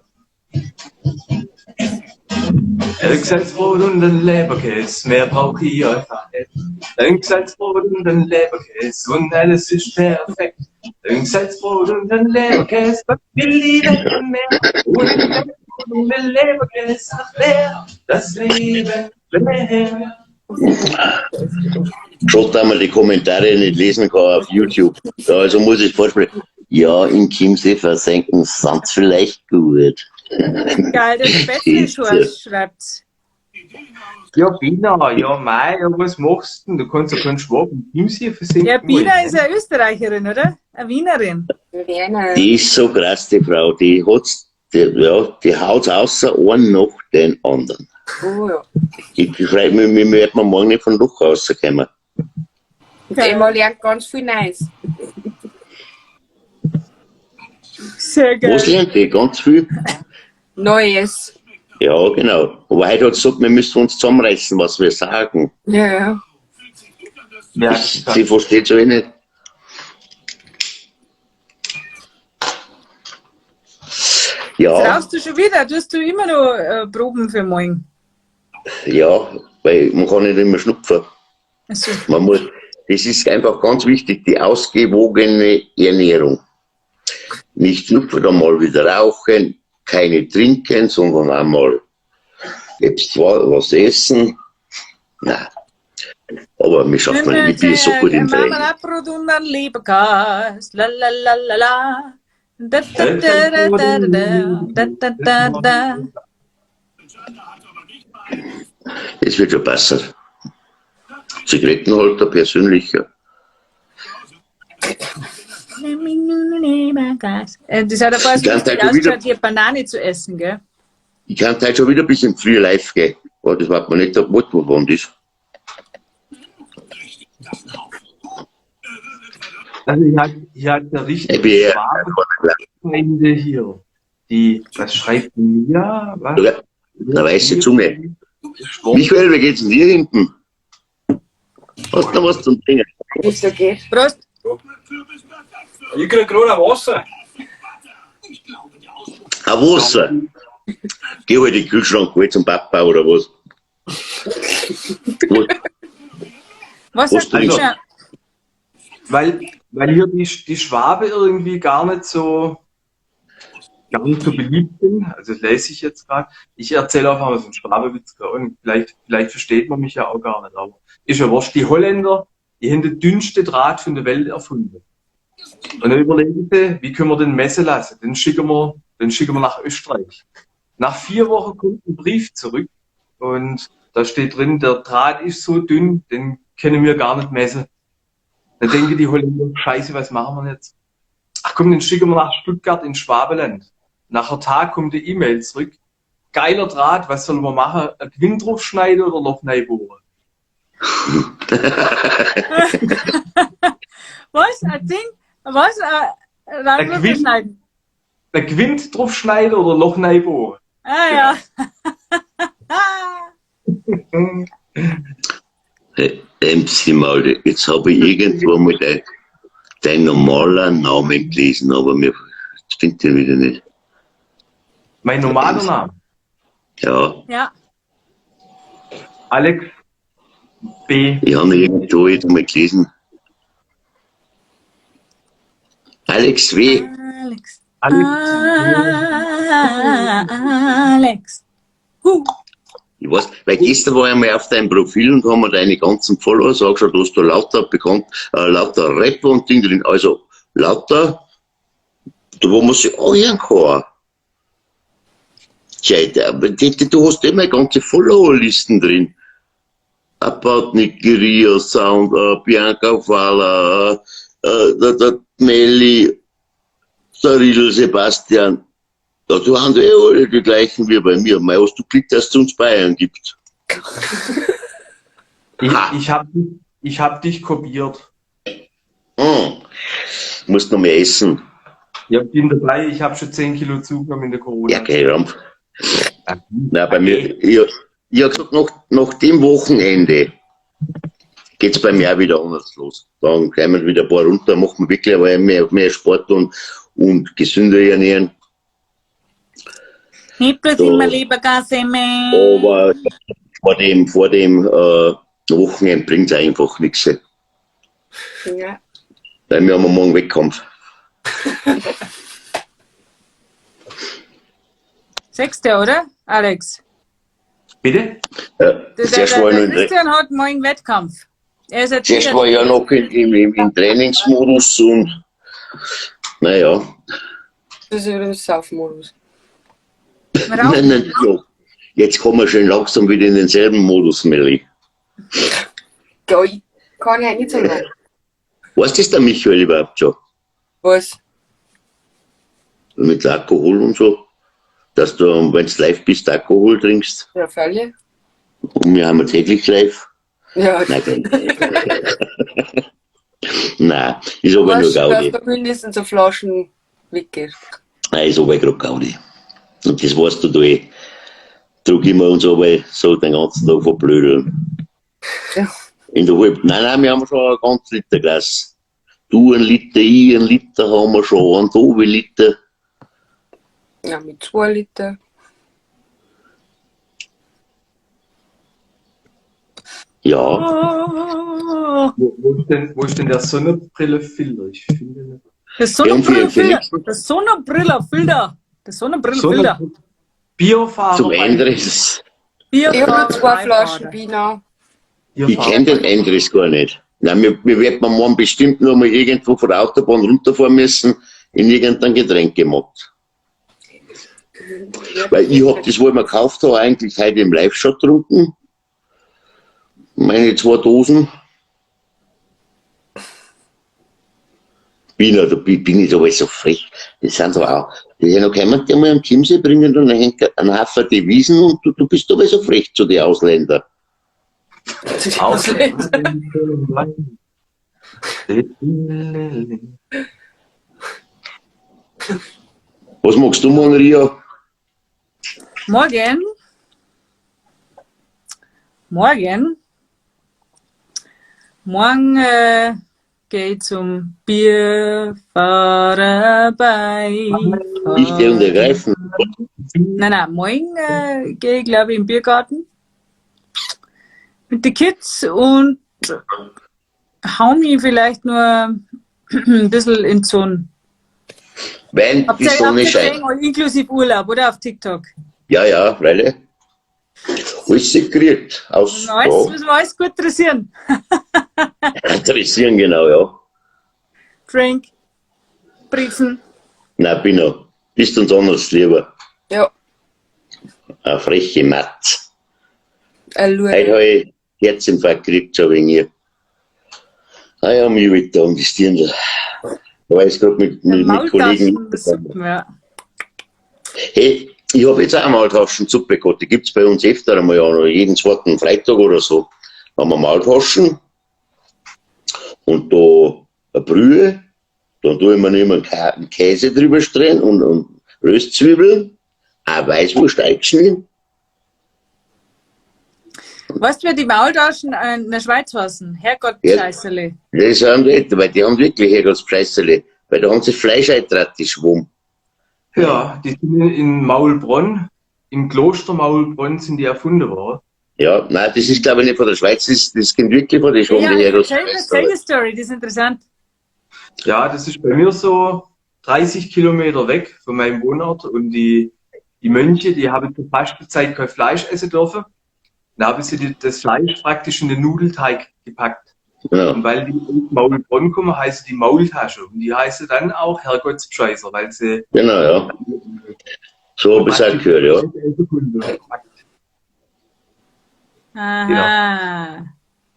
Ein Salzbrot und ein Leberkäse, mehr brauch ich einfach nicht. Ein Salzbrot und ein Leberkäse und alles ist perfekt. Ein Salzbrot und ein Leberkäse, was will die Welt von mehr? Und ein Salzbrot und ein Leberkäse, ach wer, das Leben wär. Schon, dass man die Kommentare nicht lesen kann auf YouTube. Ja, also muss ich vorsprechen. Ja, in Chiemsee versenken sind's vielleicht gut. Geil, das Spätzle schreibt. Ja, Bina, ja, mei, ja, was machst du denn? Du kannst ja keinen Schwaben im Chiemsee versenken. Ja, Bina ist ja Österreicherin, oder? Eine Wienerin. Wiener. Die ist so krass, die Frau. Die hat's, die haut's außer einen nach den anderen. Oh, ja. Ich freu mich, mir wird man morgen nicht von Loch rauskommen. Und einmal lernt ganz viel Neues. Sehr geil. Was lernt die? Ganz viel? Neues. Ja, genau. Aber heute hat sie gesagt, wir müssen uns zusammenreißen, was wir sagen. Ja, ja. Ja, sie versteht es eh nicht. Ja. Jetzt rauchst du schon wieder? Tust du immer noch Proben für morgen? Ja, weil man kann nicht immer schnupfen. Ach so. Man muss, das ist einfach ganz wichtig, die ausgewogene Ernährung. Nicht schnupfen, dann mal wieder rauchen, keine trinken, sondern einmal selbst was essen. Nein. Aber mir schafft man nicht, ich bin so gut im Training. Marmeladbrot und ein Leberkäse. La la la la la. Da, da, da, da, da, da, da, da. Das wird schon passen. Zigarettenhalter persönlicher. Das hat aber so lustig ausgeschaut, hier Banane zu essen, gell? Ich kann heute schon wieder ein bisschen früher live gehen. Aber das weiß man nicht, ob wo ist. Also ich hatte richtig Schwabenfeinde hier. Die, was schreibt Mia? Was? Eine weiße Zunge. Michael, wie geht's denn dir hinten? Hast du noch was zum Trinken? Ist okay. Prost! Ich krieg gerade ein Wasser. Ein Wasser? Geh halt in den Kühlschrank, hol zum Papa oder was? Was Was hat also, weil hier die Schwabe irgendwie gar nicht so beliebt sind. Also das lese ich jetzt gerade. Ich erzähle auch mal so einen Schwabewitz und vielleicht versteht man mich ja auch gar nicht. Aber ist ja wurscht. Die Holländer, die haben den dünnsten Draht von der Welt erfunden. Und dann überlegen sie, wie können wir den messen lassen? Den schicken wir nach Österreich. Nach 4 Wochen kommt ein Brief zurück und da steht drin, der Draht ist so dünn, den können wir gar nicht messen. Dann denken die Holländer, Scheiße, was machen wir jetzt? Ach komm, den schicken wir nach Stuttgart in Schwabeland. Nach einem Tag kommt die E-Mail zurück. Geiler Draht, was sollen wir machen? Ein Gewinn drauf schneiden oder Loch reinbohren? Was? Ein Ding? Was? Ein Ein Rand Gewinn, schneiden. ein Gewinn drauf schneiden oder Loch reinbohren? Ah ja. Hey, MC Malte, jetzt habe ich irgendwo mal dein normaler Namen gelesen, aber mir jetzt finde ich ihn wieder nicht. Mein normaler Name, Ja, Ja. Alex B. ich habe ihn irgendwo jetzt mal gelesen. Alex W. Alex. Alex Ah, Alex. Huh. Ich weiß, weil gestern war ich einmal auf deinem Profil und haben mir deine ganzen Followers angeschaut, du hast da lauter bekannt, lauter Rapper und Ding drin, also lauter, da wo man sich anhören kann. Tja, aber du hast immer ganze Followerlisten drin. About Nigeria Sound, Bianca Falla, der Melli, der Riedel Sebastian. Ja, du haben eh alle die gleichen wie bei mir. Mei, hast du Glück, dass es uns Bayern gibt. Ich habe ich hab dich kopiert. Hm. Musst noch mehr essen. Ich bin dabei, ich habe schon 10 Kilo zugenommen in der Corona. Ja, okay, Rampf. Nein, bei mir, ich hab gesagt, nach dem Wochenende geht's bei mir auch wieder anders los. Dann kommen wieder ein paar runter, machen wir wirklich aber mehr Sport und gesünder ernähren. Nicht bloß So. immer Leberkäse mehr. Aber vor dem Wochenende bringt's einfach nichts. Ja. Weil wir haben am morgen Wettkampf. Sechster, oder, Alex? Bitte? Ja, Der, zuerst der, war ich der noch in, Christian hat morgen Wettkampf. Er ist jetzt zuerst wieder- war ich ja noch im Trainingsmodus und naja. Das ist wieder im Saufmodus. Nein, nein, ja. Jetzt kommen wir schön langsam wieder in denselben Modus, Melli. Ja, ich kann ja nicht so lange. Weißt du das der Michael überhaupt schon? Was? Mit Alkohol und so? Dass du, wenn du live bist, Alkohol trinkst. Ja, freilich. Und wir haben ja täglich live. Ja. Nein, nein. Nein, ist aber nur Weißt du, dass Gaudi. da mindestens eine Flaschen weggeht. Nein, ist aber gerade Gaudi. Und das weißt du da eh. Trug immer uns aber so den ganzen Tag verblödeln. Ja. In der Halb nein, nein, wir haben schon ein ganz Liter Glas. Du ein Liter, ich ein Liter haben wir schon, ein Tobi Liter. Ja, mit 2 Liter. Ja, Oh, Wo ist denn der Sonnenbrille-Filter? Ich finde nicht. der Ja, und für Sonnenbrille-Filter. Der Sonnenbrille-Filter. Der Sonnenbrille-Filter. Bierfahrer. zum Endres. Ich habe nur 2 Beifahrer. Flaschen Bina. Ich kenne den Endres gar nicht. Nein, wir werden morgen bestimmt noch mal irgendwo von der Autobahn runterfahren müssen, in irgendein Getränkemarkt. Weil ich hab das, wo ich mir gekauft habe, eigentlich heute im Live-Shot getrunken. Meine 2 Dosen. Bin, da bin ich aber so frech. Das sind doch auch. Die sind noch jemand, der mal am Chiemsee bringen und einen Haufen Devisen und du bist aber so frech zu den Ausländern. Ausländer. Was magst du morgen, Ria? Morgen. Morgen. Morgen gehe ich zum Bierfahrer bei. Ich der und ergreifen. Nein, nein, morgen gehe ich, glaube ich, im Biergarten mit den Kids und hau mich vielleicht nur ein bisschen in die Sonne. Wenn die Habt Sonne ihr scheint. gesehen, inklusive Urlaub, oder? Auf TikTok. Ja, ja, freilich. Alles gekriegt. Aus, Alles, ja. müssen wir alles gut dressieren. Interessieren, genau, ja. Drink, Briefen. Nein, bin noch. Bist uns anders lieber. Ja, Eine freche Matz. ein Heute Lure. habe ich Herzinfarkt gekriegt, schon wegen ihr. Ah ja, mir wird da um die Stirn. Da war ich gerade mit Kollegen. Maultaschen, ja. Hey, ich habe jetzt auch eine Maultaschensuppe gehabt. Die gibt's bei uns öfter einmal, oder jeden zweiten Freitag oder so. Da haben wir Maultaschen und da eine Brühe. Dann tue ich mir immer einen Käse drüber streuen und Röstzwiebeln, auch Weißwurst eingeschnitten. Weißt du, wer die Maultaschen in der Schweiz heißen? Herrgott, Ja. Scheißerle. Das sind nicht, weil die haben wirklich Herrgottsscheißerle, weil da haben sie Fleisch eingetragen, die Schwamm. Ja, die sind in Maulbronn, im Kloster Maulbronn sind die erfunden worden. Ja, nein, das ist glaube ich nicht von der Schweiz, das kommt wirklich von der Schwamm, Ja, die erzähl Herrgottsscheißerle. die Story, das ist interessant. Ja, das ist bei mir so 30 Kilometer weg von meinem Wohnort und die Mönche, die haben zur Fastenzeit kein Fleisch essen dürfen. Dann haben sie das Fleisch praktisch in den Nudelteig gepackt. Genau. Und weil die aus Maulbronn kommen, heißen die Maultasche. Und die heißen dann auch Herrgottsbescheißer, weil sie... Genau, ja. So hab ich's auch gehört, ja. Aha.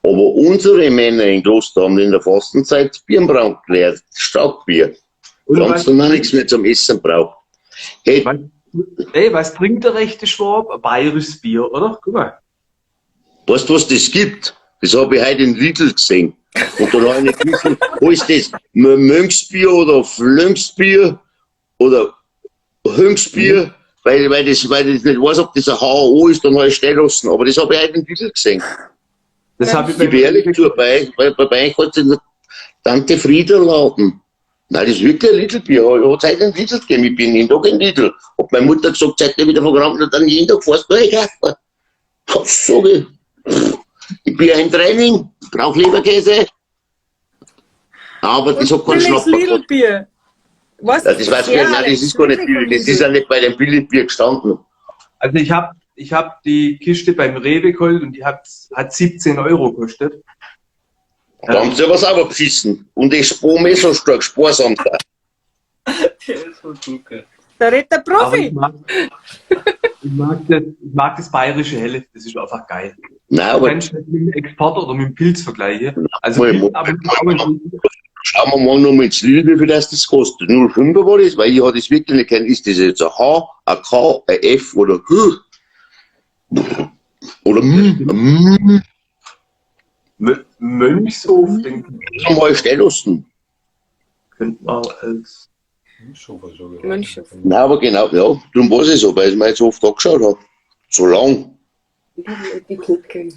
Aber unsere Männer im Kloster haben in der Fastenzeit Birnbraun geleert, Starkbier. Da haben sie dann auch nichts mehr zum Essen braucht. Hey, was trinkt der rechte Schwab? Ein bayerisches Bier, oder? Guck mal. Weißt du, was das gibt? Das habe ich heute in Lidl gesehen. Und dann habe ich nicht gewusst, wo ist das? Mönchsbier oder Flönksbier oder Hünksbier? Weil ich nicht weiß, ob das ein HO ist, dann habe ich stehen lassen. Aber das habe ich heute in Lidl gesehen. Das habe ich Ich bin ehrlich zu, bei euch hat es Tante Frieda laden. Nein, das ist wirklich ein Lidl-Bier. Hat es heute ein Lidl gegeben. Ich bin jeden Tag in Lidl. Hat meine Mutter gesagt, seit ich wieder von Krankenhaus, dann jeden Tag fährst du einkaufen. Was sag ich? Ich bin ja im Training, brauch Leberkäse. Aber das hat keinen Billiges Schnapper gehabt. Lidl-Bier. Was? Ja, das weiß ich nicht. Nein, das ist gar nicht billig. Das ist ja nicht bei dem Billigbier gestanden. Also ich hab die Kiste beim Rewe geholt und die hat 17 Euro gekostet. Da haben sie aber sauber beschissen. Und ich spare mir so stark, sparsam da. Der ist so gut. Da redet der Aber Profi. ich mag das bayerische Helle, das ist einfach geil. Nein, aber du kannst nicht mit dem Export oder mit dem Pilz vergleichen. Also Mal, Pilz, mal, aber auch ein schauen wir mal noch mal ins Lidl, wie viel das kostet. 0,5 war das, weil ich habe das wirklich nicht kennt. Ist das jetzt ein H, ein K, ein F oder H? Oder M? M. Mönchshof, den Mal stehen lassen. könnte man als Mönchshof. Nein, aber genau, ja, darum weiß ich so, weil ich mir jetzt oft angeschaut habe. So lang. Die Kicken.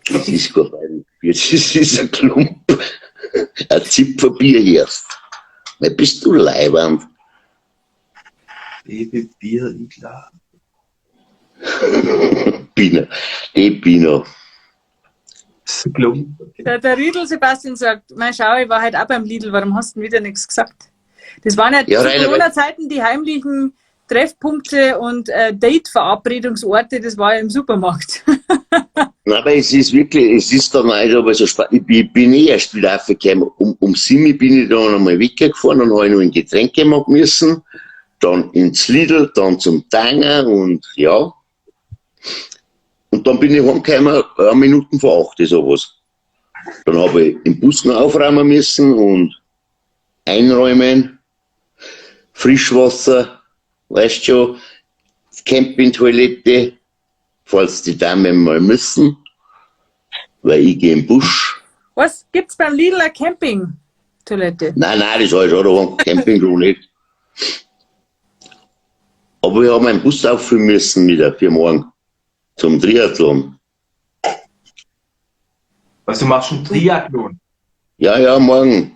Das ist kein Bier, das ist ein Klump. Ein Zipferbier erst. Na, bist du leiwand. Baby Bier, Igla. Bina, die Bina. Das ist ein Klump. Der Riedl Sebastian sagt, mein Schau, ich war halt auch beim Lidl, warum hast du denn wieder nichts gesagt? Das waren ja, Ja, zu Rainer, Corona-Zeiten die heimlichen Treffpunkte und Date-Verabredungsorte, das war ja im Supermarkt. Nein, aber es ist wirklich, es ist dann halt aber so spannend. Ich bin eh erst wieder aufgekommen. Um 7 bin ich dann einmal weggefahren, dann habe ich noch ein Getränk machen müssen, dann ins Lidl, dann zum Tanger und ja. Und dann bin ich heimgekommen, 7:55 sowas. Dann habe ich im Bus noch aufräumen müssen und einräumen, Frischwasser, weißt schon, Campingtoilette, falls die Damen mal müssen, weil ich gehe im Busch. Was gibt's beim Lidl eine Campingtoilette? Nein, nein, das habe ich schon daheim, Campingklo nicht. Aber ich habe meinen Bus auffüllen müssen wieder für morgen zum Triathlon. Was, du machst einen Triathlon? Ja, ja, morgen.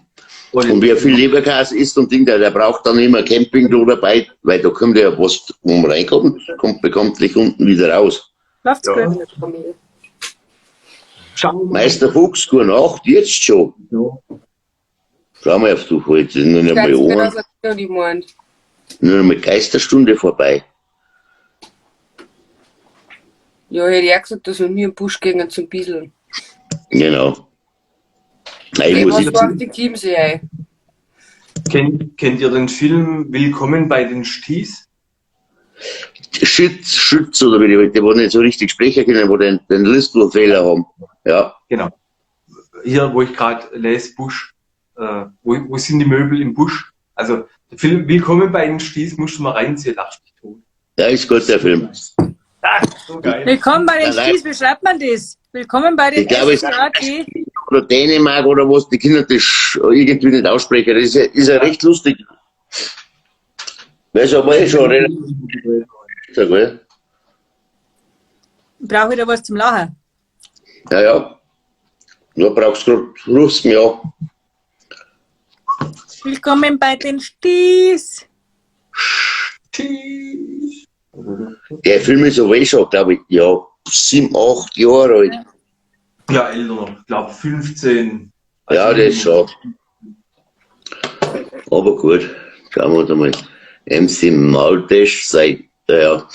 Und Und wer viel Leberkäse isst und Ding, der braucht dann immer Campingklo dabei, weil da kommt ja was, wo man reinkommt, bekommt gleich unten wieder raus. Läuft's Ja. gut. Schau mal. Meister Fuchs, gute Nacht, jetzt schon. Ja. Schau mal auf, du, heute sind noch nicht einmal Ganz genau, an, was ich meint. nur noch mal Geisterstunde vorbei. Ja, hätte ich auch gesagt, dass wir mir im Busch gehen zum Bieseln. Genau. Nein, ich Ey, muss was jetzt, war auf die Chiemsee ein? Kennt ihr den Film Willkommen bei den Sties? Schütz, Schütz oder wie die, die nicht so richtig sprechen können, wo den Lispelfehler haben. Ja. Genau. Hier, wo ich gerade lese, Busch, wo sind die Möbel im Busch? Also, der Film Willkommen bei den Sties, musst du mal reinziehen, lachst dich tot. Ja, ist gut, der Film. Ah, so geil. Willkommen bei den Nein, nein. Sties, wie schreibt man das? Willkommen bei den Ich glaube, es- SAT. Oder Dänemark oder was, die Kinder das irgendwie nicht aussprechen. Das ist ja recht lustig. Weil es aber eh schon relativ. Gell? Brauche ich da was zum Lachen? Ja, ja. Du brauchst grad, rufst mich an. Willkommen bei den Sties. Tschüss. Der Film ist aber eh schon, glaube ich, ja, 7, 8 Jahre alt. Ja, älter noch. Ich glaube 15. Ja, das ist schon. Aber gut, schauen wir uns einmal. MC Maultasch seit, ja.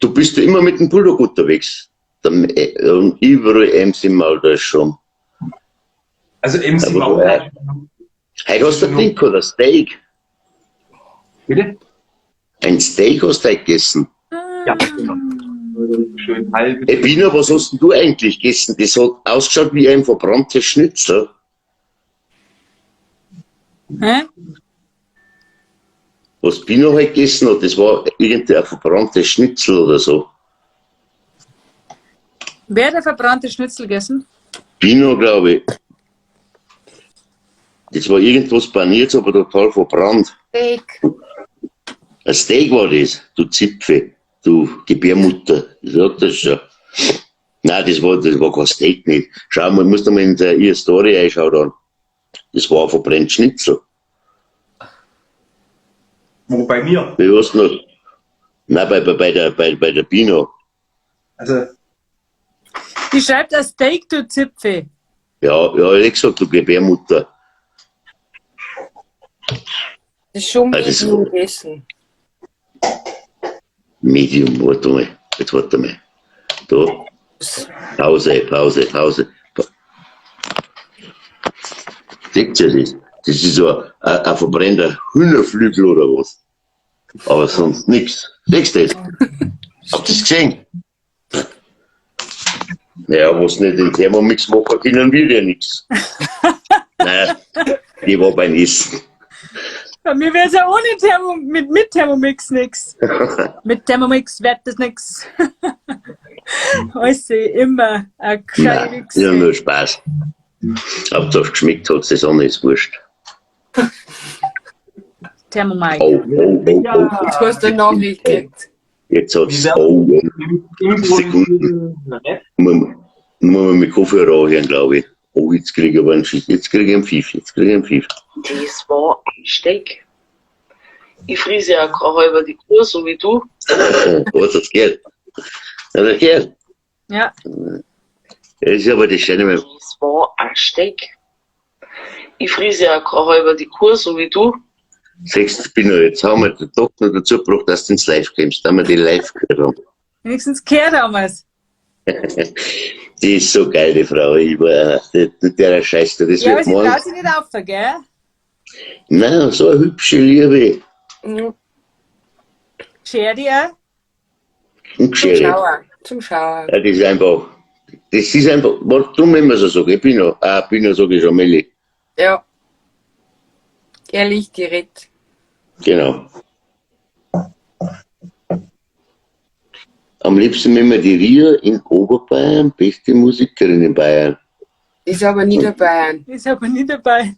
Du bist ja immer mit dem Bulldog unterwegs. Und überall MC Maultasch schon. Also MC Aber du, Maultasch. Heute hast du ein Ding gehabt, ein Steak. Bitte? Ein Steak hast du heute gegessen. Ja, genau. Schön halb. Hey Bino, was hast denn du eigentlich gegessen? Das hat ausgeschaut wie ein verbranntes Schnitzel. Hä? Was Bino heute gegessen hat, das war irgendwie ein verbranntes Schnitzel oder so. Wer hat ein verbranntes Schnitzel gegessen? Bino, glaube ich. Das war irgendwas paniert, aber total verbrannt. Steak. Ein Steak war das, du Zipfe, du Gebärmutter. Ich sag das schon. Nein, das war kein Steak nicht. Schau mal, musst du mal in ihre Story einschauen dann. Das war ein verbranntes Schnitzel. Wo, bei mir? Wie war's noch? Nein, bei der Bino. Also, Die schreibt ein Steak, du Zipfe. Ja, ja, ich hab gesagt, du Gebärmutter. Das ist schon Ah, das- medium gegessen. Medium, warte mal. Jetzt warte mal. Da. Pause, Pause, Pause. Seht ihr das? Das ist so ein verbrannter Hühnerflügel oder was. Aber sonst nix. Siehst du das? Habt ihr das gesehen? Naja, was nicht den Thermomix machen können, will ja nix. Nein, die war beim Essen. Bei mir wäre es ja ohne Thermo, mit Thermomix nix. Mit Thermomix wird das nix. Alles immer ein gescheites Nein, ja nur Spaß. Hauptsache geschmeckt hat es auch, ist wurscht. Thermomix. Oh, oh, oh, oh. Jetzt hast du eine Nachricht gekriegt. Jetzt hat's, Wie oh, oh. Sekunden. Muss man mit Kopfhörer anhören, glaube ich. Oh, jetzt kriege ich aber einen Schiss. Jetzt kriege ich einen Pfiff. Jetzt kriege ich einen Pfiff. Das war ein Steak. Ich friese ja gerade über die Kur, so wie du. Was hat's gehört? Hat das gehört? Ja. Das ist aber das Schöne. Das war ein Steak. Ich friese ja gerade über die Kur, so wie du. Siehst du, Pino, jetzt haben wir doch noch dazu gebracht, dass du ins Live kommst, dass wir die live gehört haben. Wenigstens gehört haben wir's. Die ist so geil, die Frau. Ich war, die, der Scheiß, das Ja, aber wird sie morgen. traut sich nicht auf, gell? Nein, so eine hübsche Liebe. Mhm. Scher die auch. Und Zum Geschirr. Schauen. Zum Schauen. Ja, das ist einfach, warum immer so sage ich, Pino, Pino sage ich schon, Melli. Ja. Ehrlich, direkt. Genau. Am liebsten nehmen wir die Ria in Oberbayern, beste Musikerin in Bayern. Ist aber nicht dabei. Ist aber nicht dabei.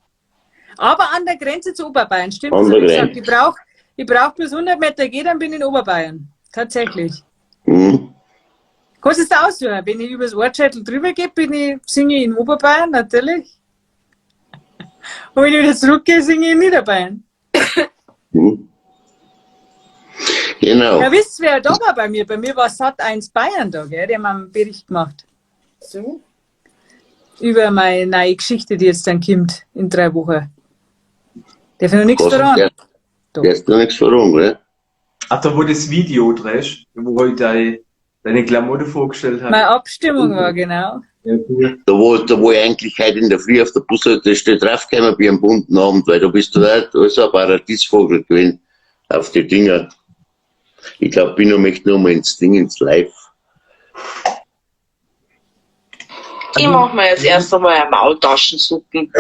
Aber an der Grenze zu Oberbayern, stimmt. An Das der hab ich gesagt. Grenze. Ich brauch bloß 100 Meter gehen, dann bin ich in Oberbayern. Tatsächlich. Mhm. Kannst du es da aussuchen? Wenn ich übers Ortscheitel drüber gehe, singe ich in Oberbayern, natürlich. Und wenn ich wieder zurückgehe, singe ich in Niederbayern. Mhm. Genau. Ja, wisst ihr, wer da war bei mir? Bei mir war Sat 1 Bayern da, gell? Die haben einen Bericht gemacht. So? Über meine neue Geschichte, die jetzt dann kommt, in 3 Wochen. Darf ich noch nichts verraten? Der ist noch nichts verraten, gell? Ach, da wo das Video drehst, wo ich deine Klamotte vorgestellt habe. Meine Abstimmung war, genau. Ja, cool. Da wo ich eigentlich heute in der Früh auf der Bushaltestelle draufgekommen bin am bunten Abend, weil da bist du auch so ein Paradiesvogel gewesen auf die Dinger. Ich glaube, Bino möchte nur mal ins Ding, ins Live. Ich mache mir jetzt erst einmal eine Maultaschensuppen.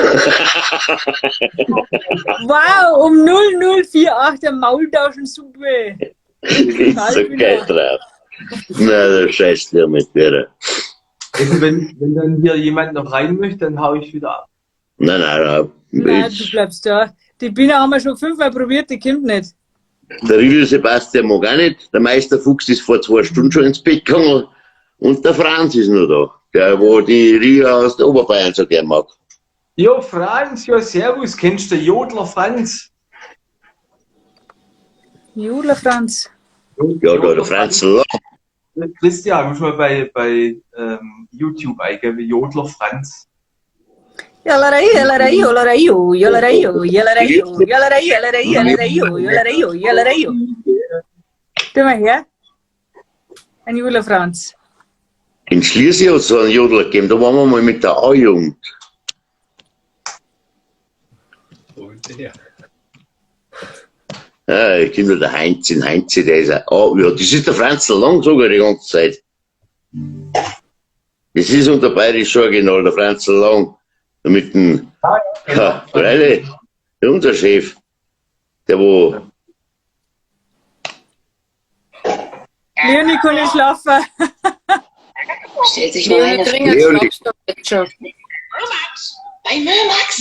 Wow, um 0048 eine Maultaschensuppe. Ist so geil drauf. Na, der scheißt ja mit der. Also wenn dann hier jemand noch rein möchte, dann hau ich wieder ab. Nein, nein, nein. Nein, du bleibst da. Die Bina haben wir schon 5-mal probiert, die kommt nicht. Der Riedel Sebastian mag auch nicht. Der Meister Fuchs ist vor 2 Stunden schon ins Bett gegangen. Und der Franz ist noch da. Der, wo die Ria aus der Oberbayern so gern mag. Jo, Franz, ja, servus. Kennst du den Jodler Franz? Jodler Franz. Ja, da, der Franz Lang. Christian, muss man bei YouTube eingeben, Jodler Franz. Tu mal her. Ein Jodler Franz. In Schliersee hat es so einen Jodler gegeben, da waren wir mal mit der A-Jugend. Und ja. Ja, ich kenne der Heinz, den Heinz, der ist auch, oh, ja, das ist der Franz Lang sogar die ganze Zeit. Das ist unter bayerisch Original, der Franz Lang. Mit dem, ja, freilich, unser Chef, der wo. Leonie kann nicht schlafen. Stellt sich nur Leonie eine dringend Leonie. schlafst du jetzt schon.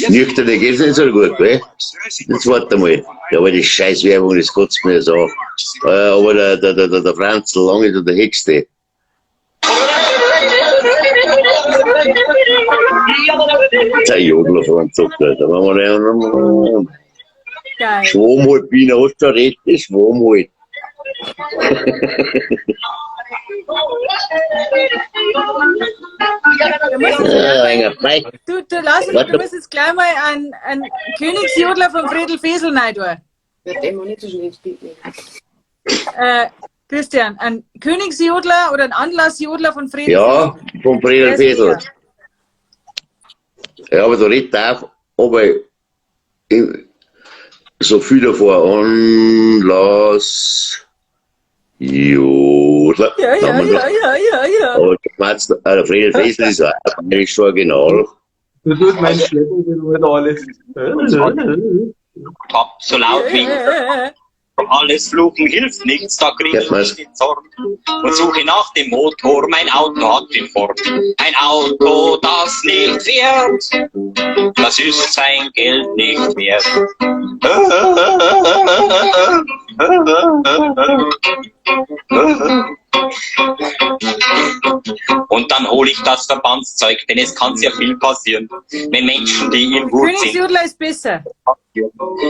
Nüchtern geht's nicht so gut, gell? Jetzt warte mal. Ja, aber die Scheißwerbung, das kotzt mir so an. Aber der Franz Lang ist der Höchste. Der Jodler von Zucker. Da waren wir nicht. Geil. Schwamm halt, Biene, hast du recht, das Schwamm halt. Ja, ein Bein. Du, lass uns, du musst jetzt gleich mal einen Königsjodler von Friedel Fesel rein tun. Wird immer nicht so schnell ins Bild nehmen. Christian, ein Königsjodler oder ein Anlassjodler von Friedel Ja, von Friedel Der ist Fesel. mega. Ja, aber da redet auch, aber ich, so viel davor, Anlass, Jodler. Ja, ja, ja, ja, ja, ja. Aber der Friedel Fesel ist auch eigentlich schon original. So tut mein Schlepper wieder alles. Hab so laut wie alles Fluchen hilft nichts, da krieg ich den Zorn und suche nach dem Motor, mein Auto hat den Ford. Ein Auto, das nicht fährt, das ist sein Geld nicht wert. Und dann hol ich das Verbandszeug, denn es kann sehr viel passieren, wenn Menschen, die in Wut sind, Königsjodler ist besser.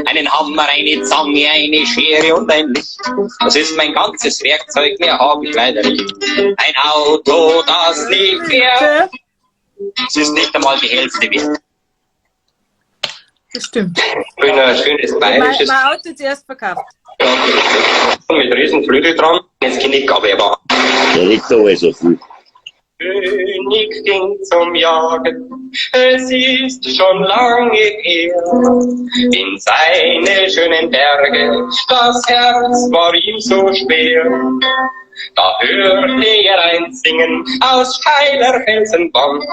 einen Hammer, eine Zange, eine Schere und ein Licht. Das ist mein ganzes Werkzeug, mehr habe ich leider nicht. Ein Auto, das nicht fährt, es ist nicht einmal die Hälfte wert. Das stimmt. Ich bin ein schönes Mein, bayerisches mein Auto ist erst verkauft. mit riesen Flügel dran. Jetzt kenne ich aber. Der redet da alles so viel. König ging zum Jagen, es ist schon lange her, in seine schönen Berge, das Herz war ihm so schwer. Da hörte er ein Singen aus steiler Felsenwand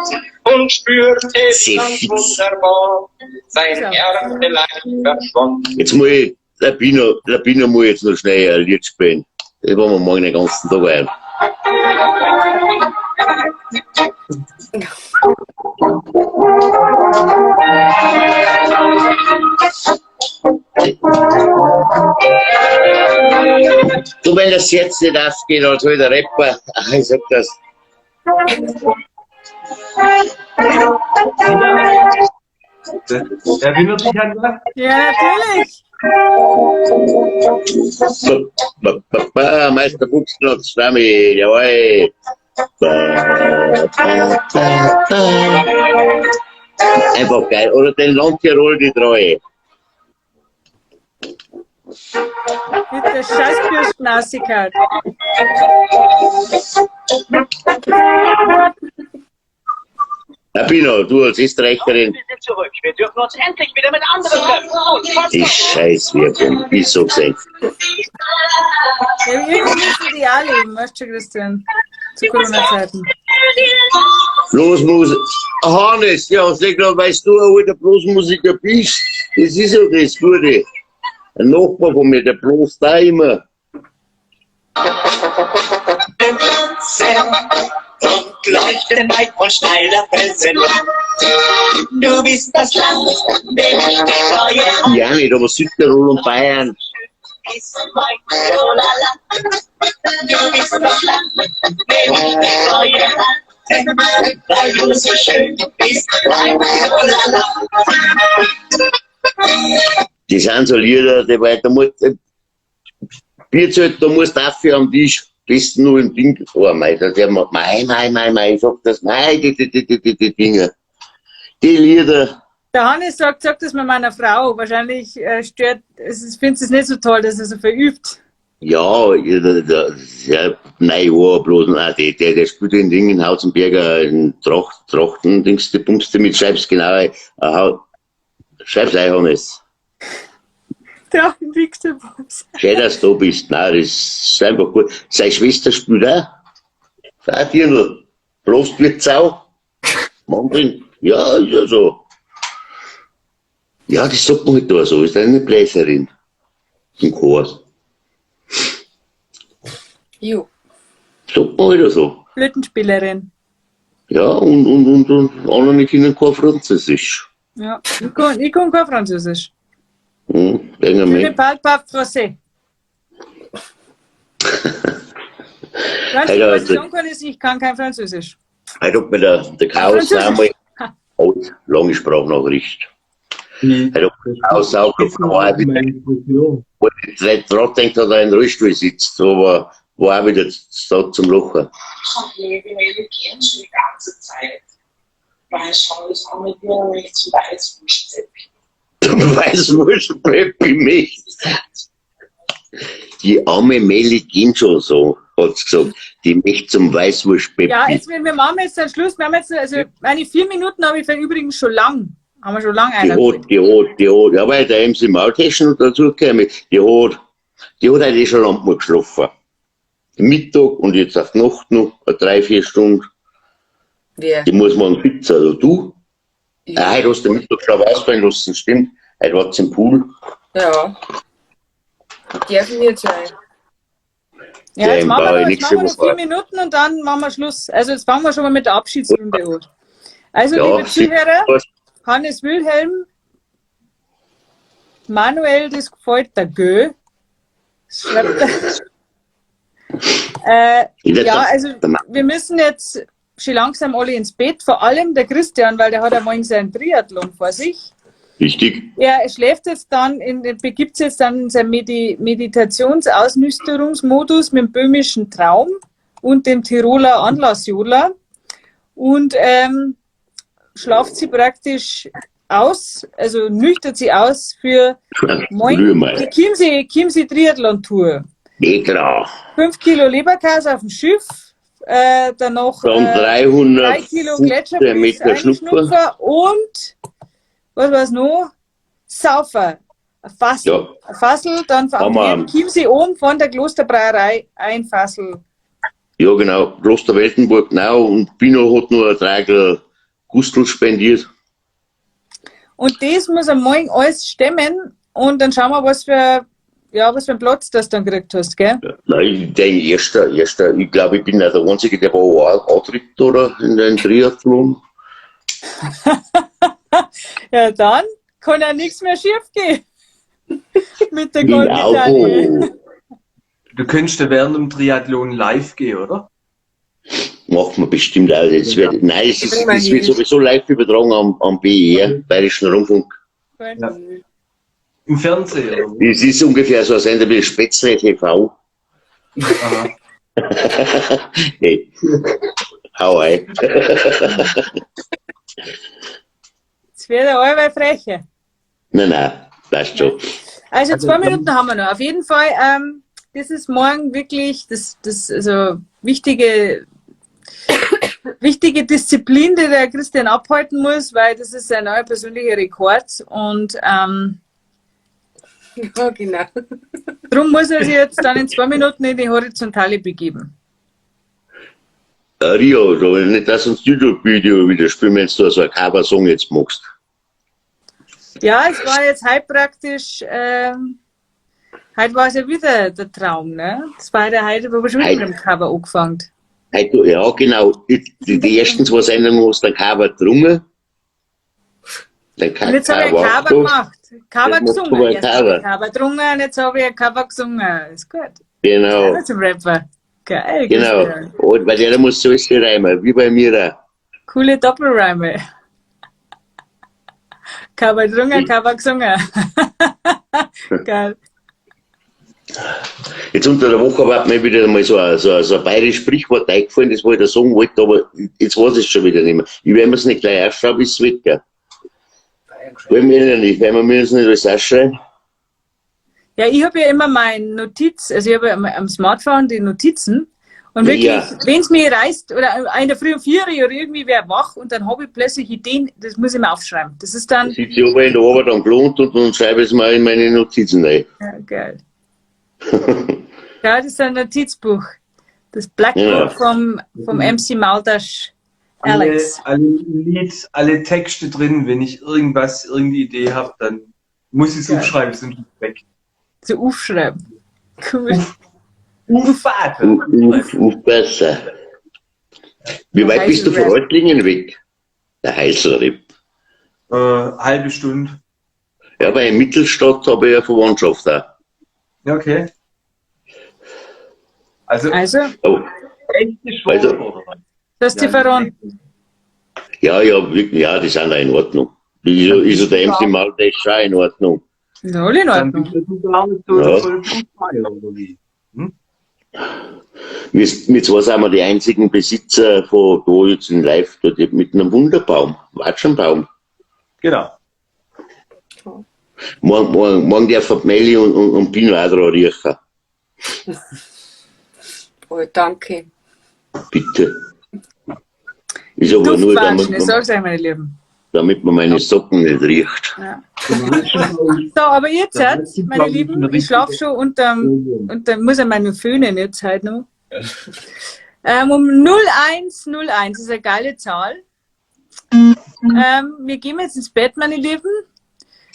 und spürte ganz wunderbar, sein Herzeleid verschwand. Jetzt muss ich, der Pino muss jetzt noch schnell ein Lied spielen. Das wollen wir morgen den ganzen Tag ein. Du, wenn das jetzt nicht aufgeht, als alter Rapper, ach, ich sag das. Erinnert dich an was? Ja, natürlich. Ba, ba, ba, Meister Fuchsknotz, Stammi, jawohl. Ba, ba, ba, ba. Einfach geil. Oder den Landtirol, die Treue. Mit der Scheißbürsten rausgehauen. Na, Pino, du als Österreicherin, Wir sind zurück. Wir dürfen uns endlich wieder mit anderen treffen. Und fast die Scheißwirkung, ich sag's euch. Ja, irgendwie müssen die auch leben, weißt du, Christian? Zu Corona-Zeiten. Blasmusik. Hannes, ja, sag mal, weißt du, ein alter Blasmusiker bist? Das ist ja das Gute. Ein Nachbar von mir, der bloß da immer. Und leuchten weit von steiler Felsen. Du bist das Land, dem ich die Treue Ja, nicht, aber Südtirol und Bayern. ist mein Lala. Du bist das Land, dem ich die Treue halte, weil du so schön bist, mein Lala. Die sind so Lieder, die weiter muss. Bierzelt, da musst du dafür am Tisch. Besten nur im Ding. Oh, mei, da der macht, mei, mei, mei, mei, ich sag das, mei, die Dinge. Die Lieder. Der Hannes sagt, sag das mal meiner Frau. Wahrscheinlich stört, es findet es nicht so toll, dass er so verübt. Ja, ja, nein, ja, bloß, nein, der spielt in Ding in Hauzenberger, in Trachten, Dings, die Pumpste mit, schreib's genau, schreib's ein, Hannes. Trachten, Dings, Bums. Schön, dass du da bist, nein, das ist einfach gut. Seine Schwester spielt auch. Auch Dirndl. Bloß wird Sau. Mann, ja, ist ja so. Ja, das sagt man halt da so, ist eine Bläserin. Im Chor. Jo. Sagt man halt so. Flötenspielerin. Ja, und andere können kein Französisch. Ja, ich kann kein Französisch. Denke Je mir. ne parle pas français. Weißt du, Alter, was ich sagen kann, ist, ich kann kein Französisch. Heute hat mir der Chaos Französisch. einmal alt, lange Sprachnachricht. Heute hat mir der Chaos auch war wieder, wo ich nicht dran denkt, dass er in den Rollstuhl sitzt, aber war auch wieder da zum Lachen. Schon die Mail gehen schon die ganze Zeit. Weil schon das auch mit mir nicht zum Weißwurst-Peppi. Zum Weißwurst-Peppi mich. Die arme Melli geht schon so, hat's gesagt. Die möchte zum Weißwurst-Peppi. Ja, jetzt, wir machen jetzt den Schluss. Wir haben jetzt, also meine 4 Minuten habe ich übrigens schon lang. Haben wir schon lang Die einer. hat, ja, weil der MC Maultaschen dazu käme, die hat heute schon lange mal geschlafen. Mittag und jetzt auf die Nacht noch, 3-4 Stunden. Wer? Die muss man sitzen, also du. Ja. Ah, heute hast du den Mittagsschlaf ausfallen lassen, stimmt. Heute war's im Pool. Ja. Dürfen wir jetzt rein. Ja, jetzt Den machen wir brauche noch, ich jetzt machen wir nächste noch 4 Woche. Minuten und dann machen wir Schluss. Also jetzt fangen wir schon mal mit der Abschiedsrunde an. Also, Ja, liebe Zuhörer, Hannes Wilhelm, Manuel, das gefällt der Gö. Schreibt er. Ja, also wir müssen jetzt schon langsam alle ins Bett, vor allem der Christian, weil der hat ja morgen seinen Triathlon vor sich. Richtig. Er schläft jetzt dann, begibt sich jetzt dann in seinen Meditationsausnüchterungsmodus mit dem böhmischen Traum und dem Tiroler Anlassjodler und schlaft sie praktisch aus, also nüchtert sie aus für morgen die Chiemsee Triathlon-Tour. Genau. 5 Kilo Leberkäse auf dem Schiff, danach Dann 3 Kilo 315 Gletscherpilz, Meter Schnupfer. Und was war's noch? Saufer. Ein Fassel. Ja. Ein Fassel, dann Haben wir. am Chiemsee oben von der Klosterbrauerei ein Fassel. Ja, genau. Kloster Weltenburg, genau. Und Pino hat nur ein Dreigel Gustl spendiert. Und das muss am Morgen alles stemmen und dann schauen wir, was für einen Platz das dann gekriegt hast, gell? Ja. Nein, ich denke, erster, ich glaube, ich bin nicht der Einzige, der wo antritt, oder? In den Triathlon. Ja, dann kann ja nichts mehr schief gehen. Mit der Genau. Goldmedaille. Du könntest ja während dem Triathlon live gehen, oder? Macht man bestimmt auch. Das wird, nein, es wird sowieso live übertragen am BER, Bayerischen Rundfunk. Ja. Im Fernsehen, oder? Das ist ungefähr so ein Sender wie Spätzle TV. Aha. Hey. Hau rein. Jetzt wird er allweil frecher. Nein, passt schon. Also 2 Minuten haben wir noch. Auf jeden Fall, das ist morgen wirklich das also wichtige Wichtige Disziplin, die der Christian abhalten muss, weil das ist sein neuer persönlicher Rekord und Ja, genau. drum muss er sich jetzt dann in 2 Minuten in die Horizontale begeben. Rio, da will ich nicht, dass uns YouTube-Video wieder spielen, wenn du so ein Cover-Song jetzt machst. Ja, es war jetzt halt praktisch, heute war es ja wieder der Traum, ne? Das war ja heute, wo wir schon wieder mit dem Cover angefangen. Heute, ja, genau. Die ersten 2 Sendungen hast du den Cover getrunken. Den Und jetzt habe ich ein Cover Cover auch gemacht. Cover Jetzt machst du gesungen. aber ein Erst habe ich Cover. Cover getrunken und jetzt habe ich ein Cover gesungen. Ist gut. Genau. Ja, zum Rapper. Geil, Genau. Christian. Und weil der muss so alles reimen, wie bei mir auch. Coole Doppelreime. Cover getrunken, Cover gesungen. Geil. Jetzt unter der Woche war mir wieder mal so ein bayerisches Sprichwort eingefallen, das wollte ich da sagen wollte, aber jetzt weiß ich es schon wieder nicht mehr. Ich werde mir's nicht gleich aufschauen, bis es wird, gell? Wollen wir ja nicht, weil wir müssen nicht alles aufschreiben. Ja, ich habe ja immer mein Notiz, also ich habe ja am Smartphone die Notizen und wirklich, Ja. wenn's mich reißt oder in der Früh um 4 oder irgendwie wer wach und dann habe ich plötzlich Ideen, das muss ich mir aufschreiben. Das ist dann... Da sitze ich aber in der Arbeit am Klont und dann schreibe ich es mal in meine Notizen rein. Ja, geil. Ja, das ist ein Notizbuch. Das Blackbook Ja. vom MC Maultasch Alex. Alle Lieds, alle Texte drin, wenn ich irgendeine Idee hab, dann muss ich's Geil. aufschreiben, sonst ist es weg. So aufschreiben. Cool. Aufwarten. Aufpassen. Wie Der weit bist du von Heiselrap. Reutlingen weg? Der Heiselripp. Halbe Stunde. Ja, weil in Mittelstadt habe ich ja Verwandtschaft auch. Ja, okay. Also, Also? Oh. Echte Schwur, Also, oder was? Das ist die Ja, Verron. Ja, ja, wirklich, ja, die sind auch in Ordnung. Ist ja der MC Maultasch schon in Ordnung. Ist alle in Dann Ordnung. bist du gar nicht so Ja. der volle Fußball, oder wie? Hm? Wir zwei sind wir die einzigen Besitzer von da jetzt in Live, dort mit einem Wunderbaum, Watschenbaum. Genau. Morgen darf Melli und Pino auch dran riechen. Oh, danke. Bitte. Ist aber nur, Duftwatschen, damit ich man, sag's euch, meine Lieben. damit man meine Socken nicht riecht. Ja. So, aber jetzt, meine Lieben, ich schlafe schon unterm, muss ja meine föhnen jetzt heute noch. Um 01:01 ist eine geile Zahl. Wir gehen jetzt ins Bett, meine Lieben.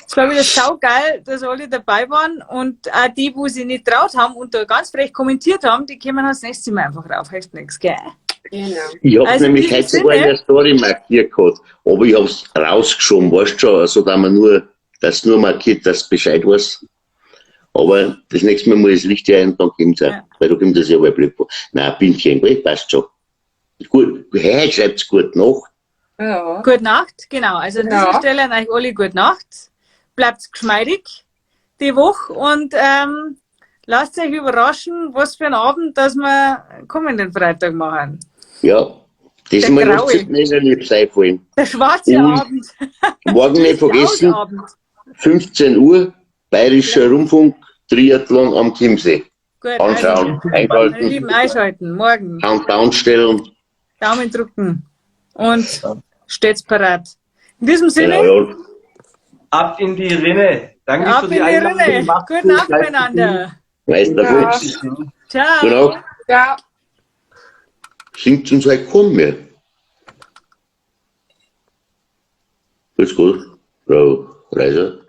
Es war wieder saugeil, dass alle dabei waren und auch die, wo sie nicht traut haben und da ganz frech kommentiert haben, die kommen das nächste Mal einfach rauf. Hilft nichts, gell? Genau. Ich hab's Also in nämlich diesem heute sogar in Sinne der Story markiert gehabt, aber ich hab's rausgeschoben, weißt du schon, also dass man nur, dass nur markiert, dass Bescheid weiß. Aber das nächste Mal muss ich das Licht ein und dann kommt's auch, Ja. weil da kommt das ja wohl blöd vor. Nein, Bindchen, gell, passt schon. Gut, hey, schreibt's gut nach. Ja. Gute Nacht, genau. Also an Ja. dieser Stelle an euch alle gute Nacht. Bleibt geschmeidig die Woche und lasst euch überraschen, was für ein Abend, dass wir kommenden Freitag machen. Ja, das Der mal graue. lasst nicht lieb sein fallen. Der schwarze Und Abend. Morgen nicht vergessen, Abend. 15 Uhr, Bayerischer Rundfunk, Triathlon am Chiemsee. Gut, Anschauen, also, einschalten. Meine Lieben, einschalten, morgen. Countdown stellen. Daumen drücken und stets parat. In diesem Sinne. Genau, ja. Ab in die Rinne. Danke Ab für die in die Einladung. Rinne. Macht's Gute gut. Nacht Bleibt miteinander. Meister Ja. Fuchs. Ciao. Genau. Ja. Singt uns halt kaum mehr. Grüß Gott, Frau Reiser.